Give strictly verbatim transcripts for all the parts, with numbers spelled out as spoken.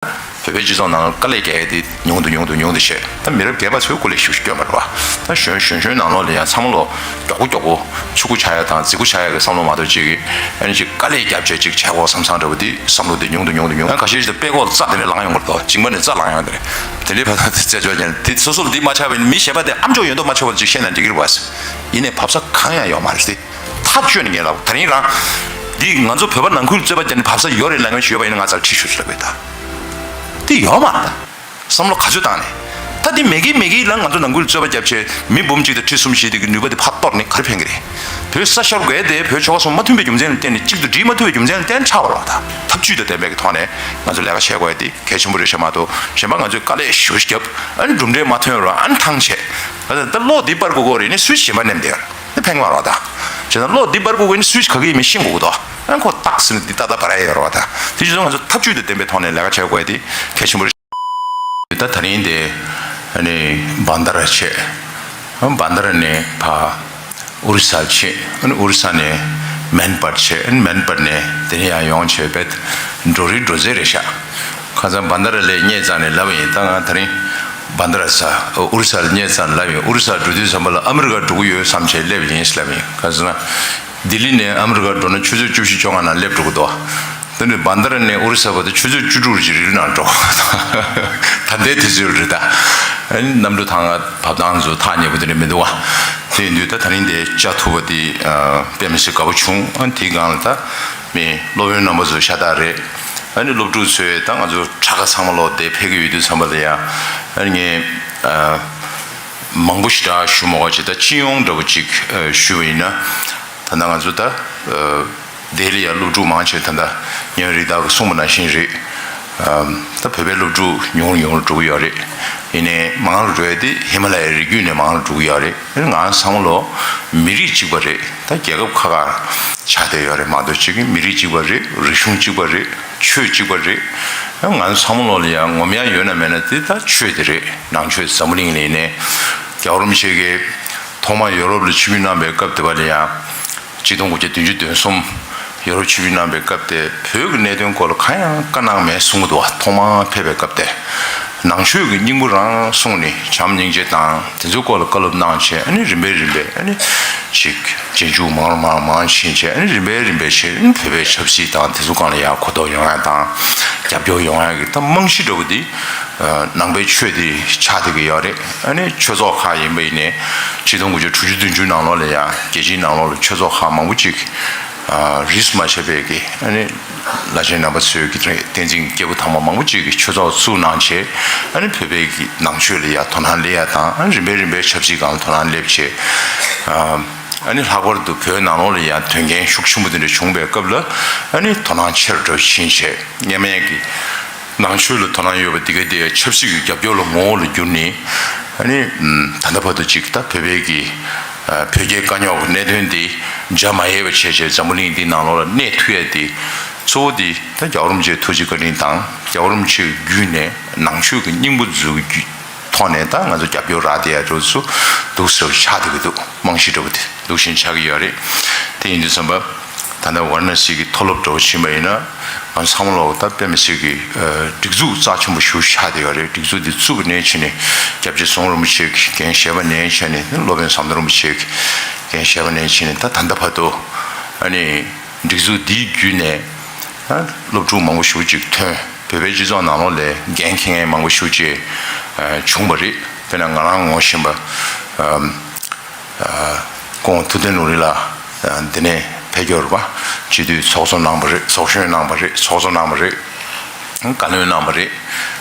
བོད་པའི་སྤྱི་ཚོགས་ནང་ལ་དཀའ་ལས་རྒྱག་ཡ་དེ་ཉུང་དུ་ཉུང་དུ་ཉུང་དུ་བྱས། ད་མི་རབས་རྒས་པ་ཚོས་སྐུ་ལས་ཞེ་པོ་ཅིག་སྐྱོན་པ་རེད་བ། ད་གཞོན་གཞོན་གཞོན་ནང་ལོགས་ལ་ཡང་ཚང་མ་ལོ་མགྱོགས་པོ་མགྱོགས་པོ་ཕྱུ་གུ་ཆགས་ཡ་དང་རྫིག་པོ་ཆགས་ཡ་གི་བསམ་བློ་མ་གཏོགས་ཅིག་ཨ་ནི་ཅིག་དཀའ་ལས་རྒྱབ་བྱས་ཅིག་བྱས་དགོས་བསམ་བསམ་འདྲ་བོ་དེ་བསམ་བློ་དེ་ཉུང་དུ་ཉུང་དུ་ཉུང་། ཡང་ཁ་ཤས་ཤིག་ད་དཔེ་ཁོག་རྩ་དེ་འདྲ་ལངས་ཡོང་གི་རེད་དོ། མཇིང་པ་ནས་རྩ་ལངས་ཡོང་གི་རེད། དེ་འདྲའི་བར་དུ་རྩད་གཅོད་བྱས་ནས་དེ་སོ་སོ་ལ་འདི་མ་ཆགས་པ་ཡིན་ན་མི་གཞན་པ་དེ་ཨ་མཆོག་ཡོད་མདོག་མ་ཆགས་པ་ཅིག་བཤད་ན་འགྲིག་གི་རེད་བ། ཡིན་ནའི་བབས་ས་གང་ཡང་ཡོད་མ་རེད་དེ། ཐག་གཅོད་ནས་ངས་ལབ། ད་རིང་རང་འདི་ང་ཚོ་བོད་པ་ནང་ཁུལ་རྩོད་པ་རྒྱག་ནས་བབས་ས་ཡོད་རེད་ལབ་མཁན་ཞིག་ཡོད་པ་ཡིན་ན་ང་ཚར་ཁྲིད་ཤོག་ཅིག་ལབ་པས་ད། དེ་ཡོད་མ་རེད་ད། བསམ་བློ་ག་ཚོད་བཏང་ནས། ད་དེ་མེད་ཀི་མེད་ཀི་ལ་ང་ཚོ་ནང་ཁུལ་རྩོད་པ་རྒྱབ་བྱས་མི་འབུམ་གཅིག་དང་ཁྲི་གསུམ་བཞི་དེ་གི་ནུས་པ་དེ་ཕར་གཏོར་ནས་ག་རེ་ཕན་གི་རེད། བོད་ས་ཤོར་དགོས་དེ་བོད་ཆོལ་ཁ་གསུམ་མ་མཐུན་པའི་རྒྱུ་མཚན་ལ་བརྟེན་ནས་གཅིག་ཏུ་སྒྲིལ་མ་ཐུབ་པའི་རྒྱུ་མཚན་ལ་བརྟེན་ཆགས་པ་རེད་བ། ད་ཐབས་ཇུས་དང་ལྡན་པའི་གི་ཐོག་ནས་ང་ཚོ་ལས་ཀ་བྱེད་དགོས་དེ་གལ་ཆེན་པོ་རེད་ཤག་མ་གཏོགས་གཞན་པ་ང་ཚོས་དཀའ་ལས་ཞེ་པོ་ཅིག་བརྒྱབ་ཨ་ནི་གྲུབ་འབྲས་མ་ཐོན་རུང་ཨ་ནི་ཐང་ཆད་ཨ་ད་བློ་འདི་སྤར་དགོས་གོ་རེད་ནི་སུས་གཞན་པ་ནེམ་དེ་ཡོད་རེད། དེ་ཕན་གི་མ་རེད་བ། ད་བྱས་ན་བློ་འདི་སྤར་དགོས་གོ་ནི་སུས་ག་གི་ཡིན་མིན་ཤེས་དགོས་གི་དོ། ཨ་ཁོ་ཏག་ཟེར་ནས་འདི་ཏག་ཏག་བར་ཡ་ཡོད་རེད་བ། ད་དེ་བྱས་ཙང་ང་ཚོ་ཐབས་ཇུས་དང་ལྡན་པའི་ཐོག་ནས་ལས་ཀ་བྱེད་དགོས་དེ་གལ་ཆེན་པོ་རེད། ད་ད་རིང་དེ་ཨ་ནི་བན་དྷ་ར་བྱས། བན་དྷ་ར་ནས་ཕ་ཨོ་རི་ས་ལ་ཕྱིན། ཨ་ནི་ཨོ་རི་ས་ནས་མན་པར་བྱས། ཨ་ནི་མན་པར་ནས་དེ་ནས་ཡང་ཡོང་བྱས་པས་འགྲོ་རིགས་འགྲོ་ཚད་རེད་ཤག་ཁ་སང་བན་དྷ་ར་ལ་སླེབས་ཙང་ནས་ལབ་པ་ཡིན། ད་ང་ད་རིང་བན་དྷ་ར་ས་ཨོ་རི་ས་ལ་སླེབས་ཙང་ལབ་ཡིན། ཨོ་རི་ས་འགྲོ་དུས་ཙམ་པ་ལ་ཨ་མི་རི་ཀ་འགྲོ་གི་ཡོད་བསམ་བྱས་སླེབས་ཡིན་ལབ་ཡིན། ཁ་སང་ལྡི་ལི་ནས་ཨ་མི་རི་ཀ་འགྲོ་ན་ཆུ་ཚོད་བཅུ་བཞི་བཅོ་ལྔ་ནང་སླེབས་འགྲོ་གི་འདུག་དེ་ནས་བན་དྷ་ར་ནས་ཨོ་རི་ས་བར་དུ་ཆུ་ཚོད་བཅུ་དྲུག་ཅིག་རིང་ནང་འགྲོ། ད་ལྟའི་དུས་ཚོད་རེད་ད། ཨ་ནི་གནམ་གྲུ་ཐང་བབས་སྟངས་ཚོ་ཐག་ཉེ་པོ་དེ་འདྲ་མི་འདུག་བ། དེ་ཡིན་དུས་ད་ད་རིང་དེ་བཅར་ཐུབ་པ་དེ་དཔེ་མི་སྲིད་དགའ་པོ་བྱུང་། ཨ་ནི་དེའི་སྒང་ལ་ད་མི་སློབ་དཔོན་རྣམ་པ་ཚོ་ཤ་སྟག་རེད། ཨ་ནི་སློབ་ཕྲུག་ཚོས་ད་ང་ཚོ་ཁྲ་ཁ་ཚང་མ་ལོག་དེ་ཕེབས་ཀྱི་ཡོད་དུས་ཙམ་པ་ལ་ཡ། ཨ་ནི་ངས་མང་པོ་ཞེ་དྲག་ཞུ་མ་དགོས་ཅིག་ད་སྤྱི་ཡོངས་འདྲ་པོ་ཅིག་ཞུ་བ་ཡིན་ན། ད་ལྟ་ང་ཚོ་ད་ལྡི་ལི་ཡ་སློབ་ཕྲུག་མང་ཆེ་ད་ལྟ་ཉེ་བའི་རིགས་ད་ག་གསུངས་པ་ནང་བཞིན་རེད། ད་བོད་པའི་སློབ་ཕྲུག་ཉུང་རུ་ཉུང་རུ་འགྲོ་གི་ཡོད་རེད། ཡིན་ནའི་མང་རུ་འགྲོ་ཡ་དེ་ཧི་མ་ལ་ཡའི་རི་རྒྱུད་ནས་མང་རུ་འགྲོ་གི་ཡོད་རེད། ང་ཚང་མ་ལོ་མི་རིགས་གཅིག་པ་རེད། ད་རྒྱལ་ཁབ་ཁག་ཁག་ཆགས་བསྡད་ཡོད་རེད་མ་གཏོགས་གཅིག་གི་མི་རིགས་གཅིག་པ་རེད། རིག་གཞུང་གཅིག་པ་རེད། ཆོས་གཅིག་པ་རེད། ང་ཚང་མ་ལོ་ལ་ཡང་ངོམ་ཡ་ཡོད་ན་མེད་ན་དེ་ད་ཆོས་དེ་རེད། ནང་ཆོས་འཛམ་བུ་གླིང་ལ་ཡིན་ནའི་རྒྱལ་བ་རིན་པོ་ཆེ་གིས་ཐོག་མར་ཡོ་རོབ་ལ་ཆིབས་བསྒྱུར་གནང་པའི་སྐབས་དེ་བ་ལ་ཡང་། ཆིག་སྟོང་དགུ་བརྒྱ་བདུན་ཅུ་དོན་གསུམ་ཡོ་རོབ་ཆིབས་བསྒྱུར་གནང་པའི་སྐབས་དེ་བོད་ཀྱི་གནད་དོན་སྐོར་ལ་གང་ཡང་བཀའ་གནང་མེད་གསུང་གི་འདུག་བ། ཐོག་མར་ཕེབས་པའི་སྐབས་དེ། ནང་ཆོས་ཀྱི་སྙིང་པོ་རང་གསུངས་ནས་བྱམས་སྙིང་རྗེ་དང་དེ་ཚོའི་སྐོར་ལ་བཀའ་སློབ་གནང་བྱས། ཨ་ནི་རིམ་པས་རིམ་པས་ཨ་ནི་ཅིག་རྗེས་འཇུག་མང་རུ་མང་རུ་མང་ཕྱིན་བྱས། ཨ་ནི་རིམ་པས་རིམ་པས་བྱས། ཨ་ནི་བོད་པའི་ཆབ་སྲིད་དང་དེ་ཚོ་སྒང་ལ་ཡང་གོ་རྟོགས་ཡོང་ཡ་དང་རྒྱབ་སྐྱོར་ཡོང་ཡ་གི་ད་རྨང་གཞི་འདྲ་བོ་འདི་ནང་པའི་ཆོས་འདི་ཆགས་བསྡད་ཀྱི་ཡོད་རེད། ཨ་ནི་ཆོས་ཚོགས་ཁག་ཡིན་པ་ཡིན་ནའི་ཆིག་སྟོང་དགུ་བརྒྱ་དྲུག་ཅུ་བདུན་ཅུ་ནང་ལོགས་ལ་ཡང་རྒྱལ་སྤྱིའི་ནང་ལོགས་ལ་ཆོས་ཚོགས་ཁག་མང་པོ་ཅིག་རིས་སུ་མ་ཆད་པའི་གི་ཨ་ནི་བླ་ཆེན་རྣམ་པ་ཚོའི་གི་བསྟན་འཛིན་སྐྱེས་བུ་དམ་པ་མང་པོ་ཅིག་གི་ཆོས་ཚོགས་བཙུགས་གནང་བྱས། ཨ་ནི་བོད་པའི་གི་ནང་ཆོས་ལ་ཡང་དོ་སྣང་སླེབས་ཡ་དང་། ཨ་ནི་རིམ་པས་རིམ་པས་ཆབ་སྲིད་སྒང་ལ་དོ་སྣང་སླེབས་བྱས། ཨ་ནི་ལྷག་པར་དུ་བོད་ནང་ལོགས་ལ་ཡང་དོན་རྐྱེན་ཤུགས་ཆེན་པོ་དེ་འདྲ་བྱུང་བའི་སྐབས་ལ་ཨ་ནི་དོ་སྣང་ཆེ་རུ་འགྲོ་ཕྱིན་བྱས། སྔོན་མའི་གི་ནང་ཆོས་ལ་དོ་སྣང་ཡོད་པ་དེ་ག་དེ་ཆབ་སྲིད་ཀྱི་རྒྱབ་སྐྱོར་ལ་ངོ་བོ་ལ་བསྒྱུར་ནས། ཨ་ནི་ད་ལྟ་བར་དུ་ཅིག་ད་བོད་པའི་གི་བོད་རྒྱའི་དཀའ་རྙོག་གི་གནད་དོན་འདི་འཇའ་མ་ཡལ་བ་བྱས་བྱས་འཛམ་བུ་གླིང་འདི་ནང་ལོགས་ལ་གནས་ཐུབ་ཡ་དེ་གཙོ་བོ་དེ་ད་རྒྱལ་བ་རིན་པོ་ཆེའི་ཐུགས་རྗེ་བཀའ་དྲིན་དང་། རྒྱལ་བ་རིན་པོ་ཆེ་བརྒྱུད་ནས་ནང་ཆོས་ཀྱི་སྙིང་པོ་མཛོད་ཀྱི་ཐོག་ནས་ད་ང་ཚོ་རྒྱབ་སྐྱོར་རག་བསྡད་ཡ་འདྲ་བོ་ཚོ་འདུག་ཟེར་བ་ཆགས་བསྡད་ཀྱི་འདུག་རྨང་གཞི་འདྲ་བོ་དེ་འདུག་བཞིན་ཆགས་ཀྱི་ཡོད་རེད། དེ་ཡིན་དུས་ཙམ་པ་ད་ལྟ་ཝཱ་ར་ཎ་སི་གི་མཐོ་སློབ་འདྲ་བོ་ཕྱིན་པ་ཡིན་ན། ང་ཚང་མ་ལོག་ད་དཔེ་མི་སྲིད་ཀྱི་སྒྲིག་འཛུགས་རྩ་ཆེན་པོ་ཞིག་ཆགས་བསྡད་ཡོད་རེད། སྒྲིག་འཛུགས་འདི་བཙུགས་པ་ནས་ཕྱིན་ནས་སྐྱབས་རྗེ་ཙོང་རིན་པོ་ཆེ་གིས་འགན་བཞེས་པ་ནས་ཕྱིན་ནས། སློབ་དཔོན་ཟམ་གདོང་རིན་པོ་ཆེ་གིས་འགན་བཞེས་པ་ནས་ཕྱིན་ནས་ད་ད་ལྟ་བར་དུ་ཨ་ནི་སྒྲིག་འཛུགས་འདིའི་བརྒྱུད་ནས་ཨ་སློབ་ཕྲུག་མང་པོ་ཞེ་པོ་ཅིག་ཐོན། བོད་པའི་སྤྱི་ཚོགས་ནང་ལོགས་ལ་འགན་འཁྱེར་མཁན་མང་པོ་ཞེ་པོ་ཅིག་བྱུང་བ་རེད། དཔེར་ན་ང་རང་ངོ་ཤེས་པ་ཨ་སྐུ་ངོ་ཐུབ་བསྟན་ལུང་རིགས་ལགས་འདི་ནས་ཕེབས་ཀྱི་ཡོད་རེད་པ། སྤྱི་འཐུས་ཚོགས་གཙོ་གནང་བ་རེད། ཚོགས་གཞོན་གནང་བ་རེད། ཚོགས་གཙོ་གནང་བ་རེད། བཀའ་བློན་གནང་བ་རེད།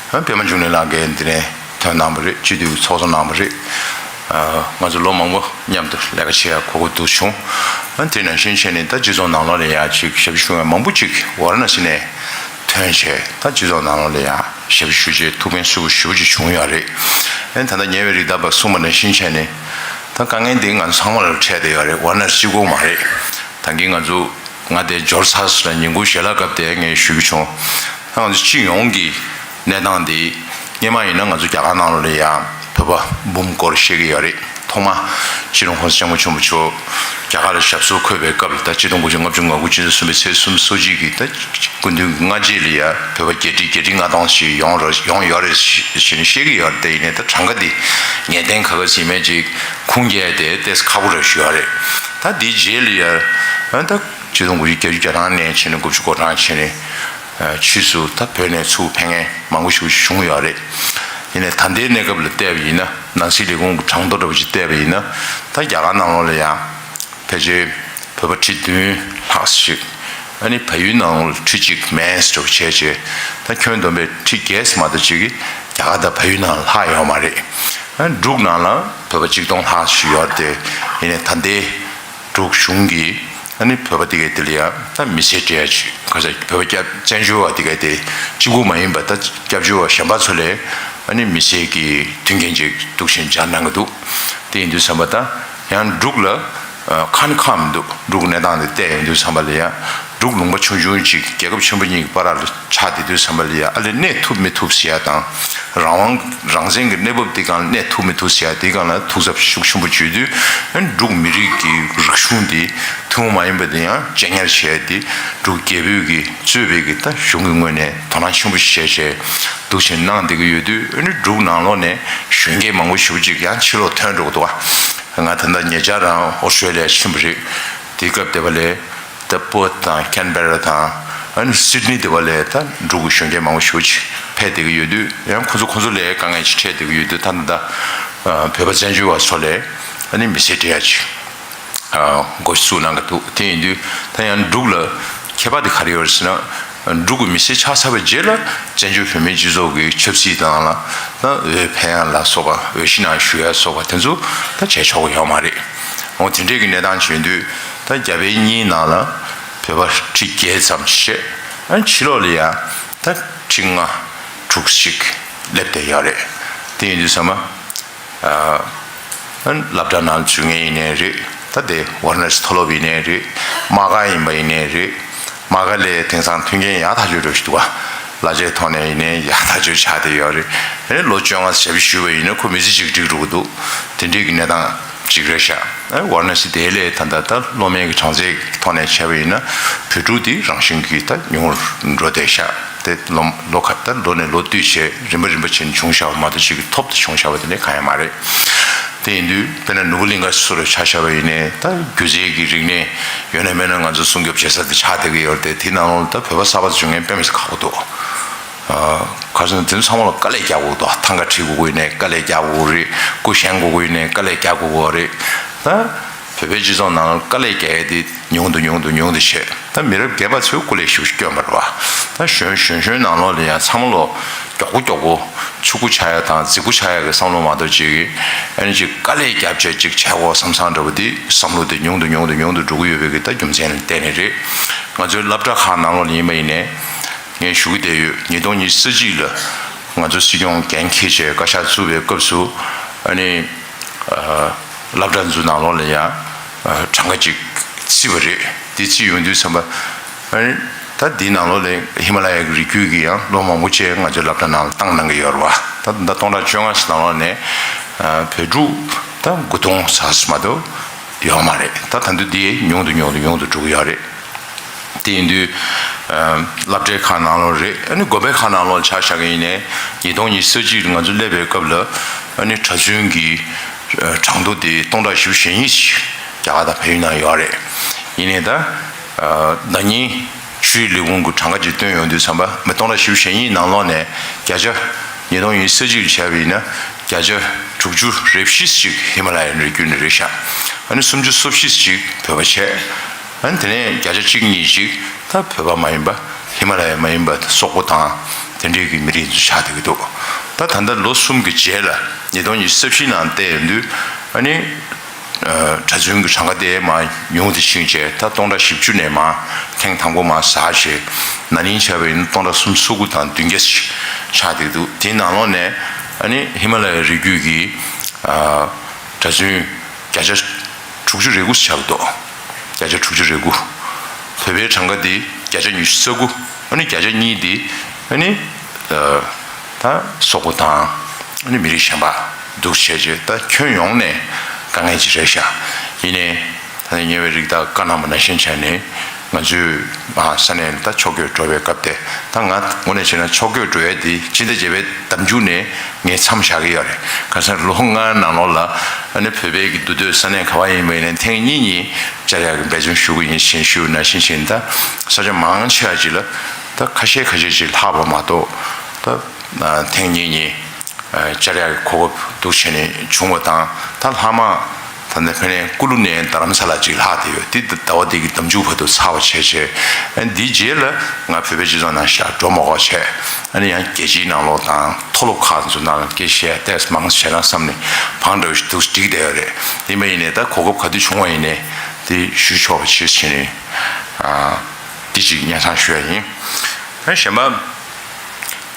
པད་མ་འབྱུང་གནས་ལགས་ཀྱིས་འདི་ནས་ཐོན་གནང་བ་རེད། སྤྱི་འཐུས་ཚོགས་གཙོ་གནང་བ་རེད། ང་ཚོ་ལོ་མང་པོ་མཉམ་དུ་ལས་ཀ་བྱེད་ཡ་གོ་སྐབས་འདུག་བྱུང་། དེ་ནང་བཞིན་བྱས་ནས་ད་སྤྱི་ཚོགས་ནང་ལོགས་ལ་ཡ་ཅིག་ཞབས་ཞུ་ཞུ་མཁན་མང་པོ་ཅིག་ཝཱ་ར་ཎ་སི་ནས་ཐོན་བྱས། ད་སྤྱི་ཚོགས་ནང་ལོགས་ལ་ཡ་ཞབས་ཞུ་བྱས་ཐུགས་ཕན་གསོས་པོ་ཞེ་པོ་ཅིག་བྱུང་ཡོད་རེད། ཨ་ནི་ད་ལྟ་ཉེ་བའི་རིགས་ད་བར་གསུངས་པ་ནང་བཞིན་བྱས་ནས་ད་དཀའ་ངལ་འདི་ང་ཚོ་ཚང་མ་ལ་འཕྲད་བསྡད་ཡོད་རེད། ཝཱ་ར་ཎ་སི་གཅིག་པོ་མ་རེད། ད་གིན་ང་ཚོ་ང་དེ་འབྱོར་ཚར་སོང་ལ་ཉིན་གུང་ཞལ་ལག་སྐབས་དེ་ངས་ཞུ་གི་བྱུང་། ད་ང་ཚོ་སྤྱི་ཡོངས་ཀྱི་གནས་སྟངས་འདི་སྔོན་མ་ཡིན་ན་ང་ཚོ་རྒྱ་གར་ནང་ལོགས་ལ་ཡ་བོད་པ་འབུམ་སྐོར་བཤད་ཀྱི་ཡོད་རེད། ཐོག་མ་སྤྱི་ནོར་༸གོང་ས་༸སྐྱབས་མགོན་ཆེན་པོ་མཆོག་རྒྱ་གར་ལ་ཞབས་སོར་འཁོད་པའི་སྐབས་ལ། ད་ཆིག་སྟོང་དགུ་བརྒྱ་ལྔ་བཅུ་ང་དགུ་ཕྱི་ཟླ་གསུམ་པའི་ཚེས་གསུམ་སོ་གཅིག་གི་ད་སྐུ་མདུན་གྱི་སྔ་རྗེས་ལ་ཡ་བོད་པ་བརྒྱད་ཁྲི་བརྒྱད་ཁྲི་ལྔ་སྟོང་ཞིག་ཡོང་ར་ཡོང་ཡོད་རེད་ཞེས་ནས་བཤད་ཀྱི་ཡོད་རེད། དེ་ཡིན་ནའི་ད་གྲངས་ཀ་འདི་ངེས་གཏན་ག་ག་ཟིན་མེད་ཅིག་ཁུངས་སྐྱེལ་དེ་ཏོག་ཙམ་ཁག་པོ་རེད་ཞུ་ཡ་རེད། ད་འདིའི་རྗེས་ལ་ཡ་ཨ་ད་ཆིག་སྟོང་དགུ་བརྒྱ་བརྒྱད་ཅུ་གྱ་གྲངས་ནས་བྱས་ནས་དགུ་བཅུ་གོ་གྲངས་བྱས་ནས། ཕྱིས་སུ་ད་བོད་ནས་ཚུར་ཕེབས་མཁན་མང་པོ་ཞིག་བྱུང་ཡོད་རེད། ཡིན་ནའི་ད་ལྟའི་གནས་སྐབས་ལ་བལྟས་པ་ཡིན་ན། ནང་སྲིད་ལས་ཁུངས་ཀྱི་གྲངས་ཐོ་འདྲ་པོ་ཅིག་བལྟས་པ་ཡིན་ན། ད་རྒྱ་གར་ནང་ལོགས་ལ་ཡང་ཕལ་ཆེར་བོད་པ་ཁྲི་བདུན་ལྷག་ཞིག་ཨ་ནི་བལ་ཡུལ་ནང་ལ་ཁྲི་གཅིག་མིན་འདྲ་པོ་བྱས་བྱས། ད་ཁྱོན་བསྡོམས་པའི་ཁྲི་བརྒྱད་ཙམ་མ་གཏོགས་ཅིག་གིས་རྒྱ་གར་དང་བལ་ཡུལ་ནང་ལ་ལྷག་ཡོད་མ་རེད། ཨ་འབྲུག་ནང་ལ་བོད་པ་གཅིག་སྟོང་ལྷག་ཞིག་ཡོད་རེད་དེ། ཡིན་ནའི་ད་ལྟའི་འབྲུག་གཞུང་གིས་ཨ་ནི་བོད་པ་དེ་གའི་དེ་ལ་ཡང་ད་མི་སེར་སྤྲད་ཡ་ཅིག་ག་ས་བོད་པ་སྐྱབས་བཙན་བྱོལ་བ་དེ་གའི་དེ་གཅིག་པུ་མ་ཡིན་པ། ད་སྐྱབས་བཅོལ་བ་གཞན་པ་ཚོ་ལ་ཨ་ནི་མི་སེར་གྱི་མཐུན་རྐྱེན་ཅིག་འདུག་བཞིན་སྦྱར་གནང་གི་འདུག་དེ་ཡིན་དུས་ཙམ་པ་ད་ཡང་འབྲུག་ལ་ཁ་ནས་ཁག་མི་འདུག་འབྲུག་གནས་སྟངས་དེ་བལྟས་ཡོང་དུས་ཙམ་པ་ལ་ཡང་འབྲུག་ལུང་པ་ཆུང་ཆུང་ཅིག་རྒྱལ་ཁབ་ཆེན་པོ་གཉིས་ཀྱི་བར་ལ་ཆགས་བསྡད་དུས་ཙམ་པ་ལ་ཡ། ཨ་ལས་གནས་ཐུབ་མི་ཐུབ་ཟེར་ཡ་དང་། རང་དབང་རང་བཙན་གྱི་གནས་བབ་དེ་སྒང་ལ་གནས་ཐུབ་མི་ཐུབ་ཟེར་ཡ་དེ་སྒང་ལ་ཐུགས་འཚབ་ཤུགས་ཆེན་པོ་བྱེད་དུས། ཨ་ནི་འབྲུག་མི་རིགས་ཀྱི་རིག་གཞུང་དེ་ཐུན་མོང་མ་ཡིན་པ་དེ་ཡང་གཅེས་ཉར་བྱས་ཏེ། འབྲུག་རྒྱལ་པོས་ཀྱིས་གཙོས་པའི་གི་ད་གཞུང་གི་ངོས་ནས་དོ་སྣང་ཆེན་པོ་བྱས་བྱས་འདུག་བྱས་གནང་བསྡད་ཀྱི་ཡོད་དུས། ཨ་ནི་འབྲུག་ནང་ལོགས་ནས་གཞོན་སྐྱེས་མང་པོ་ཞེ་པོ་ཅིག་ཡང་ཕྱི་ལོགས་ཐོན་འགྲོ་གི་འདུག་བ། ང་ད་ལྟ་ཉེ་ཆར་རང་ཨོ་སི་ཊེ་ལི་ཡ་ཕྱིན་པ་རེད། དེའི་སྐབས་དེ་བ་ལས། ད་པར་ཐི་དང་ཁེན་བེ་ར་དང་། ཨ་ནི་སིད་ནི་དེ་བ་ལས་ད་འབྲུག་གི་གཞོན་སྐྱེས་མང་པོ་ཞེ་པོ་ཅིག་ཕེབས་བསྡད་ཀྱི་ཡོད་དུས། ཡང་ཁོ་ཚོ་ཁོ་ཚོ་ལ་དཀའ་ངལ་ཅིག་འཕྲད་བསྡད་ཀྱི་ཡོད་དུས། ད་ད་ད་བོད་པ་བཙན་བྱོལ་བ་ཚོ་ལ་ཨ་ནི་མི་སེར་སྤྲད་ཡ་ཅིག་འགོ་བཙུགས་གནང་གི་འདུག་དེ་ཡིན་དུས་ད་ཡང་འབྲུག་ལ་ཁྱད་པར་དེ་ག་རེ་ཡོད་རེད་ཟེར་ན། འབྲུག་གི་མི་སེར་ཆགས་ཚར་བའི་རྗེས་ལ་བཙན་བྱོལ་བོད་མིའི་སྤྱི་ཚོགས་ཀྱི་ཆབ་སྲིད་དང་ལ། ད་འོས་འཕེན་ཡ་ལ་སོགས་པ། འོས་གཞི་ནང་ཞུགས་ཡ་སོགས་པ་དེ་ཚོ་ད་བྱས་ཆོག་གི་ཡོད་མ་རེད། འོ་དེ་འདྲས་ཀྱི་གནས་སྟངས་བྱུང་དུས། ད་རྒྱ་བལ་གཉིས་ནང་ལ་བོད་པ་ཁྲི་བརྒྱད་ཙམ་ཞིག་བྱས། ཨ་ཕྱི་ལོགས་ལ་ཡ་ད་ཁྲི་ལྔ་དྲུག་ཞིག་སླེབས་བསྡད་ཡོད་རེད། དེ་ཡིན་དུས་ཙམ་པ། ཨ་སློབ་གྲྭ་ནང་འཛུལ་མཁན་ཡིན་ནའི་རེད། ད་དེ་ཝར་ན་སི་མཐོ་སློབ་ཡིན་ནའི་རེད། དམག་སྒར་ཡིན་པ་ཡིན་ནའི་རེད། དམག་སྒར་ལ་དེང་སང་མཐུན་རྐྱེན་ཡག་ཐག་ཆོད་འདྲ་ཞིག་འདུག་བ། གླ་ཆའི་ཐོག་ནས་ཡིན་ནའི་ཡག་ཐག་ཆོད་ཆགས་བསྡད་ཡོད་རེད། ཨ་ནི་ལོ་བཅོ་ལྔ་ཞབས་ཕྱི་ཞུས་པ་ཡིན་ན་ཁོ་མི་ཚེ་གཅིག་འགྲིག་འགྲོ་གི་འདུག་དེ་འདྲའི་གི་གནས་སྟངས་གཅིག་རེད་ཤག་ཨ་ཝར་ན་སི་དེ་ལས་ད་ལྟ་ད་སློབ་མའི་གི་གྲངས་ཚད་ཀྱི་ཐོག་ནས་བྱས་པ་ཡིན་ན། བོད་ཕྲུག་དེ་རང་བཞིན་གྱིས་ད་ཉུང་རུ་འགྲོ་བསྡད་ཤག་དེ་ལོ་ལོ་ཁ་ད་ལོ་ནས་ལོ་བསྟུད་བྱས་རིམ་པ་རིམ་པ་བྱས་ནས་བྱུང་བཞག་པ་མ་གཏོགས་ཅིག་གི་ཐོབ་ཏུ་བྱུང་བཞག་པ་དེ་འདྲ་གང་ཡང་མ་རེད། དེ་ཡིན་དུས་དཔེར་ན་ནོར་བུ་གླིང་ག་སོགས་ལ་ཆ་བཞག་པ་ཡིན་ནའི། ད་སྒྱུ་རྩལ་གྱི་རིག་གནས་ཡོད་ན་མེད་ན་ང་ཚོ་སྲུང་སྐྱོབ་བྱེད་ས་དེ་ཆགས་བསྡད་ཀྱི་ཡོད་རེད་དེ། དེའི་ནང་ལོགས་ལ་ད་བོད་པ་གསར་པ་ཚོ་བྱུང་མཁན་དཔེ་མི་སྲིད་ཁག་པོ་འདུག་ཨ་ག་རེ་ཟེར་ན། དེ་ཚོ་ཚང་མ་ལ་དཀའ་ལས་རྒྱག་དགོས་འདུག་ཐང་ག་ཁྲིད་དགོས་ཀྱི་ཡིན་ནའི་དཀའ་ལས་རྒྱག་དགོས་ཀྱི་རེད། སྐུ་བཞེངས་དགོས་ཀྱི་ཡིན་ནའི་དཀའ་ལས་རྒྱག་དགོས་ཀྱི་རེད། ད་བོད་པའི་སྤྱི་ཚོགས་ནང་ལ་དཀའ་ལས་རྒྱག་ཡས་དེ་ཉུང་དུ་ཉུང་དུ་ཉུང་དུ་བྱས། ད་མི་རབས་རྒས་པ་ཚོས་སྐུ་ལས་ཞུགས་སྐྱོན་པ་རེད་བ། ད་གཞོན་གཞོན་གཞོན་ནང་ལོགས་ལ་ཡང་ཚང་མ་ལོ་མགྱོགས་པོ་མགྱོགས་པོ་ཕྱུག་པོ་ཆགས་ཡ་དང་རྫིག་པོ་ཆགས་ཡ་གི་བསམ་བློ་མ་གཏོགས་ཅིག་ཨ་ནི་ཅིག་དཀའ་ལས་རྒྱབ་བྱས་ཅིག་བྱས་དགོས་བསམ་བསམ་འདྲ་པོ་དེ་བསམ་བློ་དེ་ཉུང་དུ་ཉུང་དུ་ཉུང་དུ་འགྲོ་གི་ཡོད་པའི་གི་ད་རྒྱུ་མཚན་ལ་བརྟེན་ནས་རེད། ང་ཚོའི་སློབ་གྲྭ་ཁག་ནང་ལོགས་ལ་ཡིན་པ་ཡིན་ནའི། ངས་ཞུ་གི་བསྡད་ཡོད། ཉིས་སྟོང་ཉི་ཤུ་རྩ་གཅིག་ལ་ང་ཚོ་སྲིད་སྐྱོང་འགན་འཁྱེར་བྱས་བཀའ་ཤག་བཙུགས་པའི་སྐབས་སུ། ཨ་ནི་ཨ་སློབ་གྲྭ་ཚོའི་ནང་ལོགས་ལ་ཡང་ཨ་གྲངས་ཀ་ཅིག་བརྩིས་པ་རེད། དེ་བརྩིས་ཡོང་དུས་ཙམ་པ། ཨ་ནི་ད་འདིའི་ནང་ལོགས་ལ་ཧི་མ་ལ་ཡའི་རི་རྒྱུད་ཀྱི་ཡང་སློབ་མ་མང་པོ་ཅིག་ང་ཚོའི་སློབ་གྲྭ་ནང་ལ་བཏང་གནང་གི་ཡོད་རེད་བ། ད་ད་སྟོང་ཕྲག་བཅོ་ལྔ་ཙམ་ནང་ལོགས་ནས་ཨ་བོད་ཕྲུག་ད་དགུ་སྟོང་ཙམ་མ་གཏོགས་ཡོད་མ་རེད། ད་ད་དུང་འདི་ཉུང་དུ་ཉུང་དུ་ཉུང་དུ་འགྲོ་གི་ཡོད་རེད། དེ་ཡིན་དུས་ཨ་སློབ་གྲྭའི་ཁག་ནང་ལོགས་རེད། ཨ་ནི་དགོན་པའི་ཁག་ནང་ལོགས་ཆ་བཞག་གི་ཡིན་ནའི། ཉིས་སྟོང་ཉི་ཤུ་རྩ་གཅིག་ང་ཚོ་སླེབས་པའི་སྐབས་ལ་ཨ་ནི་གྲྭ་བཙུན་གྱི་ཨ་གྲངས་ཐོ་དེ་སྟོང་ཕྲག་བཞི་བཅུ་ཞེ་གཉིས་ཤིག་རྒྱ་གར་དང་བལ་ཡུལ་ནང་ཡོད་རེད། ཡིན་ནའི་ད་ཨ་ན་ནིང་ཆུའི་ལས་ཁུངས་ཀྱི་གྲངས་ཀ་ཅིག་བཏོན་ཡོང་དུས་ཙམ་པ། མི་སྟོང་ཕྲག་བཞི་བཅུ་ཞེ་གཉིས་ནང་ལོགས་ནས་བརྒྱ་ཆ་ཉིས་སྟོང་ཉི་ཤུ་རྩ་གཅིག་ལ་བྱས་པ་ཡིན་ན་བརྒྱ་ཆ་དྲུག་ཅུ་རེ་བཞི་ཅིག་ཧི་མ་ལ་ཡའི་རི་རྒྱུད་ནས་རེད་ཤག་ཨ་ནི་སུམ་ཅུ་སོ་བཞི་ཅིག་བོད་པ་བྱས། ཨ་ནི་དེ་ནས་བརྒྱ་ཆ་གཅིག་གཉིས་ཅིག་ད་བོད་པ་མ་ཡིན་པ། ཧི་མ་ལ་ཡ་མ་ཡིན་པ་སོག་པོ་དང་དེ་འདྲའི་གི་མི་རིགས་ཚོ་ཆགས་བསྡད་ཀྱི་འདུག་ད་ད་ལྟ་ལོ་གསུམ་གྱི་རྗེས་ལ་ཉིས་སྟོང་ཉི་ཤུ་རྩ་བཞི་ནང་བལྟས་ཡོང་དུས། ཨ་ནི་ཨ་གྲྭ་བཙུན་གྱི་གྲངས་ཀ་དེ་མར་ཉུང་དུ་ཕྱིན་བྱས། ད་སྟོང་ཕྲག་བཞི་བཅུ་ནས་མར་ཐེངས་དང་པོ་མར་ཟག་བྱས། ན་ནིང་བྱས་པ་ཡིན་ན་སྟོང་ཕྲག་སུམ་ཅུ་སོ་དགུ་དང་བདུན་བརྒྱ་ཞིག་ཆགས་བསྡད་ཀྱི་འདུག་དེའི་ནང་ལོགས་ནས་ཨ་ནི་ཧི་མ་ལ་ཡའི་རི་རྒྱུད་ཀྱི་ཨ་གྲྭ་བཙུན་བརྒྱ་ཆ་དྲུག་ཅུ་རེ་དགུ་ཆགས་འདུག་བརྒྱ་ཆ་དྲུག་ཅུ་རེ་དགུ། བོད་པའི་གྲངས་ཀ་དེ་བརྒྱ་ཆ་ཉི་ཤུ་རྩ་དགུ། ཨ་ནི་བརྒྱ་ཆ་གཉིས་དེ་ཨ་ནི་ཨ་ད་སོག་པོ་དང་ཨ་ནི་མི་རིགས་གཞན་པ་འདུག་བྱས་བྱས། ད་ཁྱོན་ཡོངས་ནས་ དཀའ་ངལ་ཅིག་རེད་ཤག་ཡིན་ནའི་ད་ནི་ཉེ་བའི་རིགས་ད་བཀའ་གནང་བ་ནང་བཞིན་བྱས་ནས་ང་ཚོས་ཨ་ས་གནས་ད་ཕྱོགས་བསྐྱོད་འགྲོ་བའི་སྐབས་དེ་ད་ང་དངོས་གནས་བྱས་ན་ཕྱོགས་བསྐྱོད་འགྲོ་ཡས་དེ་སྤྱི་ཟླ་བརྒྱད་པའི་ཟླ་མཇུག་ནས་ངས་མཚམས་བཞག་གི་ཡོད་རེད། ག་ས་ལོ་ལྔའི་ནང་ལོགས་ལ་ཨ་ནི་བོད་པའི་གི་འདུས་སྡོད་ས་གནས་ག་བ་ཡིན་པ་ཡིན་ནའི་ཐེངས་གཉིས་གཉིས་བཅར་ཡག་གི་འབད་བརྩོན་ཞུ་གི་ཡིན་ཞེས་ཞུས་ནང་བཞིན་བྱས་ནས་ད་ས་ཆ་མང་ཆེ་བ་ཅིག་ལ་ད་ཁ་ཤས་ཁ་ཤས་ཅིག་ལྷག་པ་མ་གཏོགས་ད་ཐེངས་གཉིས་གཉིས། བཅར་ཡག་གི་གོ་སྐབས་འདུག་བྱས་ནས་བྱུང་བ་དང་ད་ལྷག་མ་ད་ལྟ་ཕ་ནས་ཀུ་ལུ་ནས་རྡ་རམ་ས་ལ་ཅིག་ལྷག་བསྡད་ཡོད། འདི་ཟླ་བ་འདི་གི་ཟླ་མཇུག་བར་དུ་ཚར་བ་བྱས་བྱས་འདིའི་རྗེས་ལ་ང་བོད་པའི་སྤྱི་ཚོགས་ནང་ཤར་འགྲོ་མ་དགོས་བྱས་ཨ་ནི་ཡང་རྒྱལ་སྤྱིའི་ནང་ལོགས་དང་མཐོ་སློབ་ཁག་ཚོ་ནང་ལ་སྐད་ཆ་བཤད་ཏེ་མང་ཆེ་རང་བསམ་ནས་བང་འདྲ་བོ་ཞིག་འདུག་འགྲིག་བསྡད་ཡོད་རེད། དེ་མ་ཡིན་ནས་ད་གོ་སྐབས་ག་དུས་བྱུང་བ་ཡིན་ནས་དེ་ཞུ་ཆོག་པ་བྱེད་བྱས་ནས་དེ་ཅིག་སྙན་སེང་ཞུ་ཡ་ཡིན། གཞན་པ།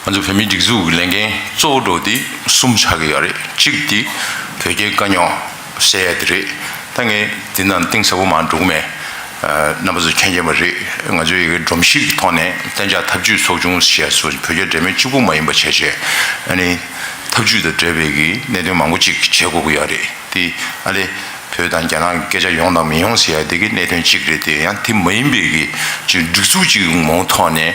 ང་ཚོ་བོད་མིའི་སྒྲིག་འཛུགས་ཀྱི་ལས་འགན་གཙོ་བོ་འགྲོ་དེ་གསུམ་ཆགས་ཀྱི་ཡོད་རེད། གཅིག་དེ་བོད་རྒྱའི་དཀའ་རྙོག་སེལ་ཡ་དེ་རེད། ད་ངས་འདི་ནང་གཏིང་ཟབ་པོ་མར་འགྲོ་གི་མེད། རྣམ་པ་ཚོ་མཁྱེན་མཁྱེན་པ་རེད། ང་ཚོའི་ཡི་གེ་སྒྲོམ་གཞི་གི་ཐོག་ནས་གཏན་འཇགས་ཐབས་ཇུས་ཚོགས་ཆུང་ཞེས་སུ་བོད་རྒྱ་འབྲེལ་མོལ་གཅིག་པུ་མ་ཡིན་པ་བྱས་བྱས་ཨ་ནི་ཐབས་ཇུས་དང་འབྲེལ་བའི་གི་གནད་དོན་མང་པོ་ཅིག་བྱེད་དགོས་ཀྱི་ཡོད་རེད། དེ་ཨ་ལེ། བོད་དང་རྒྱ་ནག་གི་སྐད་ཆ་ཡོང་དང་མི་ཡོང་ཟེར་ཡ་དེ་གི་གནད་དོན་གཅིག་རེད། དེ་ཡང་དེ་མ་ཡིན་པའི་གི་ཅིག་སྒྲིག་འཛུགས་ཅིག་གི་ངོ་བོ་ཐོག་ནས་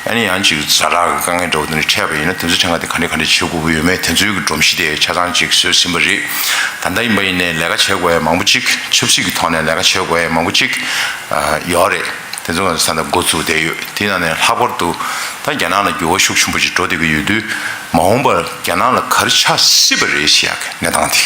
ཨ་ནི་ཡང་ཅིག་ཛ་དྲག་གི་དཀའ་ངལ་འདྲ་བོ་དེ་འདྲ་འཕྲད་པ་ཡིན་ན་དེ་ཚོ་ཆ་ཚང་དེ་ག་འདྲ་ག་འདྲ་བྱེད་དགོས་ཀྱི་ཡོད་མེད་དེ་ཚོའི་གི་སྒྲོམ་གཞི་དེ་ཆ་ཚང་ཅིག་བཟོས་ཟིན་པ་རེད། ད་ལྟ་ཡིན་པ་ཡིན་ནའི་ལས་ཀ་བྱེད་དགོས་ཡ་མང་པོ་ཅིག་ཆབ་སྲིད་ཀྱི་ཐོག་ནས་ལས་ཀ་བྱེད་དགོས་ཡ་མང་པོ་ཅིག་ཡོད་རེད། དེ་ཚོ་ང་ཚོ་ད་ལྟ་འགོ་བཙུགས་བསྡད་ཡོད། དེ་ནང་ནས་ལྷག་པར་དུ་ད་རྒྱ་ནག་ལ་འགྱུར་བ་ཤུགས་ཆེན་པོ་ཅིག་འགྲོ་བསྡད་ཀྱི་ཡོད་དུས་མ་འོངས་པར་རྒྱ་ནག་ལ་ག་རེ་ཆགས་སྲིད་པ་རེད་ཞེས་ཡག་གི་གནས་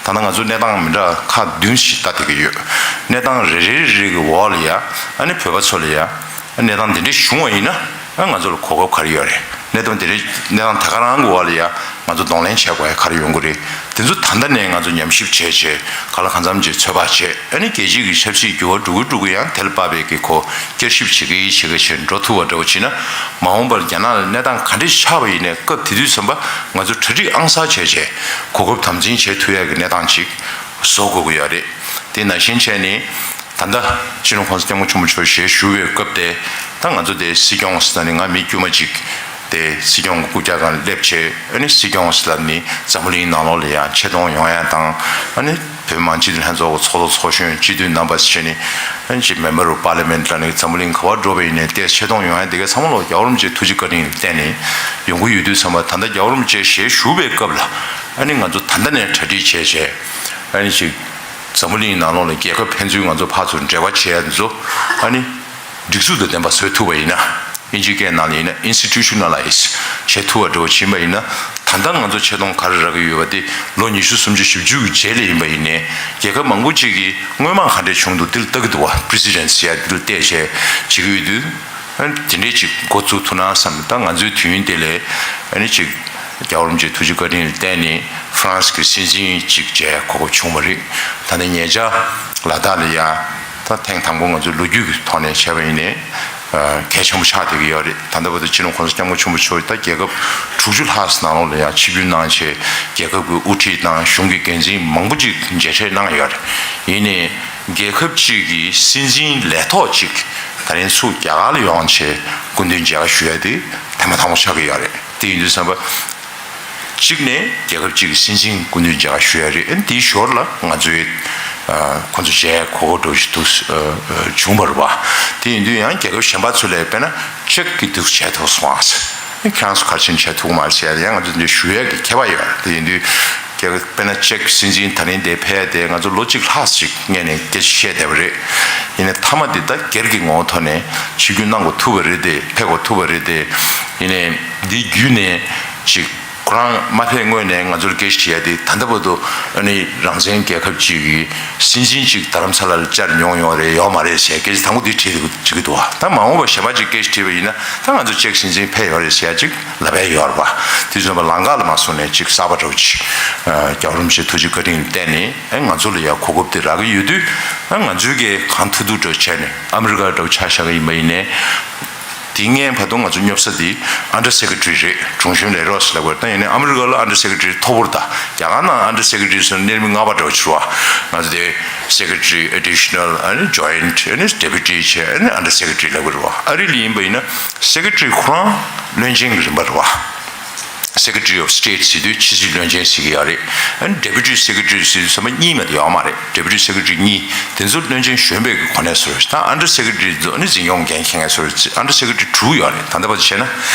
སྟངས་དེ། ད་ལྟ་ང་ཚོ་གནས་སྟངས་མི་འདྲ་ཁག་བདུན་ཞིག་ལྟ་བསྡད་ཀྱི་ཡོད། གནས་སྟངས་རེ་རེ་རེ་རེ་གི་འོག་ལ་ཡ་ཨ་ནི་བོད་པ་ཚོ་ལ་ཡ་གནས་སྟངས་འདི་འདྲ་བྱུང་བ་ཡིན་ན་ཨ་ང་ཚོ་ལ་གོ་སྐབས་ག་རེ་ཡོད་རེད། གནད་དོན་དེ་རིགས་གནས་སྟངས་ད་ག་རང་གི་འོག་ལ་ཡ་ང་ཚོ་གདོང་ལེན་བྱེད་དགོས་ཡ་ག་རེ་ཡོང་གི་རེད། དེ་ཚོ་ད་ལྟ་ནས་ང་ཚོ་ཉམས་ཞིབ་བྱས་བྱས་ག་ལ་གང་འཚམ་ཅིག་ཚོད་དཔག་བྱས་ཨ་ནི་རྒྱལ་སྤྱིའི་གི་ཆབ་སྲིད་འགྱུར་བ་འགྲོ་གི་འགྲོ་གི་ཡང་དེ་ལ་དཔག་པའི་གི་ཁོ་བསྐྱར་ཞིབ་བྱེད་གི་བྱེད་གི་བྱས་འགྲོ་ཐུབ་པ་འདྲ་བོ་བྱས་ན་མ་འོངས་པར་རྒྱ་ནག་ལ་གནས་སྟངས་ག་འདྲ་ཆགས་པ་ཡིན་ནའི་སྐབས་དེ་དུས་ཙམ་པ་ང་ཚོ་གྲ་སྒྲིག་ཨང་གསར་བྱས་བྱས་གོ་སྐབས་དམ་འཛིན་བྱེད་ཐུབ་ཡ་གི་གནས་སྟངས་ཅིག་བཟོ་དགོས་ཀྱི་ཡོད་རེད། དེ་ནང་བཞིན་བྱས་ནས། ད་ལྟ་སྤྱི་ནོར་༸གོང་ས་༸སྐྱབས་མགོན་ཆེན་པོ་མཆོག་ཞལ་བཞུགས་པའི་སྐབས་དེ་ད་ང་ཚོ་དེ་སྲིད་སྐྱོང་ཟེར་ན་ནི་ང་མི་དཀྱུས་མ་ཅིག་དེ་སྲིད་སྐྱོང་གི་རྐུབ་བཀྱག་སྒང་སླེབས་བྱས་ཨ་ནི་སྲིད་སྐྱོང་ཟེར་ལབ་ནི་འཛམ་བུ་གླིང་ནང་ལོགས་ལ་ཡང་ཆེ་མཐོང་ཡོང་ཡ་དང་ཨ་ནི་བོད་མི་མང་སྤྱི་འཐུས་ལྷན་ཚོགས་ཀྱི་ཚོགས་གཙོ་ཚོགས་གཞོན་སྤྱི་འཐུས་རྣམ་པ་ཟེར་ནི་ཨ་ནི་ཅིག་Member of Parliament ལབ་ནི་འཛམ་བུ་གླིང་ག་བར་འགྲོ་བ་ཡིན་ནའི་དེ་ཆེ་མཐོང་ཡོང་ཡ་དེ་ག་ཚང་མ་ལོག་རྒྱལ་བ་རིན་པོ་ཆེའི་ཐུགས་རྗེ་བཀའ་དྲིན་ལ་བརྟེན་ནས་ཡོང་གི་ཡོད་དུས་ཙམ་པ་ད་ལྟ་རྒྱལ་བ་རིན་པོ་ཆེ་ཞལ་བཞུགས་པའི་སྐབས་ལ་ཨ་ནི་ང་ཚོ་ད་ལྟ་ནས་གྲ་སྒྲིག་བྱས་བྱས་ཨ་ནི་ཅིག་འཛམ་བུ་གླིང་ནང་ལོགས་ལ་རྒྱལ་ཁབ་ཕན་ཚུན་ང་ཚོ་ཕར་ཚུར་འབྲེལ་བ་བྱེད་ཡ་འདི་ཚོ་ཨ་ནི་སྒྲིག་འཛུགས་དང་ལྡན་པ་བཟོ་ཐུབ་པ་ཡིན་ན་ཨིན་ཇིའི་སྐད་ནང་ལ་ཡིན་ན་Institutionalize བྱེད་ཐུབ་པ་འདྲ་བོ་ཕྱིན་པ་ཡིན་ན་ད་ལྟ་ང་ཚོ་ཆེ་མཐོང་ག་རེ་རག་གི་ཡོད་པ་དེ་ལོ་ཉི་ཤུ་སུམ་ཅུ་བཞི་བཅུ་གི་རྗེས་ལ་ཡིན་པ་ཡིན་ནའི་རྒྱལ་ཁབ་མང་པོ་ཅིག་གིས་སྔོན་མ་ག་འདྲས་བྱུང་འདུག་དེ་ལ་ལྟ་གི་འདུག་བ། Precedents ཡ་དེ་ལ་བལྟས་བྱས་བྱེད་ཀྱི་ཡོད་དུས་ཨ་ནི་དེ་འདྲས་ཅིག་འགོ་བཙུགས་ཐུབ་ན་བསམ་ད་ང་ཚོའི་དུས་ཡུན་དེ་ལས་ཨ་ནི་ཅིག་རྒྱལ་བ་རིན་པོ་ཆེའི་ཐུགས་རྗེ་བཀའ་དྲིན་ལ་བརྟེན་ནས་ཧྥ་རན་སི་གི་སྲིད་འཛིན་ཅིག་མཇལ་གོ་སྐབས་བྱུང་བ་རེད། ད་ནི་ཉེ་ཆར་ལ་དྭགས་ལ་ཡ་ད་ཐེངས་དང་པོ་ང་ཚོའི་ལོ་རྒྱུས་ཀྱི་ཐོག་ནས་བྱས་པ་ཡིན་ནའི་གལ་ཆེན་པོ་ཆགས་བསྡད་ཀྱི་ཡོད་རེད། ད་ལྟ་བར་དུ་སྤྱི་ནོར་༸གོང་ས་༸སྐྱབས་མགོན་ཆེན་པོ་མཆོག་ད་རྒྱལ་ཁབ་དྲུག་ཅུ་ལྷག་ཙམ་ནང་ལོགས་ལ་ཡང་ཆིབས་བསྒྱུར་གནང་བྱས་རྒྱལ་ཁབ་ཀྱི་དབུ་ཁྲིད་དང་གཞུང་གི་འགན་འཛིན་མང་པོ་ཅིག་མཇལ་འཕྲད་གནང་ཡོད་རེད། ཡིན་ནའི་རྒྱལ་ཁབ་ཅིག་གི་སྲིད་འཛིན་ལས་ཐོག་ཅིག་ད་རིང་ཚུར་རྒྱ་གར་ལ་ཡོང་བྱས་སྐུ་མདུན་མཇལ་ཁ་ཞུ་ཡ་དེ་ཐེངས་མ་དང་པོ་ཆགས་ཀྱི་ཡོད་རེད། དེ་ཡིན་དུས་ཙམ་པ། གཅིག་ནས་རྒྱལ་ཁབ་གཅིག་གི་སྲིད་འཛིན་སྐུ་མདུན་མཇལ་ཁ་ཞུ་ཡ་རེད། ཨ་ནི་དེའི་ཞོར་ལ་ང་ཚོའི་ཨ་ཁོང་ཚོ་མཇལ་གོ་སྐབས་འདྲ་ཞིག་ཏུ་ཨ་བྱུང་བ་རེད་བ། དེ་ཡིན་དུས་ཡང་རྒྱལ་ཁབ་གཞན་པ་ཚོ་ལས་དཔེར་ན་ཅེཀ་གི་འདུག་མཇལ་ཐུབ་སོང་ཨ། ཁྱེད་རང་ཚོ་ག་རེ་བྱས་ནས་མཇལ་ཐུབ་ཀྱི་མ་རེད་ཟེར་ཡ་ཡང་ང་ཚོ་འདི་ཞུ་ཡ་གི་ཁྱད་པར་ཡོད་རེད། དེ་ཡིན་དུས་རྒྱལ་ཁབ་དཔེར་ན་ཅེཀ་སྲིད་འཛིན་ད་རིང་འདིར་ཕེབས་ཡ་དེ་ང་ཚོ་ལོ་གཅིག་ལྷག་ཅིག་སྔོན་ནས་སྐད་ཆ་བཤད་བསྡད་པ་རེད། ཡིན་ནའི་མཐའ་མ་འདི་ད་སྒེར་གྱི་ངོ་བོ་ཐོག་ནས་ཆིབས་བསྒྱུར་གནང་དགོས་ཐུག་པ་རེད་དེ་ཕེབས་དགོས་ཐུག་པ་རེད་དེ། ཡིན་ནའི་འདི་བརྒྱུད་ནས་ཅིག་ཁོ་རང་མ་ཕེབས་སྔོན་ནས་ང་ཚོར་སྐད་ཆ་དྲིས་ཡ་དེ་ད་ལྟ་བར་དུ་ཨ་ནི་རང་བཙན་རྒྱལ་ཁབ་ཅིག་གི་སྲིད་འཛིན་ཅིག་རྡ་རམ་ས་ལ་ལ་བཅར་མྱོང་ཡོད་རེད་ཡོད་མ་རེད་ཟེར་སྐད་ཆ་དང་པོ་འདི་དྲིས་དགོས་ཀྱི་འདུག་བ། ད་མ་འོངས་པ་གཞན་པ་ཅིག་སྐད་ཆ་དྲིས་པ་ཡིན་ན་ད་ང་ཚོ་ཅེཀ་སྲིད་འཛིན་ཕེབས་ཡོད་རེད་ཟེར་ཡ་ཅིག་ལབ་ཡ་ཡོད་རེད་བ། དེ་བཟོ་བ་ལམ་ཁ་ལ་མ་སོང་ནས་ཅིག་གསར་པ་འདྲ་བོ་ཅིག་རྒྱལ་བ་རིན་པོ་ཆེའི་ཐུགས་རྗེ་བཀའ་དྲིན་ལ་བརྟེན་ནས་ཨ་ང་ཚོ་ལ་ཡ་གོ་སྐབས་དེ་རག་གི་ཡོད་དུས་ཨ་ང་ཚོས་གས་གང་ཐུབ་ཐུབ་འདྲ་བོ་བྱས་ནས་ཨ་མི་རི་ཀ་འདྲ་བོ་ཆ་བཞག་གི་ཡིན་པ་ཡིན་ནའི། དེ་སྔོན་བར་དུ་ང་ཚོ་སྙོབ་ས་དེ་Under Secretary རེད། དྲུང་གཞོན་ལས་རོགས་ཟེར་ལབ་དགོས་རེད། ད་ཡིན་ནའི་ཨ་མི་རི་ཀ་ལ་Under Secretary མཐོ་པོ་རེད། ད་རྒྱ་གར་ནང་Under Secretary ཟེར་ན་སྣེ་རིམ་ལྔ་པ་འདྲ་བོ་ཅིག་རེད་བ། ང་ཚོ་དེ་Secretary Additional ཨ་ནི་Joint ཨ་ནི་Deputy བྱས་ཨ་ནི་Under Secretary ལབ་དགོས་རེད་བ། ཨ་རི་ལ་ཡིན་པ་ཡིན་ན་Secretary ཁོ་རང་བློན་ཆེན་གྱི་རིམ་པ་རེད་བ། Secretary of State ཟེར་དུས་ཕྱི་སྲིད་བློན་ཆེན་ཟེར་གྱི་ཡོད་རེད། ཨ་ནི་Deputy Secretary ཟེར་དུས་ཚང་མ་གཉིས་མ་གཏོགས་ཡོད་མ་རེད། Deputy Secretary གཉིས་དེ་ཚོ་བློན་ཆེན་གཞོན་པའི་གི་གོ་གནས་བཟོ་རེད། ད་Under Secretary ཚོ་ནི་འཛིན་སྐྱོང་འགན་འཁྱེར་མཁན་བཟོ་རེད། Under Secretary དྲུག་ཡོད་རེད། ད་ལྟ་བར་དུ་བྱས་ན་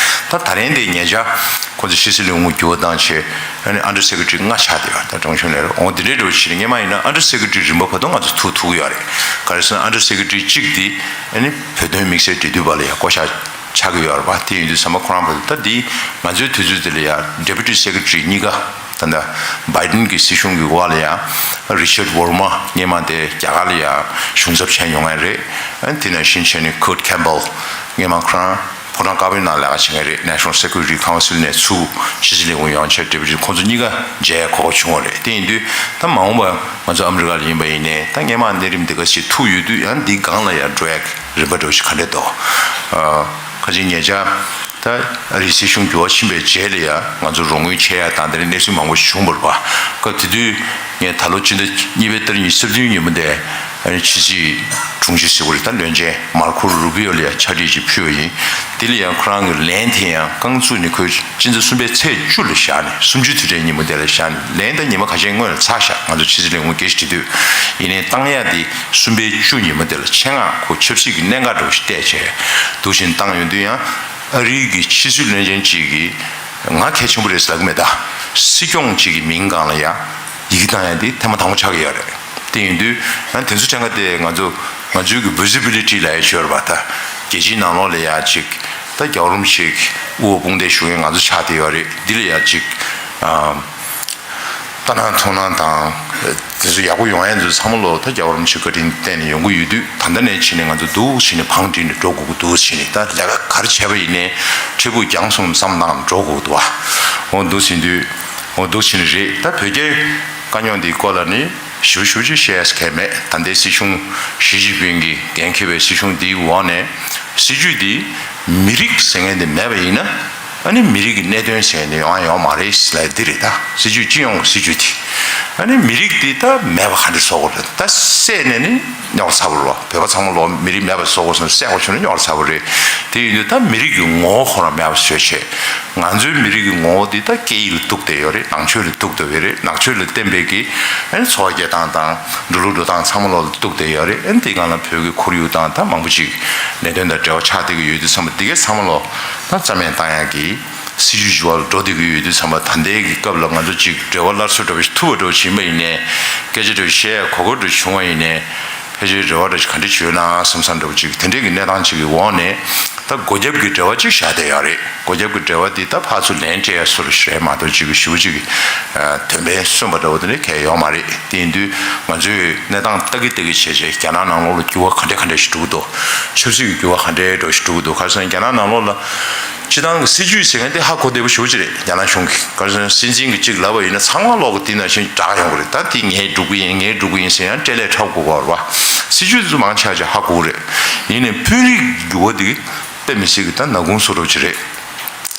ད་ད་རིང་དེ་ཉེ་ཆར་ཁོ་ཚོ་ཕྱི་སྲིད་ལས་ཁུངས་འགྱུར་བ་བཏང་བྱས་ཨ་ནི་Under Secretary ལྔ་ཆགས་བསྡད་ཡོད་རེད། ད་ཀྲང་ཆུན་ལས་རེད། འོ་དེ་འདྲའི་འགྲོ་ཕྱིར་སྔོན་མ་ཡིན་ན་Under Secretary རིམ་པ་བར་དུ་ང་ཚོ་ཐུག་ཐུག་ཡོད་རེད། ག་རེ་ཟེར་ན་Under Secretary གཅིག་དེ་ཨ་ནི་བོད་དོན་དམིགས་བསལ་འབྲེལ་མཐུད་པ་ལ་ཡང་བསྐོ་བཞག་ཆགས་ཀྱི་ཡོད་རེད་པ། དེ་ཡིན་དུས་ཚང་མ་ཁོ་རང་བར་དུ་ད་འདི་ང་ཚོའི་དུས་ཚོད་འདི་ལ་ཡང་Deputy Secretary གཉིས་ཀ་ད་ལྟ་Biden གྱི་སྲིད་གཞུང་གི་འོག་ལ་ཡང་Richard Verma སྔོན་མ་དེ་རྒྱ་གར་ལ་ཡང་གཞུང་ཚབ་བྱས་མྱོང་མཁན་རེད། ཨ་ནི་དེ་ནང་བཞིན་བྱས་ནས་Kurt Campbell སྔོན་མ་ཁོ་རང་ཕོ་བྲང་དཀར་པོའི་ནང་ལས་ཀ་བྱེད་མཁན་རེད། National Security Council ནས་ཚུར་ཕྱི་སྲིད་ལས་ཁུངས་ཡོང་བྱས་Deputy ཁོང་ཚོ་གཉིས་ཀ་མཇལ་གོ་སྐབས་བྱུང་བ་རེད། དེ་ཡིན་དུས་ད་མ་འོངས་པ་ང་ཚོ་ཨ་མི་རི་ཀ་ལ་ཡིན་པ་ཡིན་ནའི་ད་སྔོན་མ་གནས་རིམ་འདི་ག་ཞིག་ཐུག་ཡོད་དུས་ཡང་འདི་སྒང་ལ་ཡང་འགྲོ་ཡག་རིམ་པ་འདྲ་བོ་ཞིག་ག་འདྲས་འདུག་ཨ། ཁ་ཅིག་ཉེ་ཆར་ད་ཨ་རིའི་སྲིད་གཞུང་འགྱུར་བ་ཕྱིན་པའི་རྗེས་ལ་ཡང་ང་ཚོ་རོགས་དངུལ་ཆད་ཡག་དང་དེ་འདྲའི་གནས་ཚུལ་མང་པོ་ཞིག་བྱུང་བ་རེད་པ། སྐབས་དེ་དུས་ངས་ད་ལོ་སྤྱི་ཟླ་གཉིས་པའི་ཏ་རིག་ཉི་ཤུ་རྩ་བདུན་ཉིན་མོ་དེ་ཨ་ནི་ཕྱི་སྲིད་དྲུང་ཆེ་ཟེར་བ་རེད། ད་བློན་ཆེན་Marco Rubio ལ་ཡང་ཕྱག་བྲིས་ཅིག་ཕུལ་བ་ཡིན། དེ་ལ་ཡང་ཁོ་རང་གི་ལན་དེ་ཡང་རྐང་བཙུགས་ནས་ཁོས་སྤྱི་ཟླ་གསུམ་པའི་ཚེས་བཅུ་ལ་བཞག་ནས་གསུམ་བཅུའི་དུས་དྲན་ཉིན་མོ་དེ་ལ་བཞག་ནས་ལན་ད་ཉི་མ་ཁ་ཤས་སྔོན་ལ་ཚར་བཞག་ང་ཚོ་ཕྱི་སྲིད་ལས་ཁུངས་སྐད་ཆ་དྲིས་དུས་ཡིན་ནའི་བཏང་ཡག་དེ་གསུམ་པའི་བཅུ་ཉིན་མོ་དེ་ལ་ཆེད་མངགས་ཁོ་ཆབ་སྲིད་ཀྱི་གནད་འགག་འདྲ་བོ་ཞིག་བལྟས་བྱས་འདུག་བཞིན་བཏང་ཡོང་དུས་ཡང་། ཨ་རིའི་གི་ཕྱི་སྲིད་བློན་ཆེན་གཅིག་གིས་ང་གལ་ཆེན་པོ་རེད་ཟེར་ལབ་ཀྱི་མེད། ད་སྲིད་སྐྱོང་གཅིག་གི་མིང་སྒང་ལ་ཡང་ཡི་གེ་བཏང་ཡ་དེ་ཐེངས་མ་དང་པོ་ཆགས་ཀྱི་ཡོད་རེད། དེ་ཡིན་དུས་ཡང་དེ་ཚོ་ཕྲན་ཁ་དེ་ང་ཚོ་ང་ཚོའི་གི་visibility ལབ་ཡ་ཤོར་བ། ད་རྒྱལ་སྤྱིའི་ནང་ལོགས་ལ་ཡ་ཅིག་ད་རྒྱལ་བ་རིན་པོ་ཆེ་གི་དབུ་འོག་དཔུང་འདེགས་ཞུ་མཁན་ང་ཚོ་ཆགས་བསྡད་ཡོད་རེད། འདི་ལ་ཡ་ཅིག་ཨ། ལྟ་སྣང་མཐོང་སྣང་དང་། དེ་ཚོ་ཡག་པོ་ཡོང་ཡ་ཚོ་ཚང་མ་ལོ་ད་རྒྱལ་བ་རིན་པོ་ཆེ་བཀའ་དྲིན་བརྟེན་ནས་ཡོང་གི་ཡོད་དུས་ད་ལྟ་ནས་བྱས་ནས་ང་ཚོ་འདུག་བྱས་ནས་བང་བསྒྲིགས་ནས་འགྲོ་དགོས་ཀྱི་འདུག་བྱས་ནས་ད་ལས་ཀ་ག་རེ་བྱས་པ་ཡིན་ནའི་འཕྲལ་ཕུགས་རྒྱང་སོང་བསམ་བཏང་ནས་འགྲོ་དགོས་ཀྱི་འདུག་བ། འོ་འདུག་བྱས་དུས་འོ་འདུག་བྱས་ནས་རེད། ད་བོད་རྒྱའི་དཀའ་རྙོག་འདིའི་སྐོར་ལ་ནི་ཞིབ་ཞིབ་ཅིག་བཤད་ཡ་གང་མེད། ད་ལྟའི་སྲིད་གཞུང་ཞི་ཅིན་ཕིང་གིས་འགན་འཁྱེར་བའི་སྲིད་གཞུང་འདིའི་འོག་ནས་སྲིད་ཇུས་འདི་མི་རིགས་ཟེར་མཁན་འདི་མེད་པ་ཡིན་ན། ཨ་ནི་མི་རིགས་ཀྱི་གནད་དོན་ཟེར་ནས་ཡོང་ཡ་ཡོད་མ་རེད་ཟེར་ལབ་ཡ་འདི་རེད། ད་སྲིད་ཇུས་སྤྱི་ཡོངས་ཀྱི་སྲིད་ཇུས་དེ་ཨ་ནི་མི་རིགས་འདི་ད་མེད་པ་ག་འདྲ་བཟོ་དགོས་རེད། ད་བསད་ནས་ནི་རྙོག་ཚ་པོ་རེད་བ། བོད་པ་ཚང་མ་ལོ་མི་རིགས་མེད་པ་བཟོ་དགོས་སོང་བསད་དགོས་བྱུང་ན་རྙོག་ཚ་པོ་རེད། དེ་ཡིན་དུས་ད་མི་རིགས་ཀྱི་ངོ་བོ་ཁོ་རང་མེད་པ་བཟོས་བྱས་ང་ཚོའི་མི་རིགས་ཀྱི་ངོ་བོ་འདི་ད་སྐད་ཡིག་ལ་གཏུགས་བསྡད་ཡོད་རེད། ནང་ཆོས་ལ་གཏུགས་བསྡད་ཡོད་རེད། ནང་ཆོས་ལ་བརྟེན་པའི་གི་ཨ་ནི་འཚོ་བ་སྐྱེལ་སྟངས་དང་འགྲོ་ལུགས་འགྲོ་སྟངས་ཚང་མ་ལོ་ལ་གཏུགས་བསྡད་ཡོད་རེད། ཨ་ནི་དེའི་སྒང་ལ་བོད་ཀྱི་ཁོར་ཡུག་དང་ད་མང་པོ་ཅིག་གནད་དོན་དང་འབྲེལ་བ་ཆགས་བསྡད་ཀྱི་ཡོད་དུས་ཙམ་པ་འདི་གའི་ཚང་མ་ལོ་ད་རྩ་མེད་བཏང་ཡག་གི་སྲིད་ཇུས་བརྗེ་བ་ལ་འགྲོ་བསྡད་ཀྱི་ཡོད་དུས་ཙམ་པ། ད་ལྟའི་གི་སྐབས་ལ་ང་ཚོ་ཅིག་འབྲེལ་བ་སླར་གསོ་འདྲ་བོ་ཞིག་ཐུབ་པ་འདྲ་བོ་ཞིག་ཡིན་པ་ཡིན་ནའི་སྐད་ཆ་འདྲ་བོ་བཤད་ཡ་གོ་སྐབས་འདྲ་བྱུང་བ་ཡིན་ནའི་ཕལ་ཆེར་འབྲེལ་བ་འདྲ་ཞིག་ག་འདྲ་བྱེད་ན་བསམ་བསམ་འདྲ་བོ་ཅིག་དེ་འདྲའི་གི་གནས་སྟངས་ཅིག་གི་འོག་ནས་ད་སྒོ་རྒྱབ་ཀྱི་འབྲེལ་བ་ཅིག་བཞག་བསྡད་ཡོད་རེད། སྒོ་རྒྱབ་ཀྱི་འབྲེལ་བ་འདི་ད་ཕར་ཚུར་ལན་སྤྲད་ཡ་སུ་རུ་ཞིག་རེད་མ་གཏོགས་ཅིག་གི་ཞེ་པོ་ཅིག་གི་དོན་ཕན་སོན་པ་འདྲ་བོ་དེ་འདྲ་གང་ཡང་ཡོད་མ་རེད། དེ་ཡིན་དུས་ང་ཚོས་གནས་སྟངས་ལྟ་གི་ལྟ་གི་བྱས་བྱས་རྒྱ་ནག་ནང་ལོགས་ལ་འགྱུར་བ་ག་འདྲ་ག་འདྲ་ཞིག་འགྲོ་གི་འདུག་ཆབ་སྲིད་ཀྱི་འགྱུར་བ་ག་འདྲ་འདྲ་ཞིག་འགྲོ་གི་འདུག་ག་རེ་ཟེར་ན་རྒྱ་ནག་ནང་ལོགས་ལ་སྤྱི་བཏང་གི་སྲིད་ཇུས་ཟེར་མཁན་དེ་ཧ་གོ་བདེ་པོ་ཞེ་པོ་ཅིག་རེད། རྒྱ་ནག་གཞུང་གིས་ག་རེ་ཟེར་ན་སྲིད་འཛིན་གྱི་གཅིག་ལབ་པ་ཡིན་ན་ཚང་མ་ལོག་གི་དེ་ནང་བཞིན་བསྒྲགས་ཡོང་གི་རེད། ད་དེ་ངས་སྒྲུབ་གི་ཡིན། ངས་སྒྲུབ་གི་ཡིན་ཟེར་ཡང་སྤྲེལ་ལད་འཁྲབ་དགོས་པ་རེད་བ། སྲིད་ཇུས་དེ་ཚོ་མང་ཆེ་བ་ཅིག་ཧ་གོ་གི་རེད། ཡིན་ནའི་དཔོན་རིགས་འགྱུར་བ་དེ་དཔེ་མི་སྲིད་ཀྱི་ད་ནག་ཁུང་བཟོ་འདྲ་ཅིག་རེད།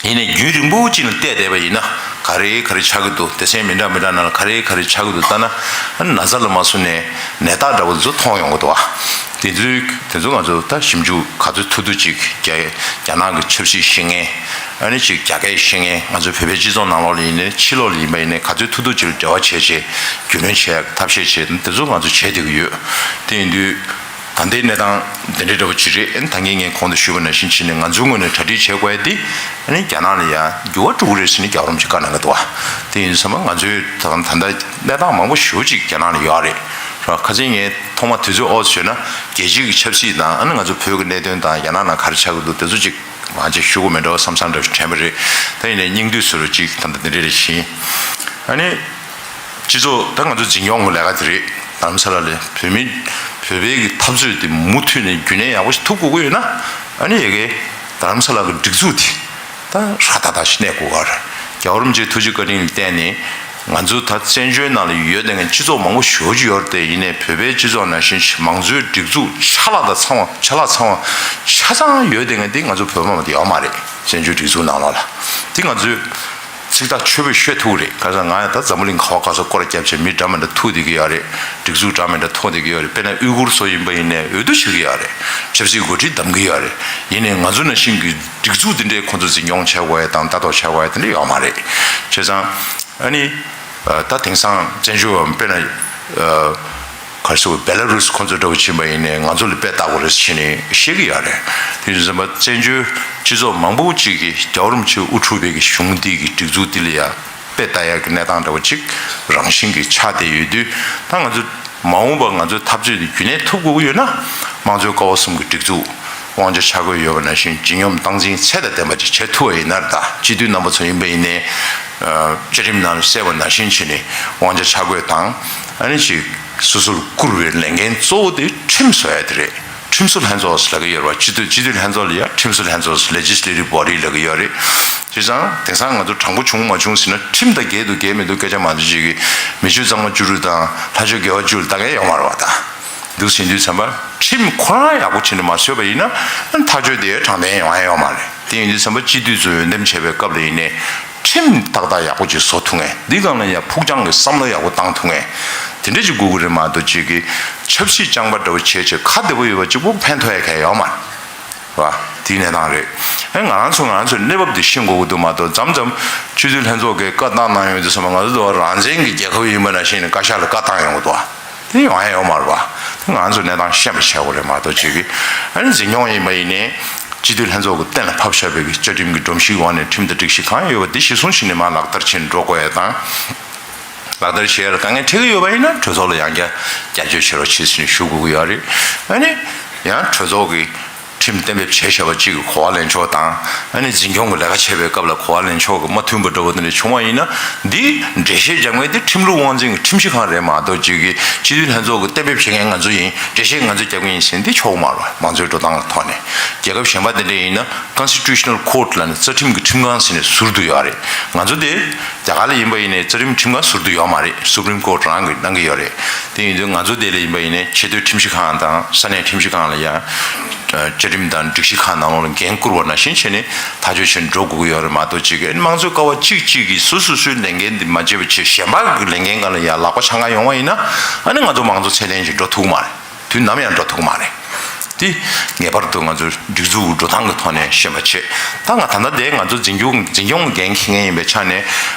ཡིན་ནའི་རྒྱུན་རིང་པོ་ཅིག་ལ་བལྟས་བསྡད་པ་ཡིན་ན་ག་རེ་ག་རེ་ཆགས་ཀྱི་འདུག་སྡེ་ཚན་མི་འདྲ་མི་འདྲ་ནང་ལ་ག་རེ་ག་རེ་ཆགས་ཀྱི་འདུག་ལྟ་ན་ན་ཚ་ལ་མ་སོང་ནས་ནད་རྟགས་འདྲ་བོ་དེ་ཚོ་མཐོང་ཡོང་གི་འདུག་བ། དེ་ཚོའི་དེ་ཚོ་ང་ཚོ་ད་ཞིབ་འཇུག་ག་ཚོད་ཐུབ་ཐུབ་ཅིག་རྒྱ་རྒྱ་ནག་གི་ཆབ་སྲིད་ཤེས་མཁན་ཨ་ནི་ཅིག་རྒྱ་སྐད་ཤེས་མཁན་ང་ཚོ་བོད་པའི་སྤྱི་ཚོགས་ནང་ལོགས་ལ་ཡིན་ནའི་ཕྱི་ལོགས་ལ་ཡིན་པ་ཡིན་ནའི་ག་ཚོད་ཐུབ་ཐུབ་ཅིག་ལ་འབྲེལ་བ་བྱས་བྱས་རྒྱུས་ལོན་བྱེད་ཡག་ཐབས་ཤེས་བྱས་དེ་ཚོ་ང་ཚོ་བྱས་བསྡད་ཀྱི་ཡོད། དེ་ཡིན་དུས། ད་ལྟའི་གནས་སྟངས་འདི་འདྲའི་འདྲ་པོ་ཅིག་རེད། ཨ་ནི་ད་གིན་ངས་གོང་དུ་ཞུས་པ་ནང་བཞིན་བྱས་ནས་ང་ཚོའི་ངོས་ནས་གྲ་སྒྲིག་བྱེད་དགོས་ཡ་དེ་ཨ་ནི་རྒྱ་ནག་ལ་ཡ་འགྱུར་བ་འགྲོ་གི་རེད་ཟེར་ནས་རྒྱལ་བ་རིན་པོ་ཆེས་བཀའ་གནང་གི་འདུག་བ། དེ་ཡིན་ཙང་ང་ཚོའི་ད་ད་ལྟ་གནས་སྟངས་མང་པོ་ཞེ་པོ་ཅིག་རྒྱ་ནག་ལ་ཡོད་རེད། ར་ཁ་སང་ངས་ཐོག་མ་དུས་ཚོད་ཨོ་ཙམ་བྱས་ན་རྒྱལ་སྤྱིའི་ཆབ་སྲིད་དང་ཨ་ནི་ང་ཚོ་བོད་ཀྱི་གནད་དོན་དང་རྒྱ་ནག་ནང་ག་རེ་ཆགས་ཀྱི་འདུག་དེ་ཚོ་ཅིག་མང་ཆེ་ཞུ་དགོས་མེད་འགྲོ་བསམ་བསམ་འདྲ་ཞིག་དྲན་པ་རེད། ད་ཡིན་ནའི་སྙིང་བསྡུས་སུ་རུ་ཅིག་ད་ལྟ་འདི་འདྲ་རེ་བཞིན། ཨ་ནི། སྤྱི་ཚོགས་ད་ང་ཚོ་འཛིན་སྐྱོང་གི་ལས་ཀ་དེ་རེད། རྡ་རམ་ས་ལ་ལ་བོད་མི་བོད་པའི་གི་འཐབ་རྩོད་དེ་མུ་མཐུད་ནས་རྒྱུན་གནས་ཡག་པོ་ཞིག་ཐུབ་དགོས་ཀྱི་ཡོད་ན་ཨ་ནི་ཡ་གི་རྡ་རམ་ས་ལ་གི་སྒྲིག་འཛུགས་དེ་ད་ཧྲ་ཏག་ཏག་ཞིག་གནས་དགོས་ཀྱི་རེད། རྒྱལ་བ་རིན་པོ་ཆེའི་ཐུགས་རྗེ་བཀའ་དྲིན་ལ་བརྟེན་ནས་ང་ཚོ་ད་བཙན་བྱོལ་ནང་ལ་ཡོད་བསྡད་མཁན་སྤྱི་ཚོགས་མང་པོ་ཞེ་པོ་ཅིག་ཡོད་རེད་དེ། ཡིན་ནའི་བོད་པའི་སྤྱི་ཚོགས་ནང་བཞིན་མང་གཙོའི་སྒྲིག་འཛུགས་ཆ་ལག་དང་ཚང་བ་ཆ་ལག་ཚང་བ་ཆ་ཚང་ཡོད་བསྡད་མཁན་དེ་ང་ཚོ་བོད་པ་མ་གཏོགས་ཡོད་མ་རེད། བཙན་བྱོལ་སྒྲིག་འཛུགས་ནང་ལོགས་ལ་དེ་ང་ཚོའི། ཚིག་ཐག་ཆོད་པོ་ཤོད་ཐུབ་རེད། ཁ་སང་ང་ཡང་ད་འཛམ་བུ་གླིང་ག་བ་ག་ས་སྐོར་ར་བརྒྱབ་བྱས་མི་འདྲ་མི་འདྲ་ཐུག་བསྡད་ཀྱི་ཡོད་རེད། སྒྲིག་འཛུགས་འདྲ་མི་འདྲ་ཐུག་བསྡད་ཀྱི་ཡོད་རེད། དཔེར་ན་ཨུ་གུར་ཚོ་ཡིན་པ་ཡིན་ནའི་འོས་བསྡུ་བྱེད་ཀྱི་ཡོད་རེད། ཆབ་སྲིད་འགོ་ཁྲིད་འདེམས་ཀྱི་ཡོད་རེད། ཡིན་ནའི་ང་ཚོ་ནང་བཞིན་གྱི་སྒྲིག་འཛུགས་འདི་འདྲའི་ཁོང་ཚོ་འཛིན་སྐྱོང་བྱེད་དགོས་ཡ་དང་ལྟ་རྟོག་བྱེད་དགོས་ཡ་དེ་འདྲ་ཡོད་མ་རེད། བྱས་ཙང་ཨ་ནི་ད་དེང་སང་བཙན་བྱོལ་བ་དཔེར་ན་ག་རེ་ཟེར་བ་བེ་ལ་རུས་ཁོང་ཚོ་འདྲ་བོ་ཕྱིན་པ་ཡིན་ནའི་ང་ཚོ་ལ་དཔེ་ལྟ་དགོས་རེད་ཟེར་ནས་བཤད་ཀྱི་ཡོད་རེད། དེ་ཡིན་ཙང་བཙན་བྱོལ་སྤྱི་ཚོགས་མང་པོ་ཅིག་གིས་རྒྱལ་བ་རིན་པོ་ཆེས་དབུ་ཁྲིད་པའི་གི་གཞུང་འདི་གི་སྒྲིག་འཛུགས་འདི་ལ་ཡ་དཔེ་ལྟ་ཡག་གི་གནས་སྟངས་འདྲ་བོ་ཅིག་རང་བཞིན་གྱིས་ཆགས་བསྡད་ཡོད་དུས། ད་ང་ཚོ་མ་འོངས་པར་ང་ཚོའི་འཐབ་རྩོད་འདི་རྒྱུན་གནས་ཐུབ་དགོས་ཀྱི་ཡོད་ན། དམངས་གཙོའི་ཀ་བ་གསུམ་གྱི་སྒྲིག་འཛུགས། དབང་ཆ་ཆ་བགོས་ཡོད་པ་ནང་བཞིན་ལྗིད་སྙོམས་སྟངས་འཛིན་ཚད་དང་ལྡན་པ་ཅིག་བྱེད་ཐུབ་པ་ཡིན་ན། ད་སྤྱི་འཐུས་རྣམ་པ་ཚོ་ཡིན་པ་ཡིན་ནའི་བཅའ་ཁྲིམས་ནང་གསལ་བ་ནང་བཞིན་བྱས་ནས་དབང་ཆ་ཆ་བགོས་དང་། ཨ་ནི་ཅིག་སོ་སོར་བཀུར་བའི་ལས་འགན་གཙོ་བོ་དེ་ཁྲིམས་བཟོ་ཡ་དེ་རེད། ཁྲིམས་བཟོ་ལྷན་ཚོགས་ལབ་ཀྱི་ཡོད་རེད་བ། སྤྱི་འཐུས་སྤྱི་འཐུས་ལྷན་ཚོགས་ལ་ཡ་ཁྲིམས་བཟོ་ལྷན་ཚོགས་Legislative Body་ལབ་ཀྱི་ཡོད་རེད། བྱས་ཙང་དེང་སང་ང་ཚོ་དྲང་པོ་བྱུང་མ་བྱུང་ཟེར་ན། ཁྲིམས་དང་འགལ་འདུག་འགལ་མི་འདུག་སྐད་ཆ་མང་དུ་བྱེད་ཀྱི། མི་ཆོས་གཙང་མ་བཅུ་དྲུག་དང་ལྷ་ཆོས་དགེ་བ་བཅུ་ལ་ལྟ་མཁན་ཡོད་མ་རེད་བ། ད་འདུག་ཟིན་དུས་ཙམ་པ་ཁྲིམས་ཁོ་རང་ཡག་པོ་བྱས་ནས་མ་བཟོས་པ་ཡིན་ན། ཨ་ནི་ཐག་གཅོད་དེ་དྲང་བདེན་ཡོང་ཡ་ཡོད་མ་རེད། དེ་ཡིན་དུས་ཙམ་པ་སྤྱི་འཐུས་ཚོ་འོས་འདེམས་བྱེད་པའི་སྐབས་ལ་ཡིན་ནའི་ཁྲིམས་ཏག་ཏག་ཡག་པོ་ཅིག་བཟོ་ཐུབ་མཁན། འདི་སྒང་ལ་ཡ་ཕུགས་རྒྱང་གི་བསམ་བློ་ཡག་པོ་བཏང་ཐུབ་མཁན་དེ་འདྲ་ཅིག་དགོས་ཀྱི་རེད་མ་གཏོགས། ཅིག་གི་ཆབ་སྲིད་རྐྱང་པ་འདྲ་བོ་བྱས་བྱས་ཁ་བདེ་པོ་ཡོད་པ་གཅིག་པོ་ཕན་ཐོགས་ཡ་གང་ཡང་ཡོད་མ་རེད་བ། དེའི་གནས་སྟངས་རེད། ཨེ་ང་རང་ཚོ་ང་རང་ཚོའི་གནས་བབ་འདི་ཤེས་དགོས་ཀྱི་འདུག་མ་གཏོགས། མཚམས་མཚམས་སྤྱི་འཐུས་ལྷན་ཚོགས་ཀྱིས་བཀའ་བཏང་གནང་ཡོང་དུས་ཙམ་པ། ང་ཚོ་འདི་བ་རང་བཙན་གྱི་རྒྱལ་ཁབ་ཡིན་པ་ནང་བཞིན་བཀའ་ཤག་ལ་བཀའ་བཏང་ཡོང་གི་འདུག་བ། དེ་ཡོང་ཡ་ཡོད་མ་རེད་བ། དེ་ང་ཚོ་གནས་སྟངས་ཤེས་པ་བྱེད་དགོས་རེད་མ་གཏོགས། ཅིག་གི་ཨ་ནི་འཛིན་སྐྱོང་ཡིན་པ་ཡིན་ནའི་སྤྱི་འཐུས་ལྷན་ཚོགས་ཀྱིས་གཏན་ལ་ཕབ་བཞག་པའི་གི་བཅའ་ཁྲིམས་ཀྱི་སྒྲོམ་གཞིའི་འོག་ནས་ཁྲིམས་དང་སྒྲིག་གཞི་གང་ཡོད་པ་འདི་གཞིར་བཟུང་བྱས་ནས་མར་ལག་བསྟར་བྱས་ནས་འགྲོ་དགོས་ཡ་དང་། ལག་བསྟར་བྱེད་ཡ་ལ་དཀའ་ངལ་འཕྲད་ཀྱི་ཡོད་པ་ཡིན་ན་གྲོས་ཚོགས་ལ་ཡང་བསྐྱར་བསྐྱར་བརྗོད་བྱེད་རོགས་བྱེད་ཟེར་ནས་ཞུ་དགོས་ཀྱི་ཡོད་རེད། ཨ་ནི་ཡང་གྲོས་ཚོགས་ཀྱི་ཁྲིམས་གཏན་འབེབས་བྱས་བཞག་པ་གཅིག་གི་གོ་བ་ལེན་ཕྱོགས་དང་། ཨ་ནི་འཛིན་སྐྱོང་གི་ལས་ཀ་བྱེད་པའི་སྐབས་ལ་གོ་བ་ལེན་ཕྱོགས་ཀྱི་མ་མཐུན་པ་འདྲ་བོ་དེ་འདྲ་བྱུང་བ་ཡིན་ན། འདི་འགྲེལ་བཤད་རྒྱག་མཁན་དེ་ཁྲིམས་ལུགས་དབང་འཛིན་གྱི་ཁྲིམས་ཞིབ་ཁང་རེད་མ་གཏོགས། ཅིག་གི་སྤྱི་འཐུས་ལྷན་ཚོགས་ཀྱི་གཏན་འབེབས་བྱེད་མཁན་ང་ཚོ་ཡིན། འགྲེལ་བཤད་ང་ཚོས་རྒྱག་གི་ཡིན་ཟེར་ན་འདི་ཆོག་གི་མ་རེད་བ། མང་གཙོའི་འགྲོ་སྟངས་ཀྱི་ཐོག་ནས། རྒྱལ་ཁབ་གཞན་པ་དེ་འདྲ་ཡིན་ན་Constitutional Court་ལབ་ནས་རྩ་ཁྲིམས་ཀྱི་ཁྲིམས་ཁང་ཟེར་ནས་ཟུར་དུ་ཡོད་རེད། ང་ཚོ་དེ་རྒྱ་གར་ལ་ཡིན་པ་ཡིན་ནའི་རྩ་ཁྲིམས་ཁྲིམས་ཁང་ཟུར་དུ་ཡོད་མ་རེད། Supreme Court་རང་གིས་གནང་གི་ཡོད་རེད། དེ་ཡིན་དུས་ང་ཚོ་དེ་ལ་ཡིན་པ་ཡིན་ནའི་ཆེས་མཐོའི་ཁྲིམས་ཞིབ་ཁང་དང་ས་གནས་ཁྲིམས་ཞིབ་ཁང་ལ་ཡང་བཅའ་ཁྲིམས་དང་སྒྲིག་གཞི་ཁག་ནང་ལོགས་ལ་འགན་བསྐུར་བ་ནང་བཞིན་བྱས་ནས་ཐག་གཅོད་བྱས་ནས་འགྲོ་དགོས་ཀྱི་ཡོད་རེད་མ་གཏོགས། ཅིག་གི་དམངས་གཙོའི་ཀ་བ་གཅིག་གཅིག་གིས་སོ་སོ་སོའི་ལས་འགན་འདི་མ་བྱས་པ་བྱས། གཞན་པ་གི་ལས་འགན་སྒང་ལ་ཡང་ལག་པ་འཆང་ག་ཡོང་བ་ཡིན་ན། ཨ་ནི་ང་ཚོ་མང་གཙོ་ཚད་ལྡན་ཅིག་འགྲོ་ཐུབ་ཀྱི་མ་རེད། དུས་ནམ་ཡང་འགྲོ་ཐུབ་ཀྱི་མ་རེད། དེ་ངེས་པར་དུ་ང་ཚོས་སྒྲིག་འཛུགས་འགྲོ་སྟངས་ཀྱི་ཐོག་ནས་ཤེས་པ་བྱེད། ད་ང་ད་ལྟ་དེ་ང་ཚོ་འཛིན་སྐྱོང་འཛིན་སྐྱོང་གི་འགན་འཁྱེར་མཁན་ཡིན་པའི་ཆ་ནས།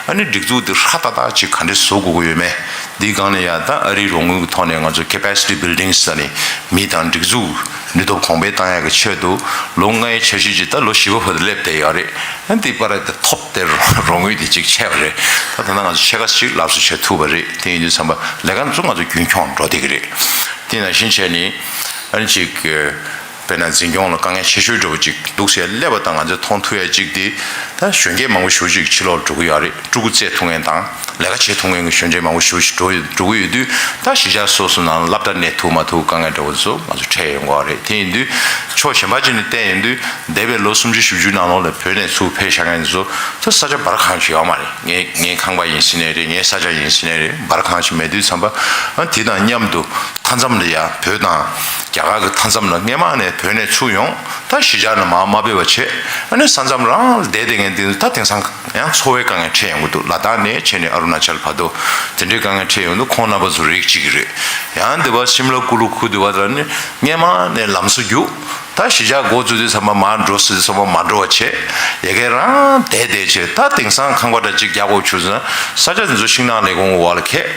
ཨ་ནི་སྒྲིག་འཛུགས་འདི་ཧྲ་ཏག་ཏག་ཅིག་ག་འདྲས་བཟོ་དགོས་ཀྱི་ཡོད་མེད། འདིའི་སྒང་ལ་ཡ་ད་ཨ་རིའི་རོགས་དངུལ་གྱི་ཐོག་ནས་ང་ཚོ་capacity building་ཟེར་ནས་མི་དང་སྒྲིག་འཛུགས་ནུས་སྟོབས་གོང་འཕེལ་བཏང་ཡག་གི་ཆེད་དུ་ལོ་ལྔའི་འཆར་གཞི་ཅིག་ད་ལོ་བཞི་པ་བར་དུ་སླེབས་བསྡད་ཡོད་རེད། ཨ་འདི་པར་དེ་ཐོབ་སྟེ་རོགས་དངུལ་དེ་གཅིག་ཆད་པ་རེད། ད་ད་ལྟ་ང་ཚོ་ཕྱེད་ཀ་ཞིག་སླར་གསོ་བྱེད་ཐུབ་པ་རེད། དེ་ཡིན་དུས་ཙམ་པ་ལས་ཀ་ཚོ་ང་ཚོ་རྒྱུན་འཁྱོངས་འགྲོ་བསྡད་ཀྱི་རེད། དེ་ནང་བཞིན་བྱས་ནས་ཨ་ནི་ཅིག་དཔེར་ན་འཛིན་སྐྱོང་ལ་དཀའ་ངལ་ཆེ་ཤོས་འདྲ་བོ་ཅིག་འདུག་ཟེར་སླེབས་པ་དང་ང་ཚོས་མཐོང་ཐུབ་ཡ་གཅིག་དེ། ད་གཞོན་སྐྱེས་མང་པོ་ཞེ་པོ་ཅིག་ཕྱི་ལོགས་འགྲོ་གི་ཡོད་རེད། ཕྲུ་གུ་བཙས་ཐུབ་མཁན་དང་ལས་ཀ་བྱེད་ཐུབ་མཁན་གྱི་གཞོན་སྐྱེས་མང་པོ་ཞེ་པོ་ཅིག་འགྲོ་འགྲོ་གི་ཡོད་དུས། ད་གཞིས་ཆགས་སོ་སོ་ནང་སློབ་གྲྭ་གནས་ཐུབ་མ་ཐུབ་དཀའ་ངལ་འདྲ་བོ་ཚོ་ང་ཚོ་འཕྲད་ཡོང་གི་ཡོད་རེད། དེ་ཡིན་དུས་ཕྱོགས་གཞན་པ་ཅིག་ནས་བལྟས་ཡོང་དུས། འདས་པའི་ལོ་སུམ་ཅུ་བཞི་བཅུ་ནང་ལོགས་ལ་བོད་ནས་ཚུར་ཕེབས་བཞག་མཁན་ཚོ་ད་ས་ཆ་འབར་གང་ཞིག་ཡོད་མ་རེད། ངའི་ངའི་ཁང་པ་ཡིན་ཟེར་ནའི་རེད། ངའི་ས་ཆ་ཡིན་ཟེར་ནའི་རེད། འབར་གང་ཞིག་མེད་དུས་ཙམ་པ། ཨ་དེ་དང་མཉམ་དུ་མཐའ་མཚམས་ལ་ཡ་བོད་དང་རྒྱ་གར་གྱི་མཐའ་མཚམས་ལ་སྔས་མ་ནས་བོད་ནས་ཚུར་ཡོང་། ད་གཞིས་ཆགས་ནང་མར་མ་ཕེབས་པ་བྱས། ཨ་ནི་ས་མཚམས་རང་ལ་བསྡད་བསྡད་མཁན་དེ་ཚོ་ད་དེང་སང་ཡང་འཚོ་བའི་དཀའ་ངལ་འཕྲད་ཡོང་གི་འདུག་ལ་དྭགས་ནས་བྱས་ནས་ཨ་རུ་ན་ཅལ་བར་དུ་དེ་འདྲའི་དཀའ་ངལ་འཕྲད་ཡོང་དུས་ཁོང་རྣམ་པ་ཚོ་རིགས་གཅིག་གི་རེད། ཡང་འདི་བ་ཤིམ་ལ་ཀུ་ལུ་ཁུལ་འདི་བ་ལ་ནི་སྔས་མ་ནས་ལམ་བཟོ་རྒྱུགས། ད་གཞིས་ཆགས་འགོ་བཙུགས་དུས་ཙམ་པ་མར་འགྲོ་ཟེར་དུས་ཙམ་པ་མ་འགྲོ་བ་བྱས། ཡ་གིར་རང་བསྡད་བསྡད་བྱས། ད་དེང་སང་ཁང་པ་འདྲ་གཅིག་རྒྱག་དགོས་བྱུང་ཟེར་ན། ས་ཆ་དེ་ཚོ་ཤིང་ནགས་ལས་ཁུངས་འོག་ལ་ཁེལ།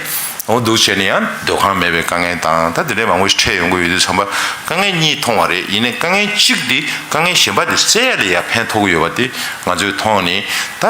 འོ་འདུག་བྱས་ནས་ཡང་སྡོད་ཁང་མེད་པའི་དཀའ་ངལ་དང་། ད་དེ་འདྲའི་མང་པོ་ཞིག་འཕྲད་ཡོང་གི་ཡོད་དུས་ཙམ་པ་དཀའ་ངལ་གཉིས་མཐོང་བ་རེད། ཡིན་ནའི་དཀའ་ངལ་གཅིག་འདི་དཀའ་ངལ་གཞན་པ་འདི་སེལ་ཡ་ལ་ཡ་ཕན་ཐོགས་ཀྱི་ཡོད་པ་འདི་ང་ཚོས་མཐོང་ནས། ད་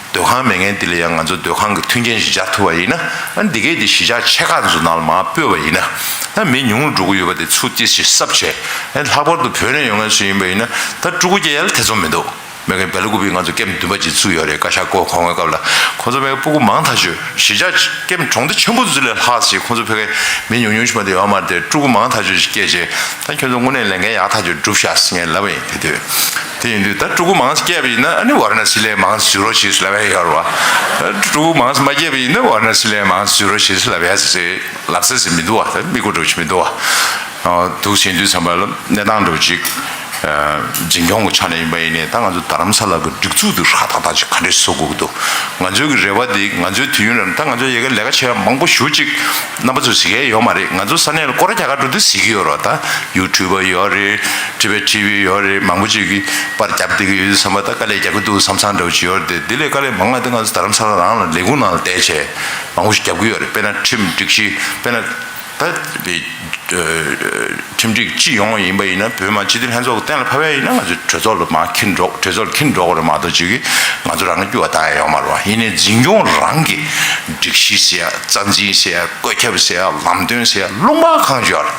སྡོད་ཁང་མེད་མཁན་འདི་ལ་ཡང་ང་ཚོ་སྡོད་ཁང་གི་མཐུན་རྐྱེན་ཞིག་སྦྱར་ཐུབ་པ་ཡིན་ན། ཨ་འདི་གས་འདི་གཞིས་ཆགས་ཆེ་ཁག་ཚོ་ནང་ལ་མར་སྤོས་པ་ཡིན་ན། ད་མི་ཉུང་རུ་འགྲོ་གི་ཡོད་པ་དེ་ཚུར་ཏོག་ཙམ་གསབ་བྱས། ཨ་ལྷག་པར་དུ་བོད་ནས་ཡོང་མཁན་ཚོ་ཡིན་པ་ཡིན་ན། ད་ཕྲུ་གུ་སྐྱེ་ཡ་ལ་ཐེ་ཚོམ་མི་འདུག་མེ་གན་སྦེལ་ཀུ་པི་ང་ཚོ་ཀེམ་བདུན་པ་ཅིག་བཙུགས་ཡོད་རེད། བཀའ་ཤག་བསྐོ་གོང་གི་སྐབས་ལ། ཁོ་ཚོ་མེ་གན་ཕྲུ་གུ་མང་ཐག་ཆོད། གཞིས་ཆགས་ཀེམ་གྲོང་སྡེ་ཆེན་པོ་ཚོ་ལས་ལྷག་ཅིག་ཁོ་ཚོ་ཕ་གིར་མི་ཉུང་ཉུང་ཞིག་མ་གཏོགས་ཡོད་མ་རེད་དེ། ཕྲུ་གུ་མང་ཐག་ཆོད་ཅིག་སྐྱེས་བྱས། ད་ཁྱོད་ཚོ་དངོས་གནས་ལས་འགན་ཡག་ཐག་ཆོད་བསྒྲུབས་ཤག་ཟེར་ངས་ལབ་པ་ཡིན། དེ་དུས་དེ་ཡིན་དུས་ད་ཕྲུ་གུ་མང་ཙམ་སྐྱེས་པ་ཡིན་ན་ཨ་ནི་ཝཱ་ར་ཎ་སི་ལས་མང་ཙམ་འཛུལ་རོགས་བྱེད་ཟེར་ལབ་ཡ་ཡོད་རེད་བ། ད་ཕྲུ་གུ་མང་ཙམ་མ་སྐྱེས་པ་ཡིན་ན་ཝཱ་ར་ཎ་སི་ལས་མང་ཙམ་འཛུལ་རོགས་བྱེད་ཟེར་ལབ་ཡ་ཟེར་ལབ་ས་ཟེར་མི་འདུག་བ། ད་མི་གོ་འགྲོ་ཆེ་མི་འདུག་བ། འདུག་ཟིན་དུས་ཙམ་པ་ལ་གནས་སྟངས་འགྲོ་ཅིག་འཛིན་སྐྱོང་གི་ཆ་ནས་ཡིན་པ་ཡིན་ནའི་ད་ང་ཚོ་རྡ་རམ་ས་ལ་གི་སྒྲིག་འཛུགས་འདི་ཧྲག་ཐག་ཐག་ཅིག་ག་འདྲས་བཟོ་དགོས་ཀྱི་འདུག་ང་ཚོའི་གི་རེ་བ་འདི་ང་ཚོའི་དུས་ཡུན་རིང་ད་ང་ཚོ་ཡ་གི་ལས་ཀ་བྱེད་ཡ་མང་པོ་ཞེ་པོ་ཅིག་རྣམ་པ་ཚོས་གཟིགས་ཡ་ཡོད་མ་རེད། ང་ཚོ་ས་གནས་ལ་སྐོར་ར་རྒྱག་ག་འགྲོ་དུས་གཟིགས་ཀྱི་ཡོད་རེད། ད་ཡུ་ཊུབ་པ་ཡོད་རེད། ཊི་བེཊ་ཊི་ཝི་ཡོད་རེད། མང་པོ་ཅིག་གིས་པར་རྒྱབ་བསྡད་ཀྱི་ཡོད་དུས་ཙམ་པ་ད་དཀའ་ལས་རྒྱག་གི་འདུག་བསམ་བསམ་འདྲ་བོ་ཅིག་ཡོད་རེད། དེ་དེ་ལས་དཀའ་ལས་མང་བ་འདི་ང་ཚོ་རྡ་རམ་ས་ལ་རང་ལ་ལས་ཁུངས་ནང་ལ་བསྡད་བྱས་མང་པོ་ཞིག་རྒྱབ་ཀྱི་ཡོད་རེད། དཔེར་ན་ཁྲིམས་སྒྲིག་གཞི་དཔེར་ན། ད་ཁྲིམས་སྒྲིག་སྤྱི་ཡོངས་ཡིན་པ་ཡིན་ན་བོད་མི་སྤྱི་འཐུས་ལྷན་ཚོགས་གཏན་ལ་ཕབ་ཡ་ཡིན་ན་ང་ཚོས་གྲོས་ཚོགས་ལ་མར་འཁྱེར་འགྲོ་གྲོས་ཚོགས་ལ་འཁྱེར་འགྲོ་དགོས་རེད་མ་གཏོགས་ཅིག་གིས་ང་ཚོ་རང་གི་སྐྱུར་བ་བཏང་ཡ་ཡོད་མ་རེད་བ། ཡིན་ནའི་འཛིན་སྐྱོང་རང་གི་སྒྲིག་གཞི་ཟེར་ཡ་རྩ་འཛིན་ཟེར་ཡ་བཀོད་ཁྱབ་ཟེར་ཡ་ལམ་སྟོན་ཟེར་ཡ་ལུང་པ་གང་ཡོད་རེད།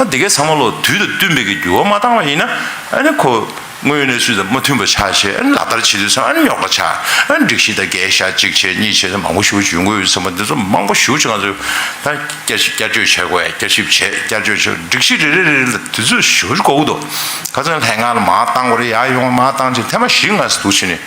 ད་འདི་གའི་ཚང་མ་ལོ་དུས་དང་བསྟུན་པའི་གི་འགྱུར་བ་མ་བཏང་བ་ཡིན་ན་ཨ་ནི་ཁོ། དངོས་ཡོད་གནས་ཚུལ་དང་མ་མཐུན་པ་ཆགས་བྱས་ཨ་ནི་ལག་བསྟར་བྱེད་དུས་ཙང་ཨ་ནི་རྙོག་དྲ་ཆགས་ཨ་ནི་སྒྲིག་གཞི་དང་འགལ་ཤག་གཅིག་བྱས་གཉིས་བྱས་ཙང་མང་པོ་ཞེ་པོ་ཅིག་ཡོང་གི་ཡོད་ཙང་མ་འདི་ཚོ་མང་པོ་ཞེ་པོ་ཅིག་ང་ཚོས་ད་བསྐྱར་ཞིབ་བསྐྱར་བཅོས་བྱེད་དགོས་ཡ་བསྐྱར་ཞིབ་བྱས་བསྐྱར་བཅོས་བྱས་སྒྲིག་གཞི་རེ་རེ་རེ་རེ་ལ་དུས་ཚོད་ཞེ་པོ་ཅིག་འགོར་གི་འདུག་ཁ་སང་ལྷན་ཁང་ལ་མར་བཏང་དགོས་རེད། ཡར་ཡོང་མར་བཏང་བྱས་ཐེངས་མ་བཞི་ལྔ་ཙམ་འདུག་བྱས་ནས་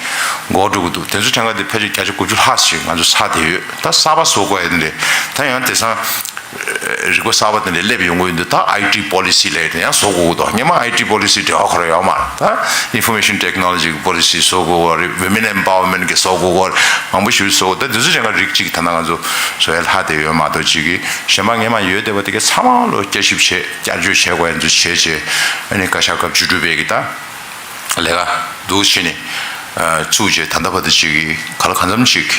འགོར་འགྲོ་གི་འདུག་དེ་ཚོ་གྲངས་ཀ་དེ་ཕལ་ཆེར་བརྒྱ་ཆ་དགུ་བཅུ་ལྷག་ཙམ་ང་ཚོ་ཚར་བསྡད་ཡོད། ད་གསར་པ་བཟོ་དགོས་ཡ་དེ་འདྲས་ད་ཡང་དེང་སང་། རིག་པ་གསར་པ་དེ་འདྲ་སླེབས་ཡོང་གི་འདུག་ད་ཨའི་ཊི་པོ་ལི་སི་ལབ་ཡ་དེ་ཡང་བཟོ་དགོས་ཀྱི་འདུག་སྔོན་མ་ཨའི་ཊི་པོ་ལི་སི་འབྲེལ་བ་ཁོ་རང་ཡོད་མ་རེད། ད་ཨིན་ཕོར་མེ་ཤན་ཊེག་ནོ་ལོ་ཇི་གི་པོ་ལི་སི་བཟོ་དགོས་ཀྱི་རེད། ཝི་མེན་ཨེམ་པ་ཝར་མེན་ཊི་གི་བཟོ་དགོས་ཀྱི་རེད། མང་པོ་ཞིག་བཟོ་དགོས། ད་དེ་ཚོ་ཅན་ག་རིགས་གཅིག་ད་ལྟ་ང་ཚོ་བཟོ་ཡ་ལྷག་བསྡད་ཡོད་མ་གཏོགས་གཅིག་གིས་གཞན་པ་སྔོན་མ་ཡོད་བསྡད་པ་དེ་ག་ཚང་མ་ལོ་བསྐྱར་ཞིབ་བྱས་བསྐྱར་བཅོས་བྱས་དགོས་ཡ་ཚོ་བྱས་བྱས་ཨ་ནི་བཀའ་ཤག་སྐབས་བཅུ་དྲུག་པའི་གི་ད། ལས་ཀ་འདུག་བྱས་ནས་བཙུགས་རྗེས་ད་ལྟ་བར་དུ་ཅིག་གི་ག་ལ་གང་འཚམ་ཅིག་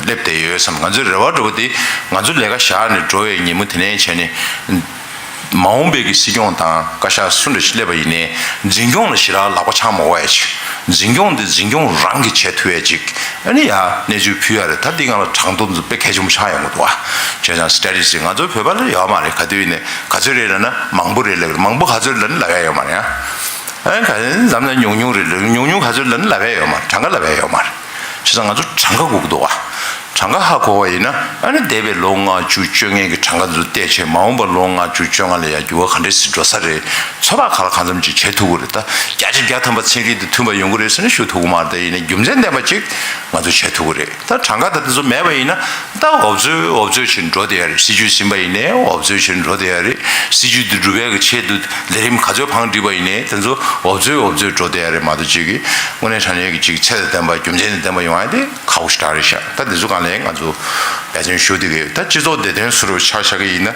སླེབས་བསྡད་ཡོད་བསམ། ང་ཚོའི་རེ་བ་འདྲ་བོ་དེ་ང་ཚོ་ལས་ཀ་བཞག་ནས་འགྲོ་བའི་ཉིན་མོ་དེ་ནས་བྱས་ནས་མ་འོངས་པའི་གི་སྲིད་སྐྱོང་དང་བཀའ་ཤག་སུ་འདྲ་ཞིག་སླེབས་པ་ཡིན་ནའི་འཛིན་སྐྱོང་ལ་ཞེ་དྲག་ལག་པ་འཆང་མ་དགོས་ཡ་ཅིག་འཛིན་སྐྱོང་དེ་འཛིན་སྐྱོང་རང་གིས་བྱེད་ཐུབ་ཡ་ཅིག་ཨ་ནི་ཡ་གནས་ཚུལ་ཕུལ་ཡ་རེད། ད་འདི་སྒང་ལ་གྲངས་ཐོ་འདི་ཚོ་དཔེ་གལ་ཆེན་པོ་ཆགས་ཡོང་གི་འདུག་ཨ། བྱས་ཙང་སི་ཊེ་ཊི་ཇི་ང་ཚོ་བོད་པ་ལ་ཡོད་མ་རེད། ག་དུས་ཡིན་ནའི་ག་ཚོད་རེད་ལབ་ན་མང་པོ་རེད་ལབ་མང་པོ་ག་ཚོད་ལབ་ན་ལབ་ཡ་ཡོད་མ་རེད་ཨ། ཨ་ག་ཚོད་འཛམ་ན་ཉུང་ཉུང་རེད་ལབ་ཉུང་ཉུང་ག་ཚོད་ལབ་ན་ལབ་ཡ་ཡོད་མ་རེད། གྲངས་ཀ་ལབ་ཡ་ཡོད་མ་རེད། བྱས་ཙང་ང་ཚོ་གྲངས་ཀ་དགོས་ཀྱི་འདུག་ཨ། གྲངས་ཀ་ཧ་གོ་བ་ཡིན་ན་ཨ་ནི་འདས་པའི་ལོ་ལྔ་བཅུ་བཅོ་ལྔའི་གི་གྲངས་ཀ་འདི་ཚོ་བལྟས་བྱས་མ་འོངས་པ་ལོ་ལྔ་བཅུ་བཅོ་ལྔ་ལ་ཡ་འགྱུར་བ་ག་འདྲས་སེ་འགྲོ་ས་རེད། ཚོད་དཔག་ག་ལ་གང་འཚམ་ཅིག་བྱེད་ཐུབ་ཀྱི་རེད། ད་བརྒྱ་ཆ་བརྒྱ་ཐམ་པ་ཚན་རིག་དང་མཐུན་པ་ཡོང་གི་རེད་ཟེར་ན་ཞུ་ཐུབ་ཀྱི་མ་རེད། ད་ཡིན་ནའི་རྒྱུ་མཚན་ལྡན་པ་ཅིག་ང་ཚོ་བྱེད་ཐུབ་ཀྱི་རེད། ད་གྲངས་ཀ་ད་དེ་ཚོ་མེད་པ་ཡིན་ན་ད་འོབ་ཚོད་འོབ་ཚོད་བྱས་འགྲོ་བསྡད་ཡ་རེད། སྲིད་ཇུས་ཟིན་པ་ཡིན་ནའི་འོབ་ཚོད་བྱས་འགྲོ་བསྡད་ཡ་རེད། སྲིད་ཇུས་དེ་འགྲུབ་ཡ་གི་ཆེད་དུ་ལས་རིམ་ག་ཚོད་བང་སྒྲིག་པ་ཡིན་ནའི་དེ་ཚོ་འོབ་ཚོད་འོབ་ཚོད་འགྲོ་བསྡད་ཡ་རེད་མ་གཏོགས་ཅིག་གིས་དངོས་གནས་དྲང་གནས་ཀྱི་ཅིག་ཚད་དང་ལྡན་པ་རྒྱུ་མཚན་དང་ལྡན་པ་ཡོང་ཡ་དེ་ཁག་པོ་ཞེ་དྲག་རེད་ཤག་ད་དེ་ཚོ་སྒང་ལ་ང་ཚོ་འབད་བརྩོན་ཞུ་བསྡད་ཀྱི་ཡོད། ད་སྤྱི་ཚོགས་བདེ་དོན་ཟུར་པ་ཆ་བཞག་གི་ཡིན་ན།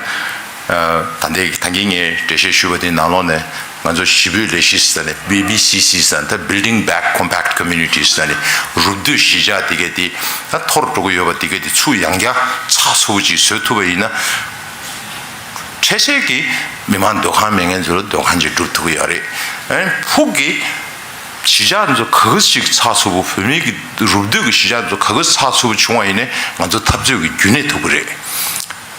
ད་ལྟའི་ད་གིན་ངས་འགྲེལ་བཤད་ཞུས་པ་དེའི་ནང་ལོགས་ནས་ང་ཚོ་གཞིས་སྤོས་ལས་གཞི་ཟེར་ནས་བི་བི་སི་སི་ཟེར་ནས་ད་Building Back Compact Communities ཟེར་ནས་རུབ་བསྡུས་གཞིས་ཆགས་དེ་གའི་དེ་ད་འཐོར་འགྲོ་གི་ཡོད་པ་དེ་གའི་དེ་ཚུར་ཡང་བསྐྱར་ཚགས་ཚུད་པོ་ཅིག་བཟོ་ཐུབ་པ་ཡིན་ན། འཕྲལ་སེལ་གྱི་མི་མང་སྡོད་ཁང་མེད་མཁན་ཚོ་ལ་སྡོད་ཁང་ཅིག་སྒྲུབ་ཐུབ་ཀྱི་ཡོད་རེད། ཨ་ནི་ཕུགས་ཀྱི་གཞིས་ཆགས་ཚོ་ག་གི་ཅིག་ཚགས་ཚུད་པོ་བོད་མི་གི་རུབ་བསྡུས་ཀྱི་གཞིས་ཆགས་ཚོ་ག་གི་ཚགས་ཚུད་པོ་བྱུང་བ་ཡིན་ནའི་ང་ཚོ་འཐབ་རྩོད་ཀྱི་རྒྱུན་གནས་ཐུབ་ཀྱི་རེད། རེད་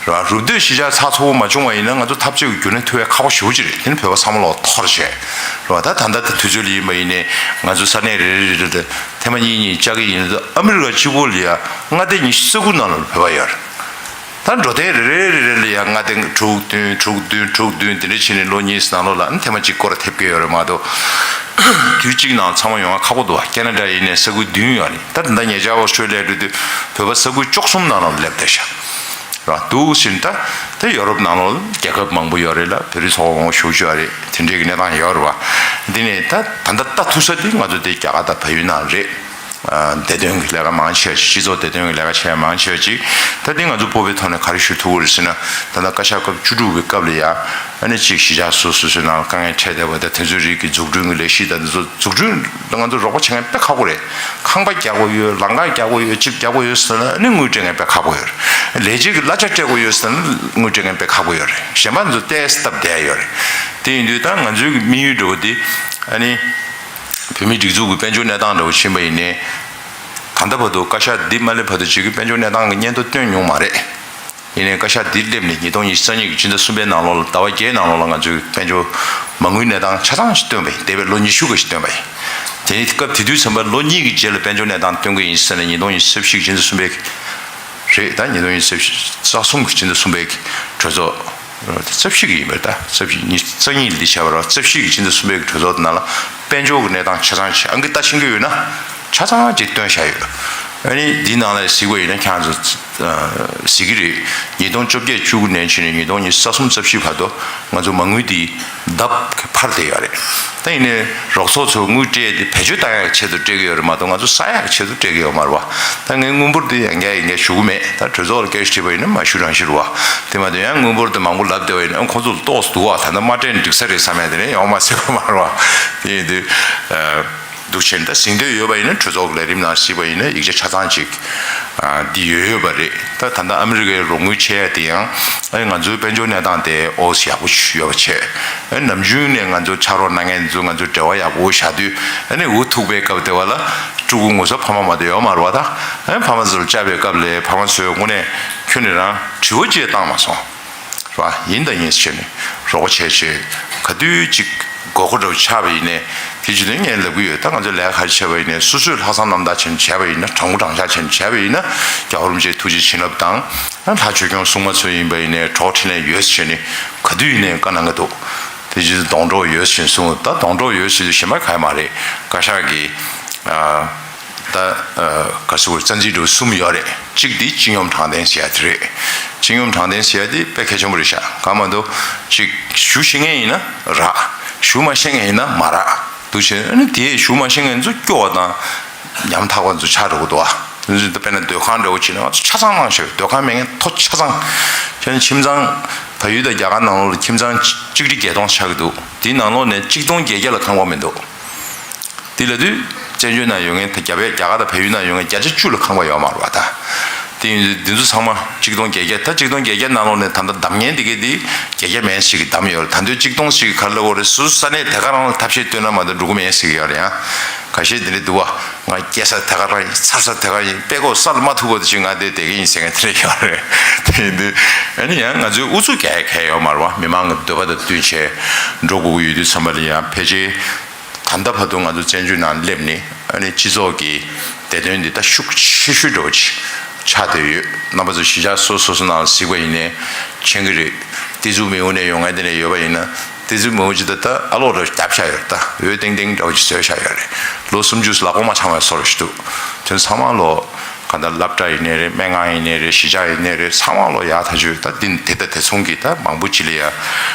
བ། རུབ་བསྡུས་གཞིས་ཆགས་ཚགས་ཚུད་པོ་མ་བྱུང་བ་ཡིན་ན་ང་ཚོ་འཐབ་རྩོད་ཀྱི་རྒྱུན་གནས་ཐུབ་ཡ་ཁག་པོ་ཞེ་པོ་ཅིག་རེད། དེ་ནི་བོད་པ་ཚང་མ་ལོག་འཐོར་བྱས། རེད་བ། ད་ད་ལྟ་དེ་དུས་ཚོད་ལ་ཡིན་པ་ཡིན་ནའི་ང་ཚོ་ས་གནས་རེ་རེ་རེ་རེ་ཐེངས་མ་གཉིས་གཉིས་བཅར་གྱི་ཡིན་ད་ཨ་མི་རི་ཀ་གཅིག་པོ་ལ་ཡ་མངའ་སྡེ་ཉི་ཤུ་རྩ་དགུ་ནང་ལ་བོད་པ་ཡོད་རེད། ད་འགྲོ་སྡེ་རེ་རེ་རེ་རེ་ལ་ཡང་མངའ་སྡེ་དྲུག་བདུན་དྲུག་བདུན་དྲུག་བདུན་དེ་འདྲ་ཕྱིན་ནས་ལོ་གཉིས་ནང་ལོགས་ལ་ཨ་ནི་ཐེངས་མ་གཅིག་སྐོར་ཐེབས་ཀྱི་ཡོད་རེད་མ་གཏོགས། དུས་གཅིག་ནང་ཚང་མ་ཡོང་ཡ་ཁག་པོ་འདུག་བ། ཁེ་ན་ཌ་ཡིན་ནའི་ས་ཁུལ་བདུན་ཡོད་རེད། ད་ད་ལྟ་ཉེ་ཆར་ཨོ་སི་ཊྲེ་ལི་ཡ་འགྲོ་དུས་བོད་པ་ས་ཁུལ་བཅུ་གསུམ་ནང་ལོགས་སླེབས་བསྡད་ཤག་རེད་བ། འདུག་ཕྱིན་ད་ད་ཡོ་རོབ་ནང་ལོགས་རྒྱལ་ཁབ་མང་པོ་ཡོད་རེད་ལ། བོད་རིགས་ཚོགས་པ་མང་པོ་ཞེ་པོ་ཅིག་ཡོད་རེད། དེ་འདྲའི་གི་གནས་སྟངས་ཡོད་རེད་བ། འདི་ནས་ད་ད་ལྟ་ལྟ་ཐུབ་ས་དེ་ང་ཚོ་དེ་རྒྱ་གར་དང་བལ་ཡུལ་ནང་རེད། བདེ་དོན་གྱི་ལས་ཀ་མང་ཆེ་བ་ཅིག་སྤྱི་ཚོགས་བདེ་དོན་གྱི་ལས་ཀ་བྱེད་ཡ་མང་ཆེ་བ་ཅིག་ད་འདི་ང་ཚོ་སྤོབས་པའི་ཐོག་ནས་ག་རེ་ཞུ་ཐུབ་ཀྱི་རེད་ཟེར་ན། ད་ལྟ་བཀའ་ཤག་སྐབས་བཅུ་དྲུག་པའི་སྐབས་ལ་ཡ་ཨ་ནི་གཅིག་གཞིས་ཆགས་སོ་སོ་སོའི་ནང་ལ་དཀའ་ངལ་འཕྲད་བསྡད་པ་དང་དེ་ཚོའི་རིགས་ཀྱི་འཛུགས་སྐྲུན་གྱི་ལས་གཞི་དང་འདི་ཚོ་འཛུགས་སྐྲུན་ལ་ང་ཚོ་རོགས་པ་བྱེད་མཁན་དཔེ་ཁག་པོ་རེད། ཁང་པ་རྒྱག་དགོས་ཡོད། ལམ་ཁ་རྒྱག་དགོས་ཡོད། ཅིབ་རྒྱག་དགོས་ཡོད་ཟེར་ན་ཨ་ནི་དངུལ་སྤྲད་མཁན་དཔེ་ཁག་པོ་ཡོད་རེད། ལས་བྱེད་ཀྱི་གླ་ཆ་སྤྲད་དགོས་ཡོད་ཟེར་ན་དངུལ་སྤྲད་མཁན་དཔེ་ཁག་པོ་ཡོད་རེད། གཞན་པ་ཚོ་ཏོག་ཙམ་སྟབས་བདེ་ཡོད་རེད། དེ་ཡིན་དུས་ད་ང་ཚོའི་གི་དམིགས་ཡུལ་འདྲ་བོ་དེ་ཨ་ནི་བོད་མིའི་སྒྲིག་འཛུགས་ཀྱི་དཔལ་འབྱོར་གནས་སྟངས་འདྲ་བོ་ཕྱིན་པ་ཡིན་ནའི། ད་ལྟ་བར་དུ་བཀའ་ཤག་འདི་མ་སླེབས་བར་དུ་ཅིག་གི་དཔལ་འབྱོར་གནས་སྟངས་ཀྱི་སྙན་ཐོ་བཏོན་མྱོང་མ་རེད། ཡིན་ནའི་བཀའ་ཤག་འདི་སླེབས་ནས་ཉིས་སྟོང་ཉི་ཤུ་རྩ་གཉིས་ཀྱི་ཕྱི་ཟླ་གསུམ་པའི་ནང་ལོགས་ལ་ཟླ་བ་བརྒྱད་ནང་ལོགས་ལ་ང་ཚོའི་དཔལ་འབྱོར་མ་དངུལ་གནས་སྟངས་ཆ་ཚང་ཞིག་བཏོན་པ་ཡིན། འདས་པའི་ལོ་ཉི་ཤུ་ག་ཞིག་བཏོན་པ་ཡིན། དེ་ནི་སྐབས་དེ་དུས་ཙམ་པ་ལོ་གཉིས་ཀྱི་རྗེས་ལ་དཔལ་འབྱོར་གནས་སྟངས་སྟོན་གྱི་ཡིན་ཟེར་ནས་ཉིས་སྟོང་ཉི་ཤུ་རྩ་བཞི་གི་ཕྱི་ཟླ་གསུམ་པའི་རེད། ད་ཉིས་སྟོང་ཉི་ཤུ་རྩ་གསུམ་གྱི་ཕྱི་ཟླ་གསུམ་པའི་གྲོས་ཚོགས་རྩ་བཞི་གི་ཡིན་པ་རེད། ད་རྩ་བཞི་ཉི་ཤུ་རྩ་གཉིས་ལ་འདི་བྱས་པ་རེད། རྩ་བཞི་གི་ཕྱི་ཟླ་གསུམ་པའི་གྲོས་ཚོགས་དེ་ནང་ལ་དཔལ་འབྱོར་གྱི་གནས་སྟངས་ཆ་ཚང་ཞིག་ཨང་ཀི་ལྟ་ཤེས་ཀྱི་ཡོད་ན་ཆ་ཚང་ཅིག་བཏོན་བཞག་ཡོད། ཨ་ནི་འདི་ནང་ལ་གཟིགས་པ་ཡིན་ན་ཁྱེད་ཚོ་གཟིགས་ཀྱི་རེད། ཉིས་སྟོང་བཅོ་བརྒྱད་བཅུ་དགུ་ནས་ཕྱིན་ནས་ཉིས་སྟོང་ཉི་ཤུ་རྩ་གསུམ་རྩ་བཞི་བར་དུ་ང་ཚོ་མ་དངུལ་འདི་ལྡབ་འཕར་བསྡད་ཡོད་རེད། ད་ཡིན་ནའི་རོགས་ཚོགས་ཚོ་དངུལ་སྤྲད་དེ་བེད་སྤྱོད་བཏང་ཡག་ཆེད་དུ་སྤྲད་ཀྱི་ཡོད་རེད་མ་གཏོགས་ང་ཚོ་ཟ་ཡག་ཆེད་དུ་སྤྲད་ཀྱི་ཡོད་མ་རེད་བ། ད་ངས་དངུལ་འབོར་འདི་ཡང་བསྐྱར་ཡང་བསྐྱར་ཞུ་གི་མེད། ད་གྲོས་ཚོགས་ལ་སྐད་ཆ་དྲིས་པ་ཡིན་ན་མ་ཞུ་རང་ཞུ་རེད་བ། དེ་མ་གཏོགས་ཡང་དངུལ་འབོར་དེ་མང་པོ་ལབ་བསྡད་པ་ཡིན་ན་ཁོང་ཚོ་ལ་ཏོག་ཙམ་སྡུག་བ། ད་ལྟ་མ་སྤྲད་ན་འགྲིག་ས་རེད་བསམ་ཡ་དེ་ནས་ཡོང་མ་སྲིད་པ་མ་རེད་བ། དེ་ཡིན་དུས། འདུག་བྱས་ནས་ད་གཟིགས་འདོད་ཡོད་པ་ཡིན་ན་གྲོས་ཚོགས་ཀྱི་ལས་རིམ་ནང་གཟིགས་པ་ཡིན་ན་ཡིག་ཆ་ཆ་ཚང་ཅིག་འདི་ཡོད་ཡོད་པ་རེད། ད་ད་ལྟ་ཨ་མི་རི་ཀའི་རོགས་དངུལ་ཆེ་ཡ་དེ་ཡང་ཨ་ང་ཚོའི་དཔལ་འབྱོར་གནས་སྟངས་དེ་ཨོ་ཙི་ཡག་པོ་ཡོད་པ་བྱས། ཨ་ནམ་རྒྱུན་ནས་ང་ཚོ་ཕྱག་རོགས་གནང་མཁན་ཚོ་ང་ཚོ་འབྲེལ་བ་ཡག་པོ་བཞག་དུས་ཨ་ནི་འུ་ཐུག་པའི་སྐབས་དེ་བ་ལ་ཕྲུ་གུ་ངོ་ཚ་ཕ་མ་མ་གཏོགས་ཡོད་མ་རེད་བ། ད་ཨ་ཕ་མ་ཚོར་བཅར་བའི་སྐབས་ལ་ཕ་མ་ཚོས་དངོས་གནས་ཁྱོན་ནས་རང་དྲི་བ་ཅིག་བཏང་མ་སོང་། རེད་བ། ཡིན་དང་ཡིན་ཟེར་ནས་རོགས་པ་བྱས་བྱས་ག་དུས་ཅིག་དགོས་མཁོ་འདྲ་བོ་ཆགས་པ་ཡིན་ནའི་དེ་བྱེད་དུས་ངས་ལབ་ཀྱི་ཡོད། ད་ང་ཚོ་ལས་ཀ་ག་རེ་བྱས་པ་ཡིན་ནའི་སོ་སོས་ལྷག་བསམ་རྣམ་དག་བྱས་ནས་བྱས་པ་ཡིན་ན། དྲང་པོ་དྲང་བཞག་བྱས་ནས་བྱས་པ་ཡིན་ན་རྒྱལ་བ་རིན་པོ་ཆེའི་ཐུགས་རྗེ་བྱིན་རླབས་དང་། ལྷ་ཆོས་སྐྱོང་སྲུང་མ་ཚོ་ཡིན་པ་ཡིན་ནའི་གྲོགས་འཕྲིན་ལས་ཡོད་ཟེར་ནས་ག་དུས་ཡིན་ནའི་བཀའ་གནང་གི་འདུག་དེ་བྱེད་དུས་སྡོང་གྲོགས་ཡོད་ཟེར་ནས་གསུངས། ད་སྡོང་གྲོགས་ཡོད་ཟེར་དུས་གཞན་པ་ག་ཡེ་མ་རེད། བཀའ་ཤག་གིས་ད་ག་ཟེར་དགོས་རེད། རྩ་འཛིན་གྲུ་གསུམ་ཡོད་རེད། གཅིག་དེ་སྤྱི་སྙོམས་དྲང་བདེན་ཟེར་ཡ་དེ་རེད། སྤྱི་སྙོམས་དྲང་བདེན་ཟེར་ཡ་དེ་དཔེ་གལ་ཆེན་པོ་རེད་ཤག་གང་མ་གཏོགས་གཅིག་ཞུ་ཤེས་མཁན་ཡིན་ན་རག་ཞུ་མ་ཤེས་མཁན་ཡིན་ན་མ་རག་འདུག་བྱས་ཨ་ནི་དེ་ཞུ་མ་ཤེས་མཁན་ཚོ་སྐྱོ་བ་དང་ཉམ་ཐག་པ་ཚོ་ཆགས་འགྲོ་གི་འདུག་ཨ། དེ་ཚོ་དཔེར་ན་སྡོད་ཁང་འདྲ་བོ་བྱས་ན་ང་ཚོ་ཆ་ཚང་གནང་ཤག་སྡོད་ཁང་མེད་མཁན་མཐོ་ཆ་ཚང་། བྱས་ན་ཁྱིམ་ཚང་བལ་ཡུལ་དང་རྒྱ་གར་ནང་ལོགས་ལ་ཁྱིམ་ཚང་གཅིག་ཁྲི་བརྒྱད་སྟོང་ཆགས་ཀྱི་འདུག་དེའི་ནང་ལོགས་ནས་གཅིག་སྟོང་བརྒྱད་བརྒྱ་ལ་ཁང་པ་མི་འདུག་དེ་ལབ་དུས་བཙན་བྱོལ་ནང་ཡོད་མཁན་ད་རྒྱ་བལ་རྒྱ་གར་དང་བལ་ཡུལ་ནང་ཡོད་མཁན་བརྒྱ་ཆ་བཅུ་ལ་ཁང་པ་ཡོད་མ་རེད་བ་ད། དེ་ཡིན་དུས་འདི་ཚོ་ཚང་མ་གཅིག་སྟོང་བརྒྱད་བརྒྱ། ད་གཅིག་སྟོང་བརྒྱད་བརྒྱ་ནང་ལོགས་ནས་ད་ལྟ་བདམས་མཁན་དེ་གས་དེ་བརྒྱད་བརྒྱ་མན་ཞིག་གིས་བདམས་ཡོད་རེད། ད་དུང་གཅིག་སྟོང་ཞིག་གིས་ག་རེ་ལབ་ཡོད་རེད། སོ་སོ་ས་གནས་དེ་ག་རང་ལ་ཐབས་ཤེས་བཏོན་ན་མ་གཏོགས་འགྲོ་གི་མེད་ཟེར་གྱི་ཡོད་རེད། ཡང་ཁ་ཤས་དེ་འདྲས་འདུག་བ། ང་སྐྱེས་ས་དེ་ག་རང་ཡིན། འཚར་ས་དེ་ག་ཡིན། དཔྲལ་ཀོ་ས་ལ་མ་ཐུག་པ་དེ་ཅིག་ང་དེ་བསྡད་ཀྱི་ཡིན་ཟེར་མཁན་དེ་འདྲས་ཡོད་རེད། དེ་ཡིན་དུས་ཨ་ནི་ཡང་ང་ཚོའི་ཨུ་ཚུགས་རྒྱག་ཡ་གང་ཡང་ཡོད་མ་རེད་བ། མི་མང་གི་འདོད་པ་དང་བསྟུན་བྱས་འགྲོ་དགོས་ཀྱི་ཡོད་དུས་ཙམ་པ་ལ་ཡང་ཕལ་ཆེར་ད་ལྟ་བར་དུ་ང་ཚོ་བཙན་བྱོལ་ནང་སླེབས་ནས་ཨ་ནི་སྤྱི་ཚོགས་ཀྱི་བདེ་དོན་འདི་ད་ཤུགས་ཆེ་ཤོས་འདྲ་བོ་ཅིག་ཆགས་བསྡད་ཡོད། རྣམ་པ་ཚོ་གཞིས་ཆགས་སོ་སོ་སོ་ནང་ལ་གཟིགས་པ་ཡིན་ནའི་མཁྱེན་གྱི་རེད། ཏི་ཛུ་མེའུ་ནས་ཡོང་མཁན་དེ་ནས་ཡོད་པ་ཡིན་ན་ཏི་ཛུ་མེའུ་ཅིག་ད་ལྟ་ཨ་ལོག་འདྲ་བོ་བརྒྱབ་བཞག་ཡོད་རེད། ད་འོད་ཏིང་ཏིང་འདྲ་བོ་ཅིག་བཟོས་བཞག་ཡོད་རེད། ལོ་སུམ་ཅུ་ལག་པ་མ་འཆང་བའི་བཟོ་འདྲ་ཞིག་འདུག་དེ་ཚང་མ་ལོ་ག་ད་སློབ་གྲྭ་ཡིན་ནའི་རེད། སྨན་ཁང་ཡིན་ནའི་རེད། གཞིས་ཆགས་ཡིན་ནའི་རེད། ཚང་མ་ལོ་ཡག་ཐག་ཆོད། ད་འདི་དེ་ད་དེ་མཚུངས་ཀྱི་ད་མང་པོ་ཅིག་ལ་ཡ་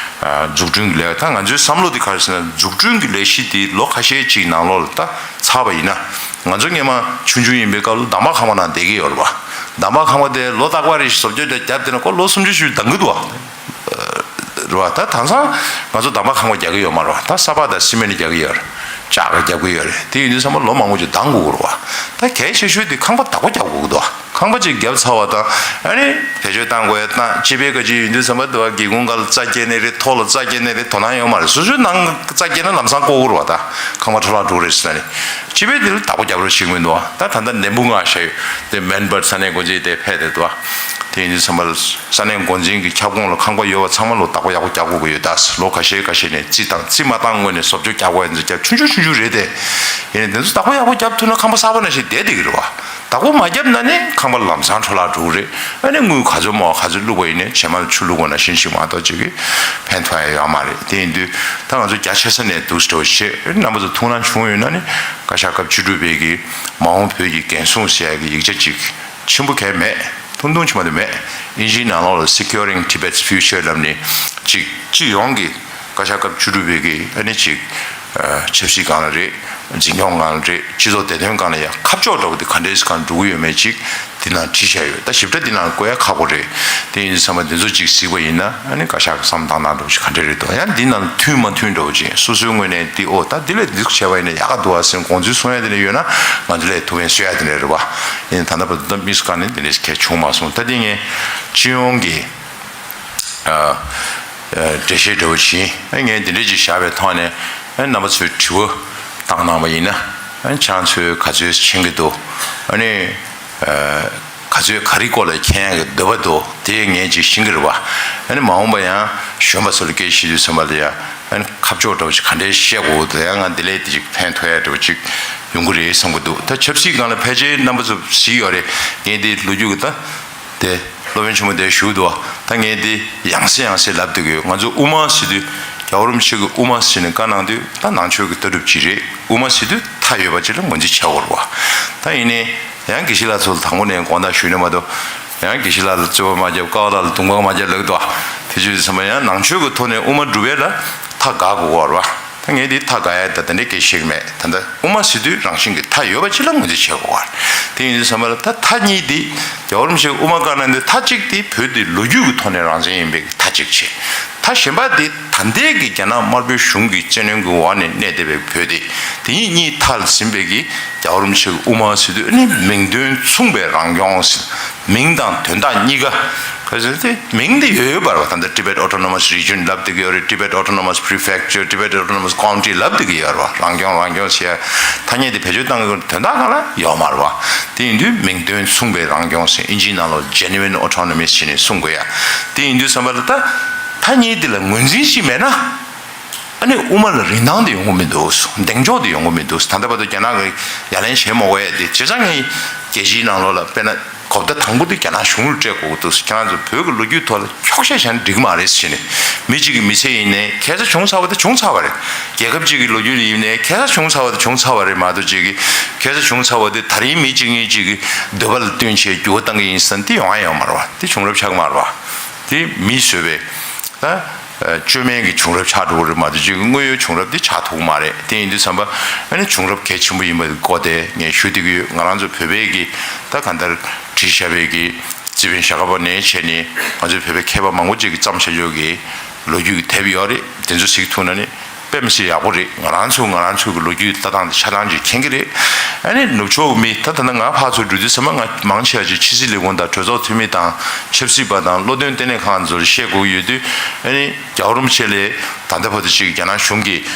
འཛུགས་སྐྲུན་གྱི་ལས་ཀ། ད་ང་ཚོའི་བསམ་བློ་འདི་ག་རེ་ཟེར་ན་འཛུགས་སྐྲུན་གྱི་ལས་གཞི་འདི་ལོ་ཁ་ཤས་ཅིག་ནང་ལོགས་ལ་ད་ཚར་བ་ཡིན་ན། ང་ཚོ་སྔོན་མ་ཆུང་ཆུང་ཡིན་པའི་སྐབས་ལ་འདམ་བག་ཁང་པ་ནང་བསྡད་ཀྱི་ཡོད་རེད་བ། འདམ་བག་ཁང་པ་དེ་ལོ་རྟག་པར་རེ་བཞིན་བཟོ་བཅོས་དེ་བརྒྱབ་བསྡད་ན་ཁོ་ལོ་སུམ་ཅུ་བཞི་བཅུ་འདང་གི་འདུག་བ། རེད་བ། ད་དེང་སང་ང་ཚོ་འདམ་བག་ཁང་པ་རྒྱག་གི་ཡོད་མ་རེད་བ། ད་ས་ཕག་དང་སི་མེན་རྒྱག་གི་ཡོད་རེད། ལྕགས་རྒྱག་གི་ཡོད་རེད། དེ་ཡིན་དུས་ཚང་མ་ལོ་མང་པོ་ཅིག་འདང་དགོས་ཀྱི་རེད་བ། ད་གལ་ཆེ་ཤོས་དེ་ཁང་པ་བདག་པོ་རྒྱག་དགོས་ཀྱི་འདུག་བ། ཁང་པ་ཅིག་བརྒྱབ་ཚར་བ་དང་ཨ་ནི་བེད་སྤྱོད་བཏང་དགོས་ཡ་བཏང་། སྤྱི་པའི་བཀའ་སྤྱི་ཡིན་དུས་ཚང་མ་འདུག་བ། སྒེའུ་ཁུང་སྒང་ལ་རྩྭ་སྐྱེས་ནའི་རེད། ཐོག་ལ་རྩྭ་སྐྱེས་ནའི་རེད། དོ་སྣང་ཡོད་མ་རེད། སོ་སོའི་ནང་རྩྭ་སྐྱེས་ན་ལམ་སང་བཀོག་གི་རེད་བ། ད་ཁང་པ་འཕྲོ་བརླག་འགྲོ་གི་རེད་ཟེར་ནས་སྤྱི་པའི་དེ་ལ་བདག་པོ་རྒྱབ་རོགས་བྱེད་ཀྱི་མི་འདུག་བ། ད་ད་ལྟ་ནད་འབུ་མངགས་བཞག་ཡོད་དེ། མེལ་བྷོན་ས་གནས་འགོ་འཛིན་དེ་ཕེབས་བསྡད་འདུག་བ། དེ་ཡིན་དུས་ཚང་མ་ས་གནས་འགོ་འཛིན་གྱི་ཁྱབ་ཁོངས་ལ་ཁང་པ་ཡོད་པ་ཚང་མ་ལོ་བདག་པོ་ཡག་པོ་རྒྱག་དགོས་ཀྱི་ཡོད། ད་ལོ་ཁ་ཤས་ཁ་ཤས་ནས་རྩིས་བཏང་། རྩིས་མ་བཏང་སྔོན་ནས་བཟོ་བཅོས་རྒྱག་དགོས་ཡ་ཚོ་རྒྱབ། ཆུང་ཆུང་ཆུང་ཆུང་རེད་དེ། ཡིན་ནའི་དེ་ཚོ་བདག་པོ་ཡག་པོ་རྒྱབ་ཐུབ་ན་ཁང་པ་གསར་པ་ནང་བཞིན་བསྡད་བསྡད་ཀྱི་རེད་བ། བདག་པོ་མ་བརྒྱབ་ན་ནི་ཁང་པ་ལམ་སང་འཕྲོ་བརླག་འགྲོ་གི་རེད། ཨ་ནི་དངུལ་ག་ཚོད་མོ་ག་ཚོད་བླུགས་པ་ཡིན་ནའི་བྱེ་མ་ལ་ཆུ་བླུགས་པ་ནང་བཞིན་ཞིག་མ་གཏོགས་ཅིག་གིས་ཕན་ཐོགས་ཡ་ཡོད་མ་རེད། དེ་ཡིན་དུས་ད་ང་ཚོ་རྒྱ་ཆེ་ས་ནས་འདུག་སེ་འགྲོ་བྱེད། རྣམ་པ་ཚོ་ཐུགས་སྣང་བྱུང་ཡོད་ན་ནི་བཀའ་ཤག་སྐབས་བཅུ་དྲུག་པའི་གི་མ་འོངས་བོད་ཀྱི་འགན་སྲུང་ཟེར་ཡ་གི་ཡིག་ཆ་ཅིག་ཆེན་པོ་གང་ཡང་མེད། ཐུང་ཐུང་ཆེ་མ་དེ་མེད། ཨིན་ཇིའི་ནང་ལོགས་ལ་Securing Tibet's Future ལབ་ནས་ཅིག་སྤྱི་ཡོངས་ཀྱི་བཀའ་ཤག་སྐབས་བཅུ་དྲུག་པའི་གི་ཨ་ནི་ཅིག་ཆབ་སྲིད་སྒང་ལ་རེད། འཛིན་སྐྱོང་སྒང་ལ་རེད། སྤྱི་ཚོགས་བདེ་དོན་སྒང་ལ་ཡང་ཁ་ཕྱོགས་འདྲ་བོ་དེ་ག་འདྲས་སྒང་འགྲོ་གི་ཡོད་མེད་ཅིག་འདི་ནང་བྲིས་བཞག་ཡོད། ད་ཞིབ་ཕྲ་འདི་ནང་བཀོད་ཡ་ཁག་པོ་རེད། དེ་ཡིན་དུས་ཚང་མ་འདི་ཚོ་ཅིག་གཟིགས་པ་ཡིན་ན་ཨ་ནི་བཀའ་ཤག་གི་བསམ་བློ་བཏང་སྟངས་འདྲ་བོ་ཅིག་ག་འདྲས་རེད་འདུག་ཡང་འདི་ནང་མཐུན་མ་མཐུན་འདྲ་བོ་ཅིག་སོ་སོའི་ངོས་ནས་འདི་ཨོ་ད་འདི་ལས་འདི་བྱས་པ་ཡིན་ན་ཡག་ག་འདུག་ཨ་ཟེར་དགོངས་ཚུལ་གསུང་ཡ་དེ་འདྲ་ཡོད་ན་ང་ཚོ་ལས་ཐུབ་པ་ཡིན་གསུང་ཡ་དེ་འདྲ་རེད་བ། ཡིན་ད་ལྟ་བར་དུ་ད་དམིགས་སུ་བཀར་ནས་འདི་འདྲས་གལ་བྱུང་མ་སོང་། ད་འདི་ངས་སྤྱི་ཡོངས་ཀྱི་ཨ་ཨ་འགྲེལ་བཤད་འདྲ་བོ་བྱིན། ཨ་ངས་འདི་འདྲས་ཅིག་བཞག་པའི་ཐོག་ནས་ཨ་རྣམ་པ་ཚོས་དྲི་བ་བཏང་གནང་བ་ཡིན་ན། ཨ་ཁྱེད་ཚོས་ག་ཚོད་མཁྱེན་གྱི་འདུག་ཨ་ནི་ཨ་ག་ཚོད་ག་རེའི་སྐོར་ལ་མཁྱེན་ཡག་གི་འདོད་པ་འདུག་དེ་ངས་ཅིག་ཤེས་ཀྱི་རེད་བ། ཨ་ནི་མ་འོངས་པ་ཡང་གཞོན་པ་ཚོ་ལ་སྐད་ཆ་བཤད་དུས་ཙམ་པ་ལ་ཡང་ཨ་ནི་ཁ་ཕྱོགས་འདྲ་བོ་ཅིག་ག་འདྲས་བཤད་དགོས་འདུག་ཡང་ང་འདི་ལས་དེ་ཅིག་ཕན་ཐོགས་ཡ་འདྲ་བོ་ཅིག་ཡོང་གི་རེད་བསམ་གྱི་འདུག་ད་ཆབ་སྲིད་སྒང་ལ་ཕལ་ཆེར་རྣམ་པ་ཚོ་གཟིགས་ཡོད་རེད། ངས་འདི་ལོ་རྒྱུས་ཀྱི་ད། དེ་སློབ་དཔོན་ཆེན་མོ་དེ་ཞུ་འདུག་ད་ངས་འདི་ཡང་སེ་ཡང་སེ་ལབ་བསྡད་ཀྱི་ཡོད། ང་ཚོ་དབུ་མ་ཟེར་དུས་རྒྱལ་བ་རིན་པོ་ཆེ་གི་དབུ་མ་ཟེར་ནས་བཀའ་གནང་དུས་ད་ནང་ཆོས་ཀྱི་ལྟ་གྲུབ་ཅིག་རེད། དབུ་མ་ཟེར་དུས་མཐའ་ཡོད་པ་ཅིག་ལ་ངོས་འཛིན་བྱེད་དགོས་རེད་བ། ད་ཡིན་ནའི་ ཡང་དགེ་བཤེས་ལགས་ཚོ་ལ་དང་པོ་ནས་དགོངས་དག་ཞུས་ནས་མ་གཏོགས། ཡང་དགེ་བཤེས་ལགས་ལ་རྩོད་པ་མ་བརྒྱབ། ཀ་བ་ལགས་ལ་དུང་ཁང་མ་བརྒྱབ་ལབ་འདུག་དེ་བྱས་ཙང་ཡང་ནང་ཆོས་ཀྱི་ཐོག་ནས་དབུ་མ་སྒྲུབ་ཡས་ལ་མཐའ་དགག་དགོས་པ་རེད་བ། ད་ངས་འདི་མཐའ་དགག་ཡས་ད་དེ་འདྲ་སྐད་ཆ་བཤད་ཀྱི་མེད། ད་ལྟ་དབུ་མ་ཟེར་དུས་རང་བཞིན་གྱི་མཐའ་ཡོད་པ་ཅིག་ལ་ངོས་འཛིན་བྱེད་དགོས་པ་རེད། དེ་ཡིན་དུས་ཙམ་པ་ལ་ད་མཐའ་གཉིས་དེ་རྒྱལ་བ་རིན་པོ་ཆེའི་དབུ་མ་བཀའ་གནང་དུས་མཐའ་གཅིག་དེ་བོད་དེ་ལོ་རྒྱུས་ཀྱི་ཐོག་ནས་རང་བཙན་ཡིན་པའི་མཐའ་གཅིག་བྱས། མཐའ་གཞན་པ་དེ་ད་ལྟའི་གི་རྒྱ་ནག་དམར་པོའི་གཞུང་གི་བཙན་གནོན་གྱི་འོག་ནས་གནས་བསྡད་པའི་བོད་དེ། དེ་གཉིས་གཉིས་མཐའ་ལ་ཟིན་པའི་གི་རྒྱལ་བ་རིན་པོ་ཆེ་གི་དབུ་མ་ཟེར་དུས་ཨ་ནི་མིང་དོན་མཚུངས་པའི་རང་སྐྱོང་ཟེར། མིང་དང་དོན་དག་གཉིས་ཀ། ག་ཚོད་དེ་མིང་དེ་ཡོད་ཡོད་པ་རེད་བ། ད་ལྟ་Tibet Autonomous Region་ལབ་བསྡད་ཀྱི་ཡོད་རེད། Tibet Autonomous Prefecture, Tibet Autonomous County་ལབ་བསྡད་ཀྱི་ཡོད་རེད་བ། རང་སྐྱོང་རང་སྐྱོང་ཟེར་ཡ་ཐ་སྙད་དེ་བེད་སྤྱོད་བཏང་གི་དོན་དག་གང་ལ་ཡོད་མ་རེད་བ། དེ་ཡིན་དུས་མིང་དོན་མཚུངས་པའི་རང་སྐྱོང་ཟེར། ཨིན་ཇིའི་ནང་ལོགས་genuine autonomy་ཟེར་ནས་གསུང་དགོས་ཡ། དེ་ཡིན་དུས་ཙམ་པ་ལ་ད་ཐ་སྙད་དེ་ལ་ངོས་འཛིན་ཞིག་མེད་ན། ཨ་ནི་དབུ་མ་ལ་རིན་ཐང་དེ་ཡོང་གི་མི་འདུག་གདེང་འཇོག་དེ་ཡོང་གི་མི་འདུག་ད་ལྟ་བར་དུ་རྒྱ་ནག་གིས་ཡ་ལན་བྱེད་མ་དགོས་ཡ་དེ་བྱས་ཙང་ངས་རྒྱལ་སྤྱིའི་ནང་ལོགས་ལ་དཔེར་ན་གོ་བརྡ་དང་པོ་དེ་རྒྱ་ནག་གཞུང་ལ་སྤྲད་དགོས་ཀྱི་འདུག་ཁྱེད་རང་ཚོ་བོད་ཀྱི་ལོ་རྒྱུས་ཐོག་ལ་འཁྱོག་བཤད་བྱས་ན་འགྲིག་གི་མ་རེད་ཟེར་ནས། མི་གཅིག་གི་མི་ཚེ་ཡིན་ནའི་ཁ་སང་བྱུང་ཚར་བ་དེ་བྱུང་ཚར་བ་རེད། རྒྱལ་ཁབ་གཅིག་གི་ལོ་རྒྱུས་ལ་ཡིན་ནའི་ཁ་སང་བྱུང་ཚར་བ་དེ་བྱུང་ཚར་བ་རེད་མ་གཏོགས། གཅིག་གི་ཁ་སང་བྱུང་ཚར་བ་དེ་ད་རིང་མི་གཅིག་གཉིས་གཅིག་གི་འདོད་པ་ལ་བསྟུན་བྱས་འགྱུར་བ་གཏང་གི་ཡིན་ཟེར་ན་དེ་ཡོང་ཡ་ཡོད་མ་རེད་བ། དེ་བྱུང་རབས་ཆགས་ཀྱི་མ་རེད་བ། དེ་མིས་བཟོས་པའི་ད། བཅོས་མིན་གྱི་བྱུང་རབས་ཆགས་འགྲོ་གི་རེད་མ་གཏོགས་ཅིག་དངོས་ཡོད་བྱུང་རབས་དེ་ཆགས་ཐུབ་ཀྱི་མ་རེད། དེ་ཡིན་དུས་ཙམ་པ་ཨ་ནི་བྱུང་རབས་གལ་ཆེན་པོ་ཡིན་པ་གོ་དེ་ངས་ཞུ་བསྡད་ཀྱི་ཡོད། ང་རང་ཚོ་བོད་པའི་གི་ད་གང་ལྟར་བྲིས་བཞག་པའི་གི་རྩིས་དཔོན་ཞྭ་སྒབ་པ་ནས་བྱས་ནས་ང་ཚོའི་བོད་པའི་མཁས་པ་མང་པོ་ཅིག་གིས་བརྩམས་བཞག་ཡོད་གི་ལོ་རྒྱུས་ཀྱི་དེབ་ཡོད་རེད། དེ་ཚོ་གཟིགས་ཐུབ་ན་ནི་དཔེ་མི་སྲིད་ཡག་པོ་རེད། ང་རང་ཚོ་ང་རང་ཚོ་གི་ལོ་རྒྱུས་ལྟ་སྟངས་དེ་ཆ་ཚང་ཅིག་མཁྱེན་གི་རེད། ཨ་ནི་ནུབ་ཕྱོགས་མི་ད་ད་ལྟ་ང་ཕར་ཚུར་འགྲོ་དུས་ཙམ་པ་ང་མང་ཆེ་བ་ཅིག་ཕྱི་སྲིད་ལས་ཁུངས་དང་གྲོས་ཚོགས་འཐུས་མི་དང་ཆབ་སྲིད་པ་དང་བློ་འདོན་ལྟེ་གནས་ཁང་ཚོར་བཤད་དགོས་ཀྱི་ཡོད་དུས། ཨ་ནི་རྒྱལ་བ་རིན་པོ་ཆེ་ལས་ད་ལྟ་བར་དུ་ཅིག་རྒྱ་ནག་གཞུང་གིས་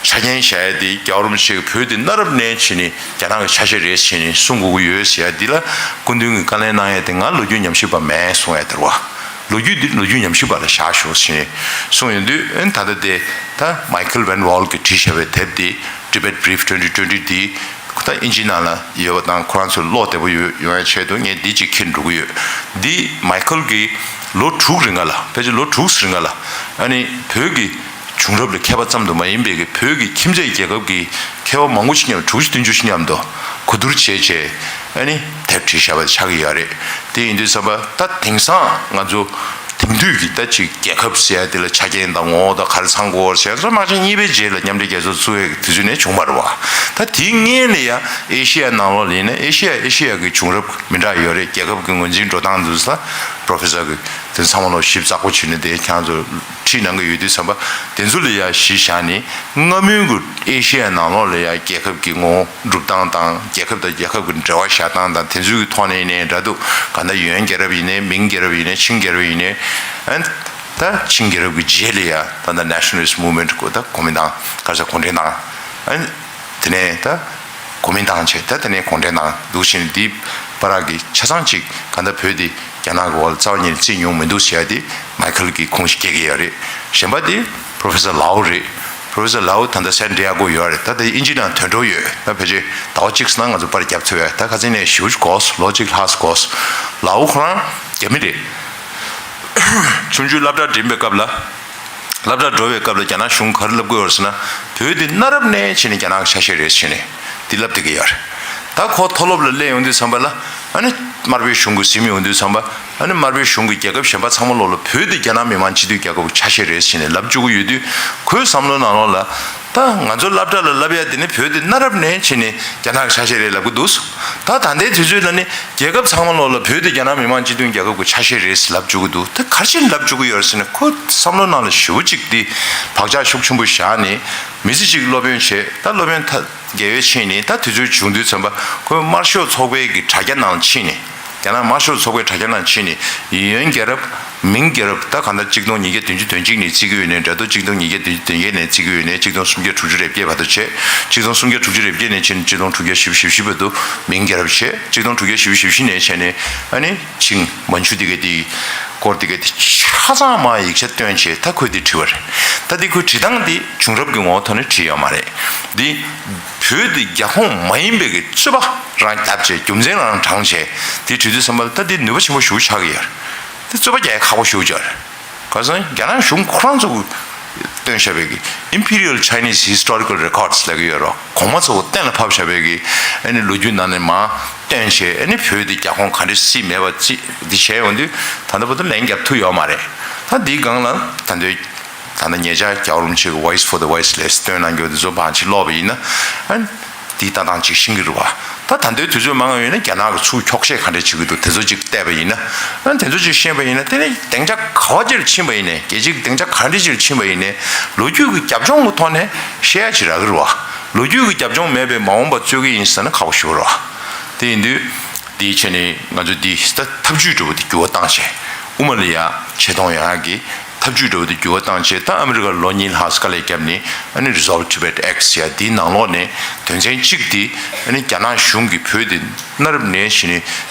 ཆ་རྐྱེན་བཞག་ཡ་དེ་རྒྱལ་བ་རིན་པོ་ཆེ་གིས་བོད་དེ་གནའ་རབས་ནས་བྱས་ནས་རྒྱ་ནག་གི་ཆ་ཤས་རེད་ཟེར་ནས་གསུང་དགོས་ཀྱི་ཡོད་ཟེར་ཡ་འདི་ལ་སྐུ་མདུན་གྱིས་བཀའ་ལན་གནང་ཡ་དེ་ང་ལོ་རྒྱུས་ཉམས་ཞིབ་པ་མེད་གསུང་ཡ་དེ་རེད་བ། ལོ་རྒྱུས་འདི་ལོ་རྒྱུས་ཉམས་ཞིབ་པ་ལ་བཞག་ཤོག་ཟེར་ནས་གསུངས་ཡོང་དུས། ཨ་ནི་ད་ལྟ་དེ་ད་མའི་ཁལ་ཝན་ཝོལ་གྱིས་བྲིས་བཞག་པའི་དེབ་དེ་Tibet Brief twenty twenty་དེ། ད་ཨིན་ཇི་ནང་ལ་ཡོད་པ་དང་ཁོ་རང་ཚོ་ཀློག་བདེ་པོ་ཡོད་ཡོང་ཡ་ཆེད་དུ་ངས་འདི་གཅིག་ཁྱེར་འགྲོ་གི་ཡོད། འདི་མའི་ཁལ་གྱིས་ལོ་དྲུག་རིང་ག་ལ་ཕལ་ཆེར་ལོ་དྲུག་རིང་ག་ལ་ཨ་ནི་བོད་ཀྱི་བྱུང་རབས་ལ་མཁས་པ་ཙམ་དུ་མ་ཡིན་པའི་གི་བོད་ཀྱི་ཁྱིམ་མཚེས་རྒྱལ་ཁབ་ཀྱི་མཁས་པ་མང་པོ་ཞིག་མཉམ་དྲུག་ཅུ་བདུན་ཅུ་ཞིག་མཉམ་དུ་གོ་བསྡུར་བྱས་བྱས་ཨ་ནི་དེབ་བྲིས་བཞག་པ་ཆགས་ཀྱི་ཡོད་རེད། དེ་ཡིན་དུས་ཙམ་པ་ད་དེང་སང་ང་ཚོ་དེང་དུས་ཀྱི་ད་ཅིག་རྒྱལ་ཁབ་ཟེར་ཡ་དེ་ལ་ཆ་རྐྱེན་དང་ངོ་བོ་དང་ག་རེ་ཚང་དགོས་ཟེར་ཡ་ཚོ་དམག་ཆེན་གཉིས་པའི་རྗེས་ལ་མཉམ་འབྲེལ་རྒྱལ་ཚོགས་བཙུགས་ཡ་གི་དུས་ཚོད་ནས་བྱུང་བ་རེད་བ། ད་དེའི་སྔོན་ལ་ཡ་ཨེ་ཤི་ཡ་ནང་ལོགས་ལ་ཡིན་ན་ཨེ་ཤི་ཡ་ཨེ་ཤི་ཡ་གི་བྱུང་རབས་མི་འདྲ་ཡོད་རེད། རྒྱལ་ཁབ་ཀྱི་ངོས་འཛིན་འགྲོ་སྟངས་དུས་ལ་པྲོ་ཕེ་སར་གི་དེ་ཚང་མ་ལོ་ཞིབ་ཚགས་པོ་བྱས་ནས་དེ་ཁྱེད་ཚོ་ཁྲིད་གནང་གི་ཡོད་དུས་ཙམ་པ་དེ་ཚོ་ལ་ཡ་གཞི་བཞག་ནས་སྔ་མོའི་གི་ཨེ་ཤི་ཡ་ནང་ལོགས་ལ་ཡ་རྒྱལ་ཁབ་ཀྱི་ངོ་བོ་སྒྲུབ་སྟངས་དང་རྒྱལ་ཁབ་དང་རྒྱལ་ཁབ་ཀྱི་འབྲེལ་བ་བཞག་སྟངས་དང་དེ་ཚོའི་གི་ཐོག་ནས་ཡིན་ནའི་འདྲ་འདུག་ག་ད་ཡོན་རྒྱལ་རབས་ཡིན་ནའི་མིང་རྒྱལ་རབས་ཡིན་ནའི་ཆིང་རྒྱལ་རབས་ཡིན་ནའི་ཨན། ད་ཆིང་རྒྱལ་རབས་ཀྱི་རྗེས་ལ་ཡ་ད་ལྟ་Nationalist Movement་གོ་ད་གོ་མིན་ཏང་ག་རེ་ཟེར་གུང་ཁྲན་ཏང་ཨན། དེ་ནས་ད་གོ་མིན་ཏང་བྱས་ད་དེ་ནས་གུང་ཁྲན་ཏང་འདུག་བཞིན་འདི་བར་གྱི་ཆ་ཚང་གཅིག་ག་ད་བོད་འདི་རྒྱ་ནག་གི་འོག་ལ་རྩ་བ་ཉིད་ནས་བརྩི་མྱོང་མི་འདུག་ཟེར་ཡ་དེ་མའི་ཁལ་གྱི་ཁུངས་ཤིག་སྐྱེལ་གྱི་ཡོད་རེད། གཞན་པ་དེ་Professor Lau་རེད། Professor Lau་ད་ལྟ་སན་ཏི་ཡ་གོ་ཡོད་རེད། ད་ལྟ་དབྱིན་ཇི་ནང་ཐོན་འགྲོ་ཡོད། ད་ཕལ་ཆེར་ཟླ་བ་གཅིག་ཙམ་ནང་ང་ཚོ་པར་རྒྱབ་ཐུབ་ཡོད། ད་ཁ་སང་ནས་ཞེ་པོ་ཅིག་འགོར་སོང་། ལོ་གཅིག་ལྷག་འགོར་སོང་། Lau་ཁོ་རང་རྒྱ་མི་རེད། ཆུང་ཆུང་སློབ་གྲྭ་འགྲིམ་པའི་སྐབས་ལ། སློབ་གྲྭ་འགྲོ་བའི་སྐབས་ལ་རྒྱ་ནག་གཞུང་ག་རེ་ལབ་ཀྱི་ཡོད་རེད་ཟེར་ན། བོད་འདི་གནའ་རབས་ནས་བྱས་ནས་རྒྱ་ནག་གི་ཆ་ཤས་རེད་ཟེར་ནས་འདི་ལབ་བསྡད་ཀྱི་ཡོད་རེད། ད་ཁོ་མཐོ་སློབ་ལ་སླེབས་ཡོང་དུས་ཙམ་པ་ལ་ཨ་ནི་དམར་པོའི་གཞུང་གིས་ཟིན་ཡོང་དུས་ཙམ་པ་ཨ་ནི་དམར་པོའི་གཞུང་གིས་རྒྱལ་ཁབ་གཞན་པ་ཚང་མ་ལོག་ལ་བོད་འདི་རྒྱ་ནག་མི་དམངས་སྤྱི་མཐུན་རྒྱལ་ཁབ་ཀྱི་ཆ་ཤས་རེད་ཟེར་ནས་ལབ་བཅུག་གི་ཡོད་དུས། ཁོའི་བསམ་བློ་ནང་ལོགས་ལ་ད་ང་ཚོ་སློབ་གྲྭ་ལ་ལབ་ཡ་དེ་ནི་བོད་འདི་གནའ་རབས་ནས་བྱས་ནས་རྒྱ་ནག་གི་ཆ་ཤས་རེད་ལབ་ཀྱི་འདུག་ད་ད་ལྟའི་དུས་ཚོད་ལ་ནི་རྒྱལ་ཁབ་ཚང་མ་ལོག་ལ་བོད་དེ་རྒྱ་ནག་མི་དམངས་སྤྱི་མཐུན་རྒྱལ་ཁབ་ཀྱི་ཆ་ཤས་རེད་ཟེར་ལབ་བཅུག་གི་འདུག་ད་ག་རེ་བྱས་ནས་ལབ་བཅུག་གི་ཡོད་རེད་ཟེར་ན། ཁོ་བསམ་བློ་ནང་ལ་ཞེ་པོ་ཅིག་དེ་བག་ཆགས་ཤུགས་ཆེན་པོ་བཞག་ནས་མི་ཚེ་གཅིག་སློབ་དཔོན་བྱས། ད་སློབ་དཔོན་ད་དགེ་བའི་ཆེད་ནས་ད་དུས་ཚོད་བྱུང་དུས་ཙམ་པ་ཁོས་དམར་ཤོག་ཚོགས་པའི་གི་དྲ་རྒྱ་ནང་ཕྱིན་ནས། རྒྱ་ནག་དམར་ཤོག་ཚོགས་པའི་དྲ་རྒྱ་ནང་ཕྱིན་ནས་ཡོན་རྒྱལ་རབས། མིང་རྒྱལ་རབས། ད་གང་ལྟར་གཅིག་སྟོང་ཉིས་བརྒྱ་བདུན་ཅུ་དོན་གཅིག་ནས་བརྩི་གི་ཡོད་ནའི་འདྲ་འདུག་གཅིག་སྟོང་ཉིས་བརྒྱ་བདུན་ཅུ་དོན་བརྒྱད་ནས་བརྩི་གི་ཡོད་ནའི་གཅིག་སྟོང་སུམ་བརྒྱ་དྲུག་ཅུ་རེ་བརྒྱད་བར་དུ་བྱས། གཅིག་སྟོང་སུམ་བརྒྱ་དྲུག་ཅུ་རེ་བརྒྱད་ནས་ཕྱིན་གཅིག་སྟོང་དྲུག་བརྒྱ་བཞི་བཅུ་ཞེ་བཞི་བར་དུ་མིང་རྒྱལ་རབས་བྱས། གཅིག་སྟོང་དྲུག་བརྒྱ་བཞི་བཅུ་ཞེ་བཞི་ནས་བྱས་ནས་ཨ་ནི་ཆིང་མན་ཇུ་དེ་ག་དེའི་སྐོར་དེ་ག་དེ་ཆ་ཚང་མ་ཡིག་ཆ་བཏོན་བྱས་ད་ཁོས་དེ་བྲིས་པ་རེད། ད་དེ་ཁོས་བྲིས་སྟངས་དེ་བྱུང་རབས་ཀྱི་ངོ་བོ་ཐོག་ནས་བྲིས་ཡོད་མ་རེད། འདི་བོད་དེ་རྒྱ་ཁོངས་མ་ཡིན་པའི་གི་རྩོད་པ་རང་བརྒྱབ་བྱས་རྒྱུ་མཚན་རང་དྲངས་བྱས་དེ་བྲིས་དུས་ཙམ་པ་ལ་ད་དེ་ནུས་པ་ཆེན་པོ་ཞེ་པོ་ཆགས་ཀྱི་ཡོད་རེད། དེ་རྩོད་པ་རྒྱག་ཡ་ཁག་པོ་ཞེ་པོ་ཅིག་རེད། ག་ཟེར་ན་རྒྱ་ནག་གཞུང་ཁོ་རང་ཚོ་གི་ བཏོན་བཞག་པའི་གི་Imperial Chinese Historical Records་ལབ་ཀྱི་ཡོད་རེད། གོང་མ་ཚོ་གཏན་ལ་ཕབ་བཞག་པའི་གི་ཨ་ནི་ལོ་རྒྱུས་ནང་ནས་མར་བཏོན་བྱས། ཨ་ནི་བོད་དེ་རྒྱ་ཁོངས་ག་འདྲ་སྲིད་མེད་པ་ཅིག་འདི་བྱས་ཡོང་དུས། ད་ལྟ་བར་དུ་ལན་རྒྱབ་ཐུབ་ཡོད་མ་རེད། ད་འདིའི་སྒང་ལ་ད་ལྟའི་ད་ལྟ་ཉེ་ཆར་རྒྱལ་བ་རིན་པོ་ཆེ་གི་Voice for the Voiceless་བཏོན་གནང་རྒྱུ་དེ་ཚོ་ཕར་ཕྱིན་ཀློག་པ་ཡིན་ན། ཨ་ནི་འདིའི་ལྟ་སྟངས་ཅིག་ཤེས་ཀྱི་རེད་བ། ད་ད་ལྟའི་དུས་ཚོད་མང་བ་ཡོད་ན་རྒྱ་ནག་གི་ཚུར་འཁྱོག་བཤད་ག་འདྲ་བྱེད་ཀྱི་འདུག་དེ་ཚོ་ཅིག་བལྟས་པ་ཡིན་ན། ཨ་ནི་དེ་ཚོ་ཅིག་ཤེས་པ་ཡིན་ན། དེ་ནས་སྡིངས་ཆ་ག་བ་ཅིག་ཕྱིན་པ་ཡིན་ནའི། རྒྱལ་སྤྱིའི་སྡིངས་ཆ་ག་འདྲ་ཅིག་ཕྱིན་པ་ཡིན་ནའི། ལོ་རྒྱུས་ཀྱི་རྒྱབ་ལྗོངས་ཀྱི་ཐོག་ནས་བཤད་ཡ་ཅིག་རག་གི་རེད་བ། ལོ་རྒྱུས་ཀྱི་རྒྱབ་ལྗོངས་མེད་པའི་མ་འོངས་པ་རྩོད་ཀྱི་ཡིན་ཟེར་ན་ཁག་པོ་ཞེ་པོ་རེད་བ། དེ་ཡིན་དུས་འདིའི་ཆ་ནས་ང་ཚོ་འདི་ད་ཐབས་ཇུས་འདྲ་བོ་དེ་འགྱུར་བ་བཏང་བྱས། དབུ་མ་ལ་ཡ་ཆེ་མཐོང་ཡོང་ཡ་གི་ཐབས་ཇུས་འདྲ་བོ་དེ་འགྱུར་བ་བཏང་བྱས། ད་ཨ་མི་རི་ཀར་ལོ་གཉིས་ལྷག་དཀའ་ལས་བརྒྱབ་ནས། ཨ་ནི་Resolve Tibet Act་ཟེར་ཡ་དེའི་ནང་ལོགས་ནས་དོན་ཚན་གཅིག་དེ། ཨ་ནི་རྒྱ་ནག་གཞུང་གིས་བོད་དེ་གནའ་རབས་ནས་བྱས་ནས་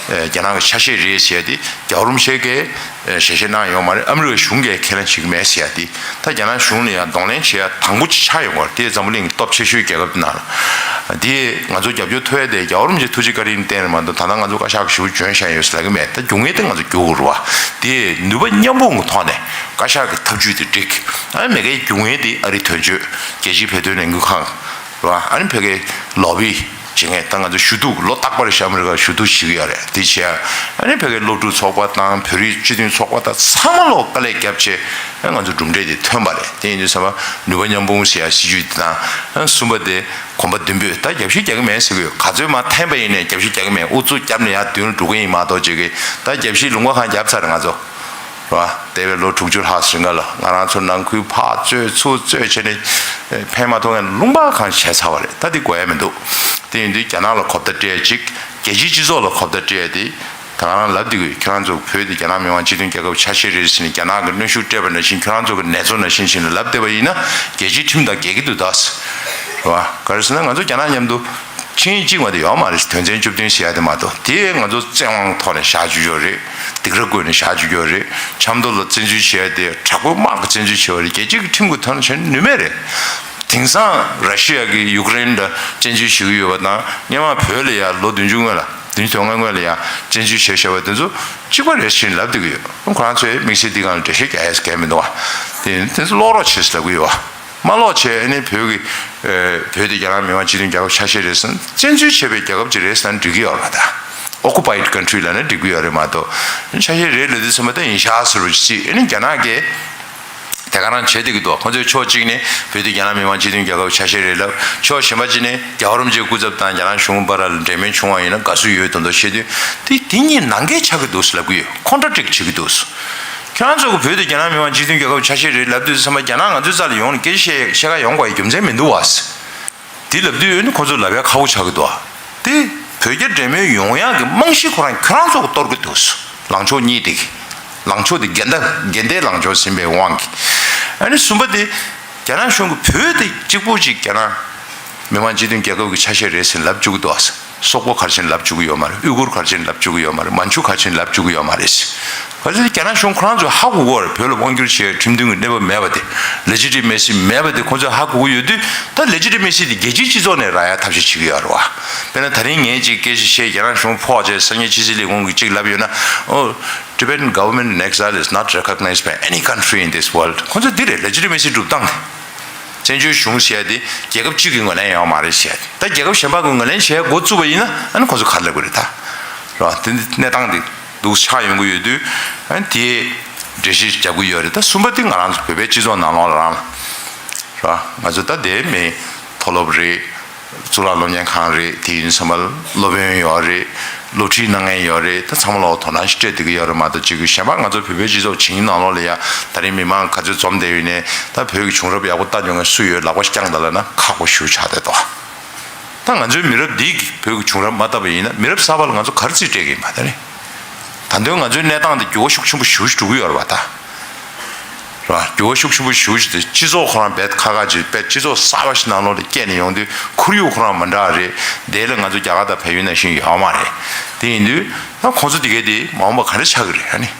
རྒྱ་ནག་གི་ཆ་ཤས་རེད་ཟེར་ཡ་དེ་རྒྱལ་བ་རིན་པོ་ཆེ་གིས་ཞལ་བཞེས་གནང་ཡོད་མ་རེད། ཨ་མི་རི་ཀ་གཞུང་གིས་ཁས་ལེན་བྱེད་ཀྱི་མེད་ཟེར་ཡ་དེ། ད་རྒྱ་ནག་གཞུང་ལ་ཡང་གདོང་ལེན་བྱེད་ཡ་དང་པོ་ཆགས་ཡོང་བ་རེད། དེ་འཛམ་བུ་གླིང་གི་སྟོབས་ཆེ་ཤོས་རྒྱལ་ཁབ་ནང་ལ། དེ་ང་ཚོ་རྒྱབ་སྐྱོར་ཐོབ་ཡ་དེ་རྒྱལ་བ་རིན་པོ་ཆེ་ཐུགས་རྗེ་བཀའ་དྲིན་བརྟེན་རེད་མ་གཏོགས། ད་ལྟ་ང་ཚོ་བཀའ་ཤག་གི་ཞུ་འཇོན་བཞག་ཡོད་ཟེར་ལབ་ཀྱི་མེད། ད་རྒྱུ་མཚན་དེ་ང་ཚོ་རྒྱུག་དགོས་རེད་བ། དེ་ནུས་པ་མཉམ་སྤུངས་ཀྱི་ཐོག་ནས་བཀའ་ཤག་གི་ཐབས་ཇུས་དེ་འགྲིག་ཨ་ནི་མེད་མཁན་རྒྱུ་མཚན་དེ་ཨ་རིའི་དོན་གཅོད། རྒྱལ་སྤྱིའི་བོད་དོན་ལས་འགུལ་ཁང་རེད་བ། ཨ་ནི་ཕ་གིའི་ལོ་བི་བྱེད་མཁན། ད་ང་ཚོ་ཞུ་གཏུག་ལོ་རྟག་པར་ཤ་མི་རི་ཀར་ཞུ་གཏུག་བྱེད་ཀྱི་ཡོད་རེད། དེ་བྱས། ཨ་ནི་ཕ་གིའི་སློབ་ཕྲུག་ཚོགས་པ་དང་བོད་རིགས་སྤྱི་མཐུན་ཚོགས་པ་དང་ཚང་མ་ལོག་དཀའ་ལས་བརྒྱབ་བྱས། ཨ་ང་ཚོ་གྲུབ་འབྲས་དེ་ཐོན་པ་རེད། དེ་ཡིན་དུས་ཚང་མ་ནུས་པ་མཉམ་སྤུངས་ཟེར་ཡ་སྲིད་ཇུས་དེ་དང་། ཨ་གསུམ་པ་དེ་གོམ་པ་མདུན་སྤོས། ད་རྒྱབ་བཤིག་རྒྱག་གི་མེད་ཟེར་གི་ཡོད། ག་ཚོད་མར་འཐེན་པ་ཡིན་ནའི་རྒྱབ་བཤིག་རྒྱག་གི་མེད། ཨུ་ཚུགས་བརྒྱབ་ནས་ཡར་མདུན་ལ་འགྲོ་གི་ཡིན་མ་གཏོགས་བྱེད་ཀྱི། ད་རྒྱབ་བཤིག་ལུང་པ་གང་བརྒྱབ་ཚར་རེད་ང་ཚོ། རེད་བ། འདས་པའི་ལོ་དྲུག་ཅུ་ལྷག་ཙམ་སྔ་ལ་ང་རང་ཚོ་ནང་ཁུལ་ཕར་རྩོད་ཚུར་རྩོད་བྱས་ནས་ཕན་མ་ཐོགས་མཁན་ལུང་པ་གང་བྱས་ཚར་བ་རེད། ད་འདི་དགོས་ཡ་མི་འདུག་དེ་ཡིན་དུས་རྒྱ་ནག་ལ་གོ་བརྡ་སྤྲད་ཡ་གཅིག་རྒྱལ་སྤྱིའི་སྤྱི་ཚོགས་ལ་གོ་བརྡ་སྤྲད་ཡ་དེ། ད་ག་རང་ལབ་བསྡད་ཀྱི་ཡོད། ཁྱོད་རང་ཚོ་བོད་དེ་རྒྱ་ནག་མི་དམངས་སྤྱི་མཐུན་རྒྱལ་ཁབ་ཆ་ཤས་རེད་ཟེར་ནས་རྒྱ་ནག་གི་གནོན་ཤུགས་སྤྲད་པ་ནང་བཞིན། ཁྱོད་རང་ཚོ་གི་ནེ་ཙོ་ནང་བཞིན་བྱས་ནས་ལབ་བསྡད་པ་ཡིན་ན། རྒྱལ་སྤྱིའི་ཁྲིམས་དང་འགལ་གྱི་འདུག་ད། རེད་བ། ག་རེ་ཟེར་ན་ང་ཚོ་རྒྱ་ནག་མཉམ་དུ་ཆིངས་ཡིག་གཅིག་མ་གཏོགས་ཡོད་མ་རེད། དོན་ཚན་བཅུ་བདུན་ཟེར་ཡ་དེ་མ་གཏོགས། དེ་ང་ཚོ་བཙན་དབང་ཐོག་ནས་བཞག་བཅུག་ཡོད་རེད། སྡིགས་ར་བསྐུལ་ནས་བཞག་བཅུག་ཡོད་རེད། ཆབ་མདོ་ལ་བཙན་འཛུལ་བྱས་ཏེ་དྲག་པོའི་དམག་གི་བཙན་འཛུལ་བྱས་པ་རེད། རྒྱལ་སྤྱི་གི་ཁྲིམས་ཀྱི་དོན་བྱས་ནུས་མེད་རེད། དེང་སང་ར་ཤི་ཡ་གིས་ཡུཀ་རེན་ལ་བཙན་འཛུལ་བྱེད་ཀྱི་ཡོད་པ་དང་། སྔོན་མ་བོད་ལ་ཡ་ལོ་བདུན་ཅུ་སྔོན་ལ། བདུན་ཅུ་དོན་ལྔ་སྔོན་ལ་ཡ་བཙན་འཛུལ་བྱས་བཞག་པ་དེ་ཚོ་གཅིག་པ་རེད་ཟེར་ལབ་བསྡད་ཀྱི་ཡོད། ཁོ་རང་ཚོས་དམིགས་བསལ་འདི་སྒང་ལ་འགྲེལ་བཤད་རྒྱག་ཡས་གང་ཡང་མི་འདུག་བ། དེ་དེ་ཚོ་ལོག་རོགས་བྱེད་ཟེར་ལབ་ཀྱི་ཡོད་བ། མ་ལོག་བྱས་ཨ་ནི་བོད་ཀྱི། ཨེ། བོད་དེ་རྒྱ་ནག་མི་དམངས་སྤྱི་མཐུན་རྒྱལ་ཁབ་ཆ་ཤས་རེད་ཟེར་ན། བཙན་འཛུལ་བྱས་པའི་རྒྱལ་ཁབ་ཅིག་རེད་ཟེར་ན་འགྲིག་གི་ཡོད་རེད་བ། ད་Occupied Country་ལབ་ན་འགྲིག་གི་ཡོད་རེད་མ་གཏོགས། ཆ་ཤས་རེད་ལབ་དུས་ཙམ་པ་ད་ཡིན་ཤག་ཟེར་བ་ཅིག་ཨ་ནི་རྒྱ་ནག་གིས་དེ་ག་རང་བྱེད་བསྡད་ཀྱི་འདུག་ཁོ་ཚོས་ཕྱོགས་གཅིག་ནས་བོད་དེ་རྒྱ་ནག་མི་དམངས་སྤྱི་མཐུན་རྒྱལ་ཁབ་ཆ་ཤས་རེད་ལབ། ཕྱོགས་གཞན་པ་གཅིག་ནས་རྒྱལ་བ་རིན་པོ་ཆེའི་སྐུ་ཚབ་དང་རྒྱ་ནག་གཞུང་བར་ལ་འབྲེལ་མོལ་བྱུང་བ་ཡིན་ན་དགའ་བསུ་ཡོད་དོན་དག་བཤད་དུས། དེ་དེ་གཉིས་ནང་འགལ་ཆགས་ཀྱི་འདུག་ཟེར་ལབ་ཀྱི་ཡོད། Contradict་བྱེད་ཀྱི་འདུག་ཁྱོད་རང་ཚོ་གི་བོད་དེ་རྒྱ་ནག་མི་དམངས་སྤྱི་མཐུན་རྒྱལ་ཁབ་ཆ་ཤས་རེད་ལབ་དུས་ཙམ་པ། རྒྱ་ནག་ང་ཚོའི་རྩ་ལ་ཡོང་ནས་སྐད་ཆ་བཤད་བཤད་ག་ཡོང་དགོས་ཡ་རྒྱུ་མཚན་མི་འདུག་བ། དེ་ལབ་དུས་ཨ་ནི་ཁོ་ཚོ་ལབ་ཡ་ཁག་པོ་ཆགས་ཀྱི་འདུག་བ། དེ་བོད་རྒྱ་འབྲེལ་མོལ་ཡོང་ཡག་གི་རྨང་གཞི་ཁོ་རང་ཁྱོད་རང་ཚོ་གིས་གཏོར་གྱི་འདུག་ལངས་ཕྱོགས་གཉིས་དེ་གི། ལངས་ཕྱོགས་དེ་འགལ་ཟླ་འགལ་ཟླའི་ལངས་ཕྱོགས་ཟིན་པའི་དབང་གིས། ཨ་ནི་གསུམ་པ་དེ། རྒྱ་ནག་གཞུང་གིས་བོད་དེ་གཅིག་པུ་ཅིག་རྒྱ་ནག་མི་དམངས་སྤྱི་མཐུན་རྒྱལ་ཁབ་ཀྱི་ཆ་ཤས་རེད་ཟེར་ལབ་བཅུག་གི་འདུག་བ། སོག་པོ་ག་རེ་བྱས་ནས་ལབ་བཅུག་གི་ཡོད་མ་རེད། ཨུ་གུར་ག་རེ་བྱས་ནས་ལབ་བཅུག་གི་ཡོད་མ་རེད། མན་ཇུ་ག་རེ་བྱས་ནས་ལབ་བཅུག་གི་ཡོད་མ་རེད། ག་ཚོད་རྒྱ་ནག་གཞུང་ཁོ་རང་ཚོས་ཧ་གོ་གི་ཡོད་རེད། བོད་ལ་དབང་བསྒྱུར་བྱེད་ཡའི་ཁྲིམས་མཐུན་གྱི་གནས་བབ་མེད་པ་དེ། Legitimacy་མེད་པ་དེ་ཁོ་ཚོས་ཧ་གོ་གི་ཡོད་དུས། ད་Legitimacy་དེ་རྒྱལ་སྤྱིའི་སྤྱི་ཚོགས་ནས་རག་ཡ་ཐབས་ཤེས་བྱེད་ཀྱི་ཡོད་རེད་བ། དཔེར་ན་ད་རིང་ངས་ཅིག་སྐད་ཆ་བཤད། རྒྱ་ནག་གཞུང་ཕོག་བྱས་སང་ཉིན་ཕྱི་སྲིད་ལས་ཁུངས་ཀྱིས་ཅིག་ལབ་ཡོད་ན། Oh, Tibetan government in exile is not recognized by any country in this world. ཁོ་ཚོ་འདི་རེད། Legitimacy་སྒྲུབ་སྟངས་དེ། བཙན་བྱོལ་གཞུང་ཟེར་ཡ་དེ་རྒྱལ་ཁབ་གཅིག་གི་ངོས་ལེན་ཡོད་མ་རེད་ཟེར་ཡ་དེ། ད་རྒྱལ་ཁབ་གཞན་པ་གི་ངོས་ལེན་བྱེད་འགོ་བཙུགས་པ་ཡིན་ན། ཨ་ནི་ཁོ་ཚོ་ག་རེ་ལབ་དགོས་རེད་ད། རེད་བ། དེ་འདི་གནས་སྟངས་དེ་འདུག་ཆགས་ཡོང་གི་ཡོད་དུས། ཨ་ནི་དེ་འགྲེལ་བཤད་རྒྱག་གི་ཡོད་རེད། ད་གསུམ་པ་དེ་ང་རང་ཚོ་བོད་པའི་སྤྱི་ཚོགས་ནང་ལོགས་ལ་རང་ལ། རེད་བ། ང་ཚོ་ད་དེ་མི་མཐོ་སློབ་རེད། གཙུག་ལག་སློབ་གཉེར་ཁང་རེད། དེ་ཡིན་ཙམ་པ་སློབ་དཔོན་ཡོད་རེད། སློབ་ཁྲིད་གནང་མཁན་ཡོད་རེད། ད་ཚང་མ་ལ་དོ་སྣང་ཞིག་སྤྲད་བསྡད་ཀྱི་ཡོད་རེད་མ་གཏོགས། གཅིག་གི་གཞན་པ་ང་ཚོ་བོད་པའི་སྤྱི་ཚོགས་བྱིངས་ནང་ལོགས་ལ་ཡ་ད་རིང་མི་མང་ག་ཚོད་འཛོམས་བསྡད་ཡོད་ནའི། ད་བོད་ཀྱི་བྱུང་རབས་ཡག་པོ་ལྟ་མྱོང་མཁན་སུ་ཡོད། ལག་པ་ཞིག་བརྐྱངས་དང་ལབ་ན་ཁག་པོ་ཞེ་པོ་ཆགས་བསྡད་འདུག་ད་ང་ཚོའི་མི་རབས་འདིས་བོད་ཀྱི་བྱུང་རབས་མ་བལྟས་པ་ཡིན་ན། མི་རབས་གསར་པ་ལ་ང་ཚོ་ག་རེ་རྩིས་སྤྲད་ཀྱི་ཡིན་པ། ད་རེད། ད་དུང་ང་ཚོའི་གནས་སྟངས་འདི་འགྱུར་བ་ཤུགས་ཆེན་པོ་ཞེ་པོ་ཞིག་འགྲོ་གི་ཡོད་རེད་པ་ད། རེད་བ། འགྱུར་བ་ཤུགས་ཆེན་པོ་ཞེ་པོ་ཞིག་དེ། སྤྱི་ཚོགས་ཁོ་རང་རྦད་ཁག་ཁག་ཅིག་རྦད་སྤྱི་ཚོགས་གསར་པ་ཞིག་ནང་ལོགས་ལ་སྐྱེས་ནས་ཡོང་དུས། ཁོར་ཡུག་ཁོ་རང་མི་འདྲ་བ་རེད། དེ་ལ་ང་ཚོ་རྒྱ་གར་དང་བལ་ཡུལ་ནང་བཞིན་ཡོད་མ་རེད། དེ་ཡིན་དུས་ད་ཁོང་ཚོ་དེ་གས་དེ་མ་འོངས་པ་ག་འདྲ་ཆགས་ཀྱི་རེད། ཨ་ནི།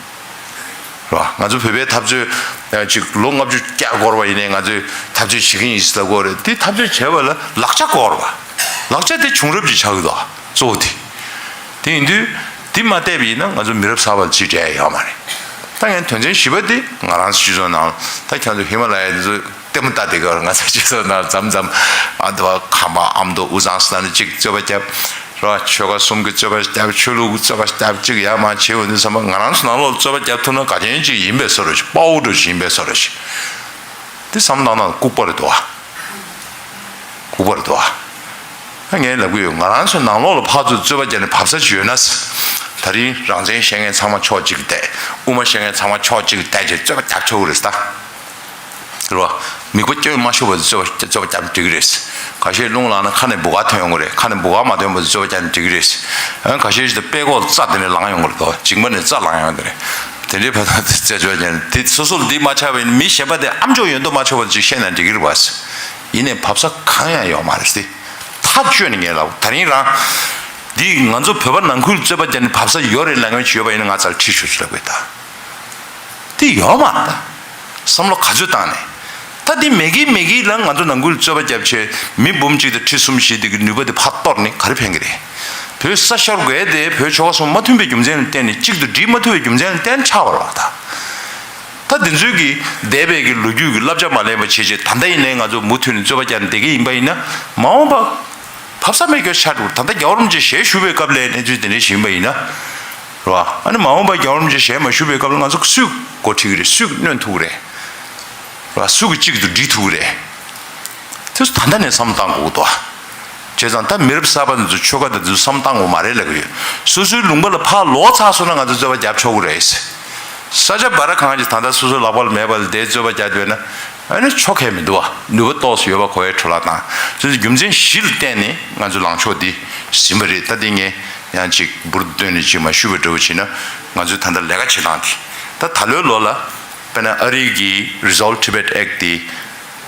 རེད་བ། ང་ཚོ་བོད་པའི་འཐབ་རྩོད་ཅིག་ལོ་ལྔ་བཅུ་བརྒྱ་འགོར་བ་ཡིན་ནའི། ང་ཚོས་འཐབ་རྩོད་བྱེད་ཀྱི་ཡིན་ཟེར་ལབ་ཀྱི་ཡོད་རེད། དེ་འཐབ་རྩོད་བྱས་པ་ལ་ལག་ཆ་དགོས་རེད་བ། ལག་ཆ་དེ་བྱུང་རབས་ཅིག་ཆགས་ཀྱི་འདུག་གཙོ་བོ་དེ། དེ་ཡིན་དུས་དེ་མ་བལྟས་པ་ཡིན་ན་ང་ཚོ་མི་རབས་གསར་པ་ལ་རྩིས་སྤྲད་ཡ་ཡོད་མ་རེད། ད་ངས་དོན་ཚན་བཞི་པ་དེ་ང་རང་ཚོ་སྤྱི་ཚོགས་ནང་ད་ཁྱེད་ཚོ་ཧི་མ་ལ་ཡའི་འདི་ཚོ་ལྟད་མོ་ལྟ་བསྡད་ཀྱི་ཡོད་རེད། ང་ཚོ་སྤྱི་ཚོགས་ནང་མཚམས་མཚམས་ཨ་མདོ་ཁམས་པ་ཨ་མདོ་དབུས་གཙང་ས་ནས་གཅིག་རྩོད་པ་བརྒྱབ་རེད་བ། ཆོལ་ཁ་གསུམ་གྱི་རྩོད་པ་བརྒྱབ། ཆོས་ལུགས་རྩོད་པ་བརྒྱབ། གཅིག་ཡར་མར་བྱེད་འོང་དུས་ཙམ་པ་ང་རང་ཚོ་ནང་ལོགས་རྩོད་པ་བརྒྱབ་ཐུབ་ན་དགའ་ཆེན་གཅིག་ཡིན་པའི་བཟོ་འདྲ་ཞིག་དཔའ་བོ་འདྲ་ཞིག་ཡིན་པའི་བཟོ་འདྲ་ཞིག་དེ་བསམ་བློ་བཏང་ན་ལྐུགས་པ་རེད་འདུག་ཨ། ལྐུགས་པ་རེད་འདུག་ཨ། ངས་ལབ་ཀྱི་ཡོད། ང་རང་ཚོའི་ནང་ལོགས་ལ་ཕར་ཚུར་རྩོད་པ་བརྒྱབ་ནས་བབས་ས་ཅིག་ཡོད་ན། ད་རིང་རང་བཙན་བཤད་མཁན་ཚང་མ་ཕྱོགས་གཅིག་བསྡད། དབུ་མ་བཤད་མཁན་ཚང་མ་ཕྱོགས་གཅིག་བསྡད་ཅེས་རྩོད་པ་རྒྱབ་ཆོག་གི་རེད་ད། རེད་བ། མིག་པ་སྐྱོན་མ་ཤོར་བར་རྩོད་པ་རྩོད་པ་རྒྱབ་འགྲིག་གི་རེད། ཁ་ཤས་རླུང་ལངས་ན་ཁ་ནས་འབུ་ག་ཐོན་ཡོང་གི་རེད། ཁ་ནས་འབུ་ག་མ་ཐོན་བར་རྩོད་པ་རྒྱབ་འགྲིག་གི་རེད། ཨ་ཁ་ཤས་ཞིག་ད་དཔྲལ་ཀོག་རྩ་དེ་ནས་ལངས་ཡོང་གི་རེད་དོ། མཇིང་པ་ནས་རྩ་ལངས་ཡོང་གི་རེད། དེ་འདྲའི་བར་དུ་རྩད་གཅོད་བྱས་ནས་དེ་སོ་སོ་ལ་འདི་མ་ཆགས་པའི་མི་གཞན་པ་དེ་ཨ་མཆོག་ཡོད་མདོག་མ་ཆོག་པ་ཅིག་བཤད་ན་འགྲིག་གི་རེད་བ། ཡིན་ནའི་བབས་ས་གང་ཡང་ཡོད་མ་རེད་ཟེར། ཐག་གཅོད་ནས་ངས་ལབ། ད་རིང་རང་འདི་ང་ཚོ་བོད་པ་ནང་ཁུལ་རྩོད་པ་བརྒྱབ་ནས་བབས་ས་ཡོད་རེད་ལབ་མཁན་ཅིག་ཡོད་པ་ཡིན་ན་ང་རྩར་ཁྲིད་ཤོག་ཅིག་ལབ་དགོས་ད། དེ་ཡོད་མ་རེད་ད། བསམ་བློ་ག་ཚོད་བཏང་ནས། ད་དེ་མེད་ཀི་མེད་ཀི་ལ་ང་ཚོ་ནང་ཁུལ་རྩོད་པ་བརྒྱབ་བྱས་མི་འབུམ་གཅིག་དང་ཁྲི་གསུམ་བཞི་དེ་གི་ནུས་པ་དེ་ཕར་གཏོར་ནས་ག་རེ་ཕན་གི་རེད། བོད་ས་ཤོར་དགོས་དེ་བོད་ཆོལ་ཁ་གསུམ་མ་མཐུན་པའི་རྒྱུ་མཚན་ལ་བརྟེན་ནས་གཅིག་ཏུ་སྒྲིལ་མ་ཐུབ་པའི་རྒྱུ་མཚན་ལ་བརྟེན་ཆགས་པ་རེད་བ་ད། ད་དེ་ཚོའི་གི་འདས་པའི་གི་ལོ་རྒྱུས་ཀྱི་བསླབ་བྱ་མ་ལེན་པ་བྱས་བྱས་ད་ལྟ་ཡིན་ནའི་ང་ཚོ་མུ་མཐུད་ནས་རྩོད་པ་བརྒྱབ་ནས་བསྡད་ཀྱི་ཡིན་པ་ཡིན་ན་མ་འོངས་པ། བབས་ས་མེད་སྐྱོ་ཆགས་འགྲོ། ད་ལྟ་རྒྱལ་བ་རིན་པོ་ཆེ་ཞལ་བཞུགས་པའི་སྐབས་ལའི་གནས་ཚུལ་དེ་འདྲ་ཞིག་ཡིན་པ་ཡིན་ན། རེད་བ། ཨ་ནི་མ་འོངས་པ་རྒྱལ་བ་རིན་པོ་ཆེ་ཞལ་མ་བཞུགས་པའི་སྐབས་ལ་ང་ཚོ་སུས་འགོ་ཁྲིད་ཀྱི་རེད། སུས་གནོན་ཐུབ་ཀྱི་རེད། རེད་བ། སུ་གིས་གཅིག་ཏུ་སྒྲིལ་ཐུབ་ཀྱི་རེད། དེ་ཚོ་ད་ལྟ་ནས་བསམ་བློ་བཏང་དགོས་ཀྱི་འདུག་བ། བྱས་ཙང་ད་མི་རབས་གསར་པ་འདི་ཚོ་ཆོལ་ཁ་དང་འདི་ཚོ་བསམ་བློ་བཏང་དགོས་མ་རེད་ལབ་ཀྱི་ཡོད། སོ་སོའི་ལུང་པ་ལ་ཕར་ལོག་ཚར་སོང་ན་ང་ཚོ་རྩོད་པ་རྒྱབ་ཆོག་གི་རེད། ས་ཆ་འབའ་ར་གང་ཅིག་ད་ལྟ་སོ་སོའི་ལག་པ་ལ་མེད་པ་ལ་དེ་རྩོད་པ་རྒྱག་འདོད་ན། ཨ་ནི་ཆོ་གས་མི་འདུག་བ། ནུས་པ་ཏོག་ཙམ་ཡོད་པ་གོ་བའི་འཕྲོ་བརླག་བཏང་། སོ་སོའི་རྒྱུ་མཚན་བཞི་ལ་བརྟེན་ནས་ང་ཚོའི་ལངས་ཕྱོགས་འདི་ཟིན་པ་རེད། ད་འདི་ངས་ཡང་ཅིག་འབུར་བཏོན་ནས་ཅིག་མ་ཞུས་པ་འདྲ་བོ་བྱས་ན་ང་ཚོའི་ད་ལྟ་ལས་ཀ་བྱེད་སྟངས་འདི། ད་ད་ལོའི་ལོ་ལ་དཔེར་ན་ཨ་རི་གི་Resolve Tibet Act་འདི་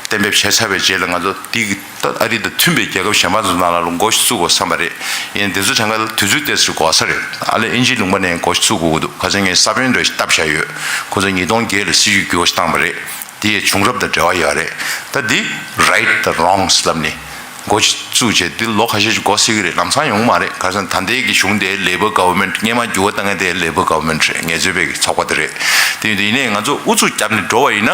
གཏན་འབེབས་བྱས་ཚར་བའི་རྗེས་ལ་ང་ཚོ་འདི་གི་ད་ཨ་རི་དང་མཐུན་པའི་རྒྱལ་ཁབ་གཞན་པ་ཚོ་ནང་ལ་འགོ་ཞིག་བཙུགས་དགོས་བསམ་པ་རེད། ཡིན་ནའི་འདི་ཚོ་གྲངས་ཀ་ལ་དུས་ཚོད་ཏོག་ཙམ་འགོར་ས་རེད། ཨ་ལས་དབྱིན་ཇིའི་ལུང་པ་ནས་འགོ་ཞིག་བཙུགས་དགོས་ཀྱི་འདུག་ཁ་སང་ངས་ས་བོན་འདྲ་ཞིག་བཏབ་བཞག་ཡོད། ཁོ་ཚོ་ཉིས་སྟོང་བརྒྱད་ལ་སྲིད་ཇུས་འགྱུར་བ་ཞིག་བཏང་བ་རེད། དེ་ཡི་བྱུང་རབས་དང་འབྲེལ་བ་ཡོད་རེད། ད་འདི་right དང་wrongs་ལབ་ནས་འགོ་ཞིག་བཙུགས་བྱས་འདི་ལོ་ཁ་ཤས་ཤིག་འགོར་སྲིད་ཀྱི་རེད། ལམ་སང་ཡོང་མ་རེད། ཁ་སང་ད་ལྟའི་གི་གཞུང་དེ་Labor Government། སྔོན་མ་འགྱུར་བ་བཏང་མཁན་དེ་Labor Government་རེད། ངལ་རྩོལ་པའི་གི་ཚོགས་པ་དེ་རེད། དེ་ཡིན་དུས་ཡིན་ནའི་ང་ཚོ་ཨུ་ཚུགས་བརྒྱབ་ནས་འགྲོ་བ་ཡིན་ན་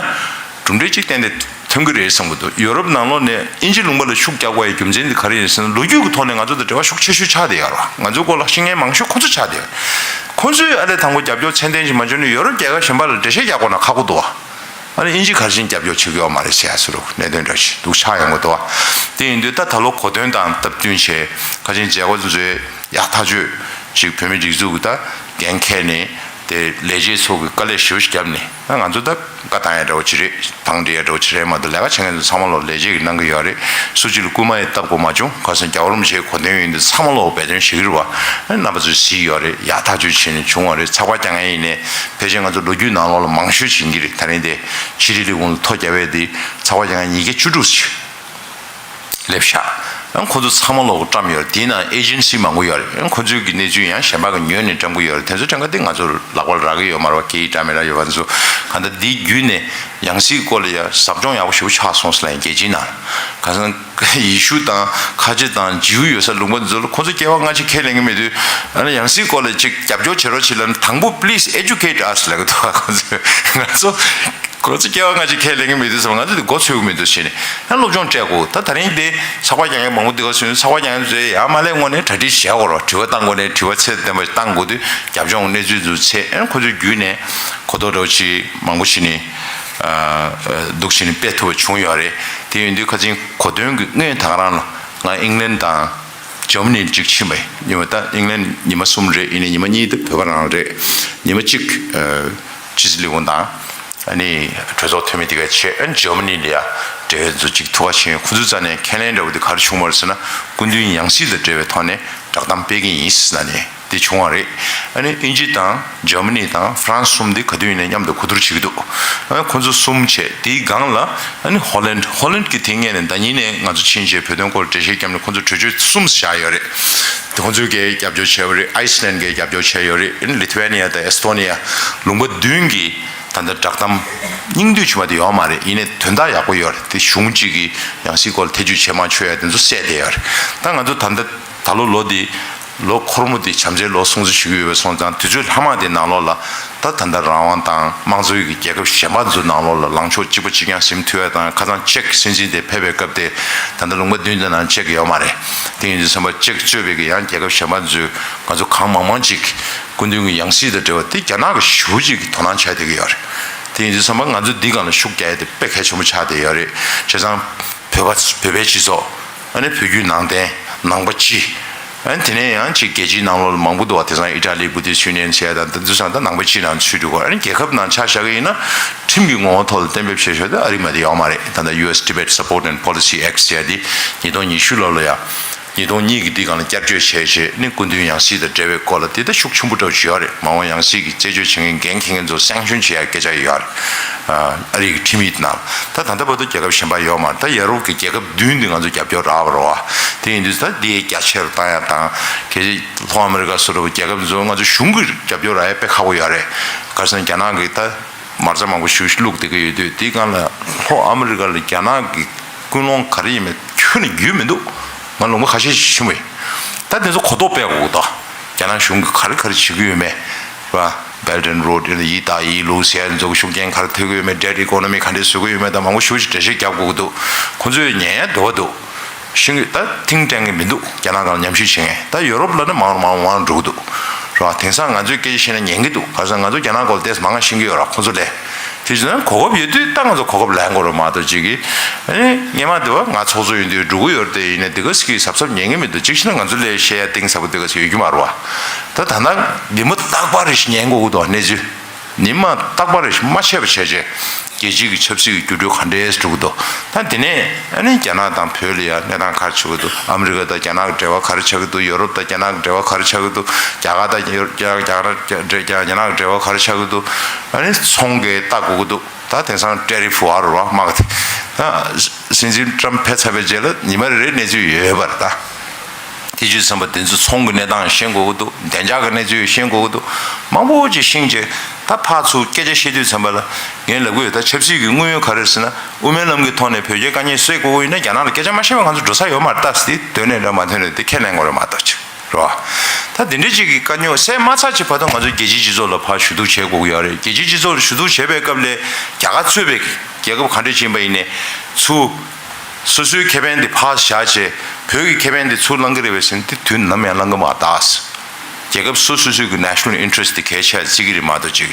གྲུབ་འབྲས་གཅིག་ཏན་ཏན་ཐོན་གྱི་རེད་བསམ་གྱི་འདུག་ཡོ་རོབ་ནང་ལོགས་ནས་དབྱིན་ཇི་ལུང་པ་ལ་ཤུགས་རྒྱག་དགོས་ཡའི་རྒྱུ་མཚན་དེ་ག་རེ་ཡིན་ཟེར་ན་ལོ་རྒྱུས་ཀྱི་ཐོག་ནས་ང་ཚོ་དང་འབྲེལ་བ་ཤུགས་ཆེ་ཤོས་ཆགས་བསྡད་ཡོད་རེད་བ། ང་ཚོའི་སྐོར་ལ་ཤེས་མཁན་མང་ཤོས་ཁོ་ཚོ་ཆགས་བསྡད་ཡོད་རེད། ཁོ་ཚོས་ཨ་ལས་དང་པོ་རྒྱབ་སྐྱོར་ཚད་ལྡན་ཞིག་མ་བྱུང་ན་ཡོ་རོབ་རྒྱལ་ཁབ་གཞན་པ་ལ་འགྲེལ་བཤད་རྒྱག་དགོས་ན་ཁག་པོ་འདུག་བ། ཨ་ནི་དབྱིན་ཇི་ག་རེ་བྱས་ནས་རྒྱབ་སྐྱོར་བྱེད་ཀྱི་ཡོད་མ་རེད་ཟེར་ཡ་བཟོ་འདྲ་གནད་དོན་འདྲ་ཞིག་འདུག་ཆགས་ཡོང་གི་འདུག་བ། དེ་ཡིན་དུས་ད་ད་ལོ་གོ་སྟོན་དང་སྟབས་བསྟུན་བྱས་ཁ་ཆེན་མཛད་སྒོ་ཚོས་ཡག་ཐག་ཆོད་ཅིག་བོད་མི་སྒྲིག་འཛུགས་ཀྱི་ད་འགན་འཁྱེར་ནས་དེ་ལས་བྱེད་ཚོ་གིས་དཀའ་ལས་ཞེ་པོ་ཞིག་བརྒྱབ་ནས་ད་ང་ཚོ་ད་བཀའ་བཏང་ཡ་འདྲ་བོ་ཅིག་རེད། བཏང་འདྲི་ཡ་འདྲ་བོ་ཅིག་རེད་མ་གཏོགས་ལས་ཀ་བྱེད་མཁན་ཚོ་ཚང་མ་ལོ་ལས་བྱེད་ཀྱིས་གནང་གི་ཡོད་རེད། སུ་གཅིག་ལ་རྐུན་མ་ཡི་སྟབས་གོ་མ་བྱུང་། ག་ཟེར་རྒྱལ་བ་རིན་པོ་ཆེའི་གོ་སྟོན་ཡིན་དུས་ཚང་མ་ལོ་འབད་བརྩོན་བྱེད་ཀྱི་རེད་བ། རྣམ་པ་ཚོས་གཟིགས་ཡོད་རེད། ཡག་ཐག་ཆོད་བྱས་ནས་བྱུང་བ་རེད། ཚགས་པར་རྒྱག་མཁན་ཡིན་ནའི་ཕལ་ཆེར་ང་ཚོ་ལོ་རྒྱུས་ནང་ལོགས་ལ་མང་ཤོས་ཕྱིན་གྱི་རེད། ད་རིང་དེ་ཕྱི་དྲིལ་ལས་ཁུངས་ལ་ཐོ་བརྒྱབ་པའི་དེ་ཚགས་པར་རྒྱག་མཁན་ཉིས་བརྒྱ་བཅུ་དྲུག་ཅིག་སླེབས་ཤག་ཨང་ཁོ་ཚོ་ཚང་མ་ལོག་བཀྲམ་ཡོད་རེད། དེའི་ནང་ཨེ་ཇེན་སི་མང་པོ་ཡོད་རེད། ཨང་ཁོ་ཚོའི་གི་གནས་ཚུལ་ཡང་གཞན་པ་གི་ཉོས་ནས་བཀྲམ་གི་ཡོད་རེད། དེ་ཚོ་བཀྲམ་ག་དེ་ང་ཚོ་ལག་པ་ལ་རག་གི་ཡོད་མ་རེད་བ། སྐད་ཡིག་འདྲ་མི་འདྲ་ཡོད་པ་ཚོ་གང་ལྟར་འདི་བརྒྱུད་ནས་ཡང་སྲིད་སྐོར་ལ་ཡང་ཟབ་སྦྱོང་ཡག་པོ་ཞེ་པོ་ཆགས་སོང་ཟེར་ལབ་ཡིན་རྒྱལ་སྤྱིའི་ནང་། གང་ཟེར་ན་ཡེ་ཤུ་དང་ཁ་ཆེ་དང་ཇིའུ་ཡོད་ས་ལུང་པ་འདི་ཚོ་ལ་ཁོ་ཚོ་སྐྱེ་བ་སྔ་ཕྱི་ཁས་ལེན་གི་མེད་དུས་ཨ་ནི་ཡང་སྲིད་སྐོར་ལ་ཅིག་རྒྱབ་སྐྱོར་བྱེད་རོགས་བྱེད་ལབ་ན་དང་པོ་please educate us་ལབ་གི་འདུག་ཁོ་ཚོས་ང་ཚོ། ཁོ་ཚོ་སྐྱེ་བ་སྔ་ཕྱི་ཁས་ལེན་གི་མེད་དུས་ཙམ་ང་ཚོ་དེ་མགོ་ཚོས་གི་མེད་དུས་ཟེར་ནས་ཡང་སློབ་སྦྱོང་སྤྲད་དགོས། ད་ད་རིང་དེ་ཚགས་པར་རྒྱག་མཁན་མང་པོ་འདུག་ག་ཟེར་ན་ཚགས་པར་རྒྱག་མཁན་ཚོས་ཡར་མར་ལས་དངོས་གནས་གྲ་སྒྲིག་བྱེད་དགོས་རོགས། དྲི་བ་བཏང་དགོས་ནས་དྲི་བ་ཚད་ལྡན་པ་བཏང་དགོས་དུས་རྒྱབ་ལྗོངས་གནས་ཚུལ་ཚོ་ཚད་ཡང་ཁོ་ཚོས་བརྒྱུད་ནས་གོ་རྟོགས་འདྲ་བོ་ཅིག་མང་པོ་ཞིག་ནས་འདུག་ཞིག་ནས་སྤེལ་ཐུབ་པ་བྱུང་ཡོད་རེད། དེ་ཡིན་དུས་ཁ་ཆེན་གོ་སྟོན་གྱི་སྔོན་ད་ག་རང་ལ་ང་ཨིང་ལན་དང་འཇར་མ་ནི་ཅིག་ཕྱིན་པ་ཡིན། ཉི་མ་ད་ཨིང་ལན་ཉི་མ་གསུམ་རེད། ཡིན་ནའི་ཉི་མ་གཉིས་དེ་བོད་པ་རང་རེད། ཉི་མ་གཅིག་ཕྱི་སྲིད་ལས་ཁུངས་དང་། ཨ་ནི་གྲོས་ཚོགས་འཐུས་མི་དེ་ག་བྱས། ཨ་ནི་འཇར་མ་ནི་ལ་ཡ་འབྲེལ་ཡོད་ཚོ་གཅིག་ཐུག་པ་བྱས། ཁོ་ཚོའི་རྩ་ནས་ཁས་ལེན་འདྲ་བོ་དེ་ག་རེ་བྱུང་བ་རེད་ཟེར་ན་སྐུ་མདུན་ཡང་སྲིད་དང་འབྲེལ་བའི་ཐོག་ནས་བསྒྲགས་གཏམ་སྤེལ་གྱི་ཡིན་ཟེར་ནས་དེ་བྱུང་བ་རེད། ཨ་ནི་དབྱིན་ཇི་དང་འཇར་མ་ནི་དང་ཧྥ་རན་སི་གསུམ་དེ་ག་དུས་ཡིན་ནའི་མཉམ་དུ་གོ་བསྡུར་བྱེད་ཀྱི་འདུག་ཨ་ནི་ཁོ་ཚོ་གསུམ་བྱས། དེའི་སྒང་ལ་ཨ་ནི་ཧོ་ལན། ཧོ་ལན་གྱི་དེ་སྔོན་ནས་ཟླ་ཉིན་ནས་ང་ཚོ་ཕྱིན་བྱས་བོད་དོན་སྐོར་འགྲེལ་བཤད་བརྒྱབ་ནས་ཁོ་ཚོ་གྲོས་ཆོད་གསུམ་བཞག་ཡོད་རེད། དེ་ཁོ་ཚོས་གས་རྒྱབ་སྐྱོར་བྱས་པ་རེད། ཨའི་སི་ལན་གས་རྒྱབ་སྐྱོར་བྱས་ཡོད་རེད། ཨ་ནི་ལི་ཐུ་ཝེ་ནི་ཡ་དང་ཨེ་སི་ཐོ་ནི་ཡ་ལུང་པ་བདུན་གྱིས། ད་ལྟ་བསྒྲགས་གཏམ་སྙིང་བསྡུས་བྱུང་བ་དེ་ཡོད་མ་རེད། ཡིན་ནའི་དོན་དག་ཡག་པོ་ཡོད་རེད། དེ་གཞུང་གཅིག་གིས་ཡང་སྲིད་སྐོར་ལ་ཐེ་བྱུས་བྱེད་མ་བྱུས་ཡ་དེ་ཚོ་གསལ་བསྡད་ཡོད་རེད། ད་ང་ཚོ་ད་ལྟ་ད་ལོ་ལོ་འདི་ ལོ་འཁོར་མོ་དེ་བྱམས་བརྩེའི་ལོ་སྲུང་བརྩི་ཞུ་གི་ཡོད་པའི་སོང་ཙང་དུས་ཚོད་ལྷག་མ་དེ་ནང་ལོགས་ལ་ད་ད་ལྟ་རང་དབང་དང་དམངས་གཙོའི་གི་རྒྱལ་ཁབ་གཞན་པ་ཚོའི་ནང་ལོགས་ལ་ལངས་ཕྱོགས་གཅིག་པ་གཅིག་རྐྱང་ཟིན་ཐུབ་ཡ་དང་། ཁ་སང་ཅེཀ་སྲིད་འཛིན་དེ་ཕེབས་པའི་སྐབས་དེ་ད་ལྟ་ལུང་པ་བདུན་དེ་ནང་ཅེཀ་ཡོད་མ་རེད། དེ་ཡིན་དུས་ཙམ་པ་ཅེཀ་གཙོས་པའི་གི་ཡང་རྒྱལ་ཁབ་གཞན་པ་ཚོས་ང་ཚོ་གང་མང་མང་ཅིག་སྐུ་མདུན་གྱི་ཡང་སྲིད་དང་འབྲེལ་བ་དེ་རྒྱ་ནག་གི་ཞེ་པོ་ཅིག་གི་དོ་སྣང་བྱས་བསྡད་ཀྱི་ཡོད་རེད། དེ་ཡིན་དུས་ཙམ་པ་ང་ཚོ་འདི་སྒང་ལ་ཤུགས་རྒྱག་ཡ་དེ་དཔེ་གལ་ཆེན་པོ་ཆགས་བསྡད་ཡོད་རེད། བྱས་ཙང་བོད་པ་བོད་པའི་སྤྱི་ཚོགས། ཨ་ནི་བོད་བརྒྱུད་ནང་བསྟན། ནང་པ་སྤྱི། ཨ་ནི་དེ་ནས་ཡང་ཅིག་རྒྱལ་སྤྱིའི་ནང་ལོགས་ལ་མང་པོ་འདུག་བ། དེང་སང་ཨི་ཊ་ལི་བུ་དིས་ཡུ་ནི་ཡན་ཟེར་ཡ་དང་དེ་ཚོ་ཚང་ད་ནང་པ་སྤྱིའི་ནང་ཚུད་འགྲོ་གི་རེད། ཨ་ནི་རྒྱལ་ཁབ་ནང་ཆ་བཞག་གི་ཡིན་ན་ཁྲིམས་ཀྱི་ངོ་བོ་ཐོག་ལ་གཏན་འབེབས་བྱེད་ཆོག་དེ་ཨ་རི་མ་དེ་ཡོད་མ་རེད། ད་ལྟ་ཡུ་ཨེས་Tibet Support and Policy Act ཟེར་ཡ་དེ་ཉིས་སྟོང་ཉི་ཤུ་ལོ་ལ་ཡ། ཉིས་སྟོང་གཉིས་ཀྱི་དུས་སྒང་ལ་བསྐྱར་བཅོས་བྱས་རྗེས་ནི་སྐུ་མདུན་ཡང་སྲིད་དང་འབྲེལ་བའི་སྐོར་ལ་དེ་ལྟ་ཤུགས་ཆེན་པོ་འདྲ་བོ་ཞིག་ཡོད་རེད། མ་འོངས་ཡང་སྲིད་ཀྱི་རྩད་གཅོད་བྱེད་མཁན་འགན་འཁྱེར་མཁན་ཚོ་སེང་ཤུན་བྱེད་ཡ་སྐད་ཆ་ཡོད་རེད། ཨ་རི་གི་ཁྲིམས་ཡིག་ནང་ད་ད་ལྟ་བར་དུ་རྒྱལ་ཁབ་གཞན་པ་ཡོད་མ་རེད། ད་ཡ་རོབ་ཀྱི་རྒྱལ་ཁབ་བདུན་འདི་ང་ཚོ་རྒྱབ་སྐྱོར་རག་པ་རེད་བ། དེ་ཡིན་དུས་ད་འདི་རྒྱ་ཆེ་རུ་བཏང་ཡ་དང་། གལ་སྲིད་ལྷོ་ཨ་མི་རི་ཀ་སོགས་རེད་བ། རྒྱལ་ཁབ་ཚོ་ང་ཚོ་གཞུང་གི་རྒྱབ་སྐྱོར་རག་ཡ་དཔེ་ཁག་པོ་ཡོད་རེད། ག་རེ་ཟེར་ན་རྒྱ་ནག་གི་ད། མ་རྩ་མང་པོ་ཞིག་བླུགས་བསྡད་ཀྱི་ཡོད་དུས་དེའི་སྒང་ལ་ལྷོ་ཨ་མི་རི་ཀ་ལ་རྒྱ་ནག་གི་ཀུན་སློང་ག་རེ་ཡིན་མིན་ཁྱོན་ནས་རྒྱུས་མི་འདུག་ང་ལུང་པ་ཁ་ཤས་ཤིག་ཕྱིན་པ་ཡིན། ད་དེ་ཚོ་གོ་རྟོགས་སྤེལ་དགོས་ཀྱི་འདུག་རྒྱ་ནག་གཞུང་གིས་ག་རེ་ག་རེ་བྱེད་ཀྱི་ཡོད་མེད་ར། Belt and Road ཡིན་ན་ཡི་ད་ཡི་ལུགས་ཟེར་ཡ་ཚོ་ཤུགས་རྐྱེན་ག་རེ་ཐེབས་ཀྱི་ཡོད་མེད། Debt Economy ག་འདྲས་བཟོ་གི་ཡོད་མེད་དང་མང་པོ་ཞེ་པོ་ཞིག་འགྲེལ་བཤད་རྒྱབ་དགོས་ཀྱི་འདུག་ཁོང་ཚོས་ཉན་ཡ་འདོད་པ་འདུག་ཤེས་ཀྱི་ད་ཐིང་ཀྲེང་གི་མི་འདུག་རྒྱ་ནག་སྒང་ལ་ཉམས་ཞིབ་བྱེད་མཁན། ད་ཡོ་རོབ་ལ་ནི་མང་རུ་མང་རུ་མང་རུ་འགྲོ་གི་འདུག་རེད་བ། དེང་སང་ང་ཚོས་སྐད་ཆ་བཤད་ན་ཉན་གི་འདུག་ག་རེ་ཟེར་ན་ང་ཚོ་རྒྱ་ནག་སྐོར་ལ་ཏོག་ཙམ་མང་ང་ཤེས་ཀྱི་ཡོད་རེད་བ། ཁོང་ཚོ་ལས་དེ་བྱས་ན་གོ་སྐབས་ཡོད་དུས་ད་ང་ཚོ་གོ་སྐབས་ལེན་དགོས་རེད་མ་གཏོགས་ཅིག་གིས་ཨ་ནི་སྔོན་མ་དེ་བ་ང་ཚོགས་གཙོ་ཡིན་དུས་འགྲོ་གི་ཡོད་རེད་དེ། ཡིན་ནའི་དེ་ག་ཟིག་གིས་གཟབ་གཟབ་ཉན་གི་མི་འདུག་ཅིག་བྱས་ན་ང་ཚོ་ལས་བཤད་ཡ་གཏིང་ཟབ་པོ་དེ་ག་ཟིག་ཡོད་རྒྱུ་མ་རེད་བ། ད་ད་ལྟ་ཉི་མ་རྟག་པར་རེ་བཞིན་ཉན་དགོས་ཀྱི་འདུག་གནས་ཚུལ། ཉི་མ་རྟག་པར་མ་ཆད་པ་བྱས་རྗེས་རྒྱལ་སྤྱིའི་གི་ཆབ་སྲིད་ཀྱི་འགྱུར་འགྲོས་ག་འདྲས་འགྲོ་གི་འདུག་ད་དེ་ནས་ཨ་ནི་རྒྱ་ནག་དང་བོད་ལ་ཡ་གནས་སྟངས་ག་རེ་ཆགས་ཀྱི་འདུག་ཨ་མི་རི་ཀ་དང་རྒྱ་ནག་གི་འབྲེལ་བ་ག་རེ་ཆགས་ཀྱི་འདུག་ཡོ་རོབ་དང་རྒྱ་ནག་གི་འབྲེལ་བ་ག་རེ་ཆགས་ཀྱི་འདུག་རྒྱ་གར་དང་རྒྱ་རྒྱ་རྒྱ་རྒྱ་རྒྱ་རྒྱ་ནག་གི་འབྲེལ་བ་ག་རེ་ཆགས་ཀྱི་འདུག་ཨ་ནི་ཚོང་གི་ལྟ་དགོས་ཀྱི་འདུག་ད་དེང་སང་ཊེ་རིཕ་ཝར་རེད་བ། དམག་དེ་ད་སྲིད་འཛིན་ཊམ་ཕེབས་ཚར་བའི་རྗེས་ལ་ཉི་མ་རེ་རེ་གནས་ཚུལ་ཡོད་པ་རེད་ད། དེ་བྱས་ཙང་བ་དེ་ཚོ་ཚོང་གི་གནས་སྟངས་ཤེས་དགོས་ཀྱི་འདུག་བདེ་འཇགས་ཀྱི་གནས་ཚུལ་ཤེས་དགོས་ཀྱི་འདུག་མང་པོ་ཅིག་ཤེས་བྱས་ད་ཕར་ཚུར་སྐད་ཆ་བཤད་དུས་ཙམ་པ་ལ་ངས་ལབ་ཀྱི་ཡོད། ད་ཆབ་སྲིད་ཀྱི་དངོས་ཡོད་ག་རེ་ཟེར་ན་དབུ་མའི་ལམ་གྱི་ཐོག་ནས་བོད་རྒྱའི་དཀའ་ངལ་སེལ་དགོས་ཀྱི་ཡིན་ན་རྒྱ་ནག་ལ་སྐད་ཆ་མ་བཤད་པ་ང་ཚོ་འགྲོ་ས་ཡོད་མ་རེད། ད་དེ་འདོད་ནས་འདྲ་མ་འདོད་ནས་དེ་ཁས་ལེན་དགོས་རེད་མ་གཏོགས་ཅིག་རེད་བ། ད་དེ་འདྲའི་ཅིག་གི་དཀའ་རྙོག་སེལ་མ་ཚར་ཅིག་བར་དུ་ང་ཚོ་རྒྱལ་སྤྱིའི་སྤྱི་ཚོགས་ལ་ཕར་ཞུ་གཏུག་བྱེད་དགོས་ཀྱི་ཡོད་རེད། རྒྱལ་སྤྱིའི་སྤྱི་ཚོགས་ལ་ཞུ་གཏུག་བྱེད་པའི་སྐབས་ལ་རྒྱ་གར་གཙོས་པའི་རྒྱལ་ཁབ་ག་འདྲ་ཅིག་ཡིན་པ་ཡིན་ནའི་ཚུར། སོ་སོའི་ཁེ་ཕན་དེ་ཕར་བཞག་བྱས་བོད་ཀྱི་ཁེ་ཕན་དེ་ཚུར་བླང་གི་རེད་པས་ཟེར་ན་དེ་དུས་ནམ་ཡང་བླང་གི་མ་རེད། རྒྱལ་ཁབ་སོ་སོ་སོའི་གི་ནེ་ཤ་ནལ་ཨིན་ཊི་རེ་སི་ཊི་དེ་གལ་ཆེ་བརྩི་གི་རེད་མ་གཏོགས་ཅིག་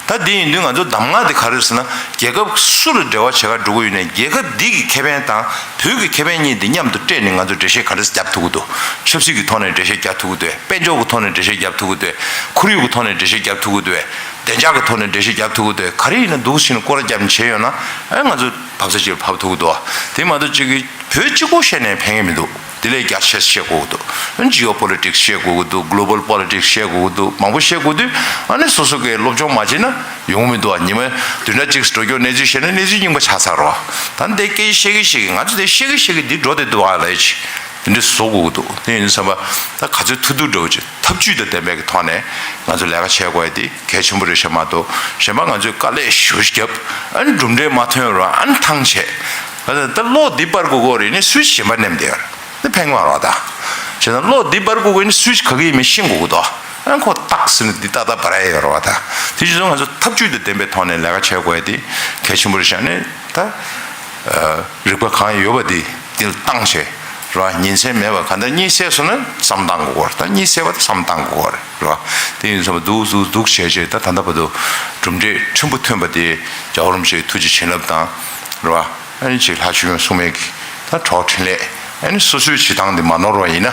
ད་དེ་ཡིན་དུས་ང་ཚོ་གདམས་ངག་དེ་ག་རེ་རེད་ཟེར་ན་རྒྱལ་ཁབ་སུ་ལ་འབྲེལ་བ་བྱེད་ག་འགྲོ་གི་ཡོད་ནའི་རྒྱལ་ཁབ་འདི་གི་ཁེ་ཕན་དང་བོད་ཀྱི་ཁེ་ཕན་གཉིས་དེ་མཉམ་དུ་སྤྲད་ནས་ང་ཚོ་འགྲེལ་བཤད་ག་འདྲས་རྒྱབ་ཐུབ་ཀྱི་འདུག་ཆབ་སྲིད་ཀྱི་ཐོག་ནས་འགྲེལ་བཤད་རྒྱབ་ཐུབ་ཀྱི་འདུག་དཔལ་འབྱོར་གྱི་ཐོག་ནས་འགྲེལ་བཤད་རྒྱབ་ཐུབ་ཀྱི་འདུག་ཁོར་ཡུག་གི་ཐོག་ནས་འགྲེལ་བཤད་རྒྱབ་ཐུབ་ཀྱི་འདུག་བདེ་འཇགས་ཀྱི་ཐོག་ནས་འགྲེལ་བཤད་རྒྱབ་ཐུབ་ཀྱི་འདུག་ག་རེ་ཡིན་ན་འདུག་ཟེར་ནས་སྐོར་ར་བརྒྱབ་ནས་བྱས་ཡོད་ན་ཨ་ང་ཚོ་བབ་ས་ཅིག་ལ་བབས་ཐུབ་ཀྱི་འདུག་དེ་མ་གཏོགས་ཅིག་གི་བོད་གཅིག་པོ་བཤད་ནས་ཕན་གྱི་མི་འདུག་དེ་ལས་རྒྱ་ཆེ་བཤད་དགོས་ཀྱི་འདུག་ཇི་ཨོ་པོ་ལི་ཊིག་སི་བཤད་དགོས་ཀྱི་འདུག་གྷི་ལོ་བལ་པོ་ལི་ཊིག་སི་བཤད་དགོས་ཀྱི་འདུག་མང་པོ་བཤད་དགོས་དུས་ཨ་ནི་སོ་སོ་གིས་སློབ་སྦྱོང་མ་བྱས་ན་ཡོང་མི་འདུག་ཉི་མ་བདུན་ཕྲག་གཅིག་འགྲོ་རྒྱུ་གནས་ཚུལ་བཤད་ན་གནས་ཚུལ་རྙིང་པ་ཆགས་ཚར་རོ། ད་འདི་སྐད་ཆ་བཤད་གི་བཤད་གི་ང་ཚོ་འདི་བཤད་གི་བཤད་གི་འདི་འགྲོ་བསྡད་འདུག་ཨ་ལས་ཅི། དེ་འདྲ་བཟོ་དགོས་ཀྱི་འདུག་དེ་ཡིན་དུས་ཙམ་པ་ད་ག་ཚོད་ཐུབ་ཐུབ་འདྲ་བོ་ཅིག་ཐབས་ཇུས་དང་ལྡན་པའི་གི་ཐོག་ནས་ང་ཚོ་ལས་ཀ་བྱེད་དགོས་ཡ་དེ་གལ་ཆེན་པོ་རེད་ཤག་མ་གཏོགས་གཞན་པ་ང་ཚོས་དཀའ་ལས་ཞེ་པོ་ཞིག་བརྒྱབ་ཨ་ནི་གྲུབ་འབྲས་མ་ཐོན་རུང་ཨ་ནི་ཐང་ཆད། ད་བློ་འདི་སྤར་དགོས་ཀྱི་རེད་ནི་སུས་གཞན་པ་ནེམ་བསྡད་ཡོད་རེད་ཕན་གི་མ་རེད་བ་ད། བྱས་ཙང་བློ་འདི་སྤར་དགོས་ཀྱི་ནི་སུས་ག་གི་ཡིན་མིན་ཤེས་དགོས་ཀྱི་འདུག་ཨ་ཁོ་ཏག་ཟེར་ནས་འདི་ཏག་ཏག་འབར་ཡ་ཡོད་རེད་བ་ད། དེ་བྱས་ཙང་ང་ཚོ་ཐབས་ཇུས་དང་ལྡན་པའི་ཐོག་ནས་ལས་ཀ་བྱེད་དགོས་ཡ་དེ་གལ་ཆེན་པོ་རེད་ཤག་ནི་ད། རིག་པ་གང་ཡོད་པ་དེ་འདི་ལ་བཏང་བྱས་རེད་བ། ཉིན་མཚན་མེད་པར་གང་ལྟར་གཉིད་སད་སོང་ན་བསམ་བཏང་དགོས་ཀྱི་རེད་ད། གཉིད་སད་པ་དེ་བསམ་བཏང་དགོས་ཀྱི་རེད་བ། དེ་ཡིན་ཙང་འདུག་འདུག་འདུག་བྱས་བྱས་ད་ད་ལྟ་བར་དུ་གྲུབ་འབྲས་ཕྲན་བུ་ཐོན་པ་དེ་རྒྱལ་བ་རིན་པོ་ཆེའི་ཐུགས་རྗེ་བྱིན་རླབས་དང་རེད་བ། ཨ་ནི་ཅིག་ལྷ་ཆོས་དབྱངས་སྲུང་མའི་གི་ད་གྲོགས་འཕྲིན་ལས་ཨ་ནི་སོ་སོའི་བྱེད་སྟངས་དེ་མ་ནོར་བ་ཡིན་ན།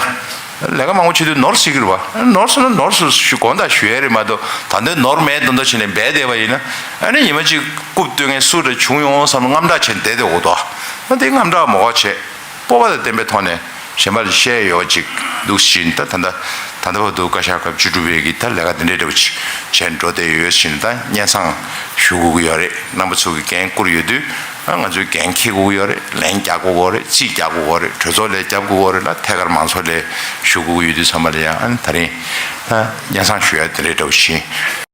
ལས་ཀ་མང་པོ་བྱེད་དུས་ནོར་སྲིད་ཀྱི་རེད་བ། ནོར་སོང་ན་ནོར་སོང་ཞུ་དགོངས་དག་ཞུ་ཡ་རེད་མ་གཏོགས་ད་འདོད་ནོར་མེད་མདོག་མདོག་བྱས་ནས་འབད་བསྡད་པ་ཡིན་ན་ཨ་ནི་ཉི་མ་གཅིག་རྐུབ་སྟོན་མཁན་སུ་འདྲ་བྱུང་ཡོང་བསམ་རྔམ་སྐྲག་བྱས་ནས་བསྡད་བསྡད་འོ་དོ། ཨ་དེ་རྔམ་སྐྲག་མ་དགོས་བྱས་སྤོབས་པ་དང་ལྡན་པའི་ཐོག་ནས་གཞན་པ་ལ་བཤད་ཡོད་ཅིག་འདུག་བཞིན་ད་ད་ལྟ་ད་ལྟ་བར་དུ་བཀའ་ཤག་སྐབས་བཅུ་དྲུག་པའི་གི་ད་ལས་ཀ་འདི་འདྲའི་འདྲ་བོ་ཅིག་བྱས་འགྲོ་བསྡད་ཡོད་བཞིན་ད་སྙན་སེང་ཞུ་དགོས་ཀྱི་ཡོད་རེད། རྣམ་པ་ཚོ་གི་འགན་བསྐུར་ཡོད་དུས། ང་ཚོས་འགན་འཁྱེར་དགོས་ཀྱི་ཡོད་རེད། ལན་རྒྱག་དགོས་ཀྱི་ཡོད་རེད། རྩིས་རྒྱག་དགོས་ཀྱི་ཡོད་རེད། གྲོས་ཚོགས་ལ་རྒྱབ་དགོས་ཀྱི་ཡོད་རེད་ལ་ཐད་ཀར་མང་ཚོགས་ལ་ཞུ་དགོས་ཀྱི་ཡོད་དུས་ཚང་མ་ལ་ཡང་ཨ་ནི་ད་རིང་ད་སྙན་སེང་ཞུ་ཡ་དེ་རེད་འདྲ་བོ་ཞིག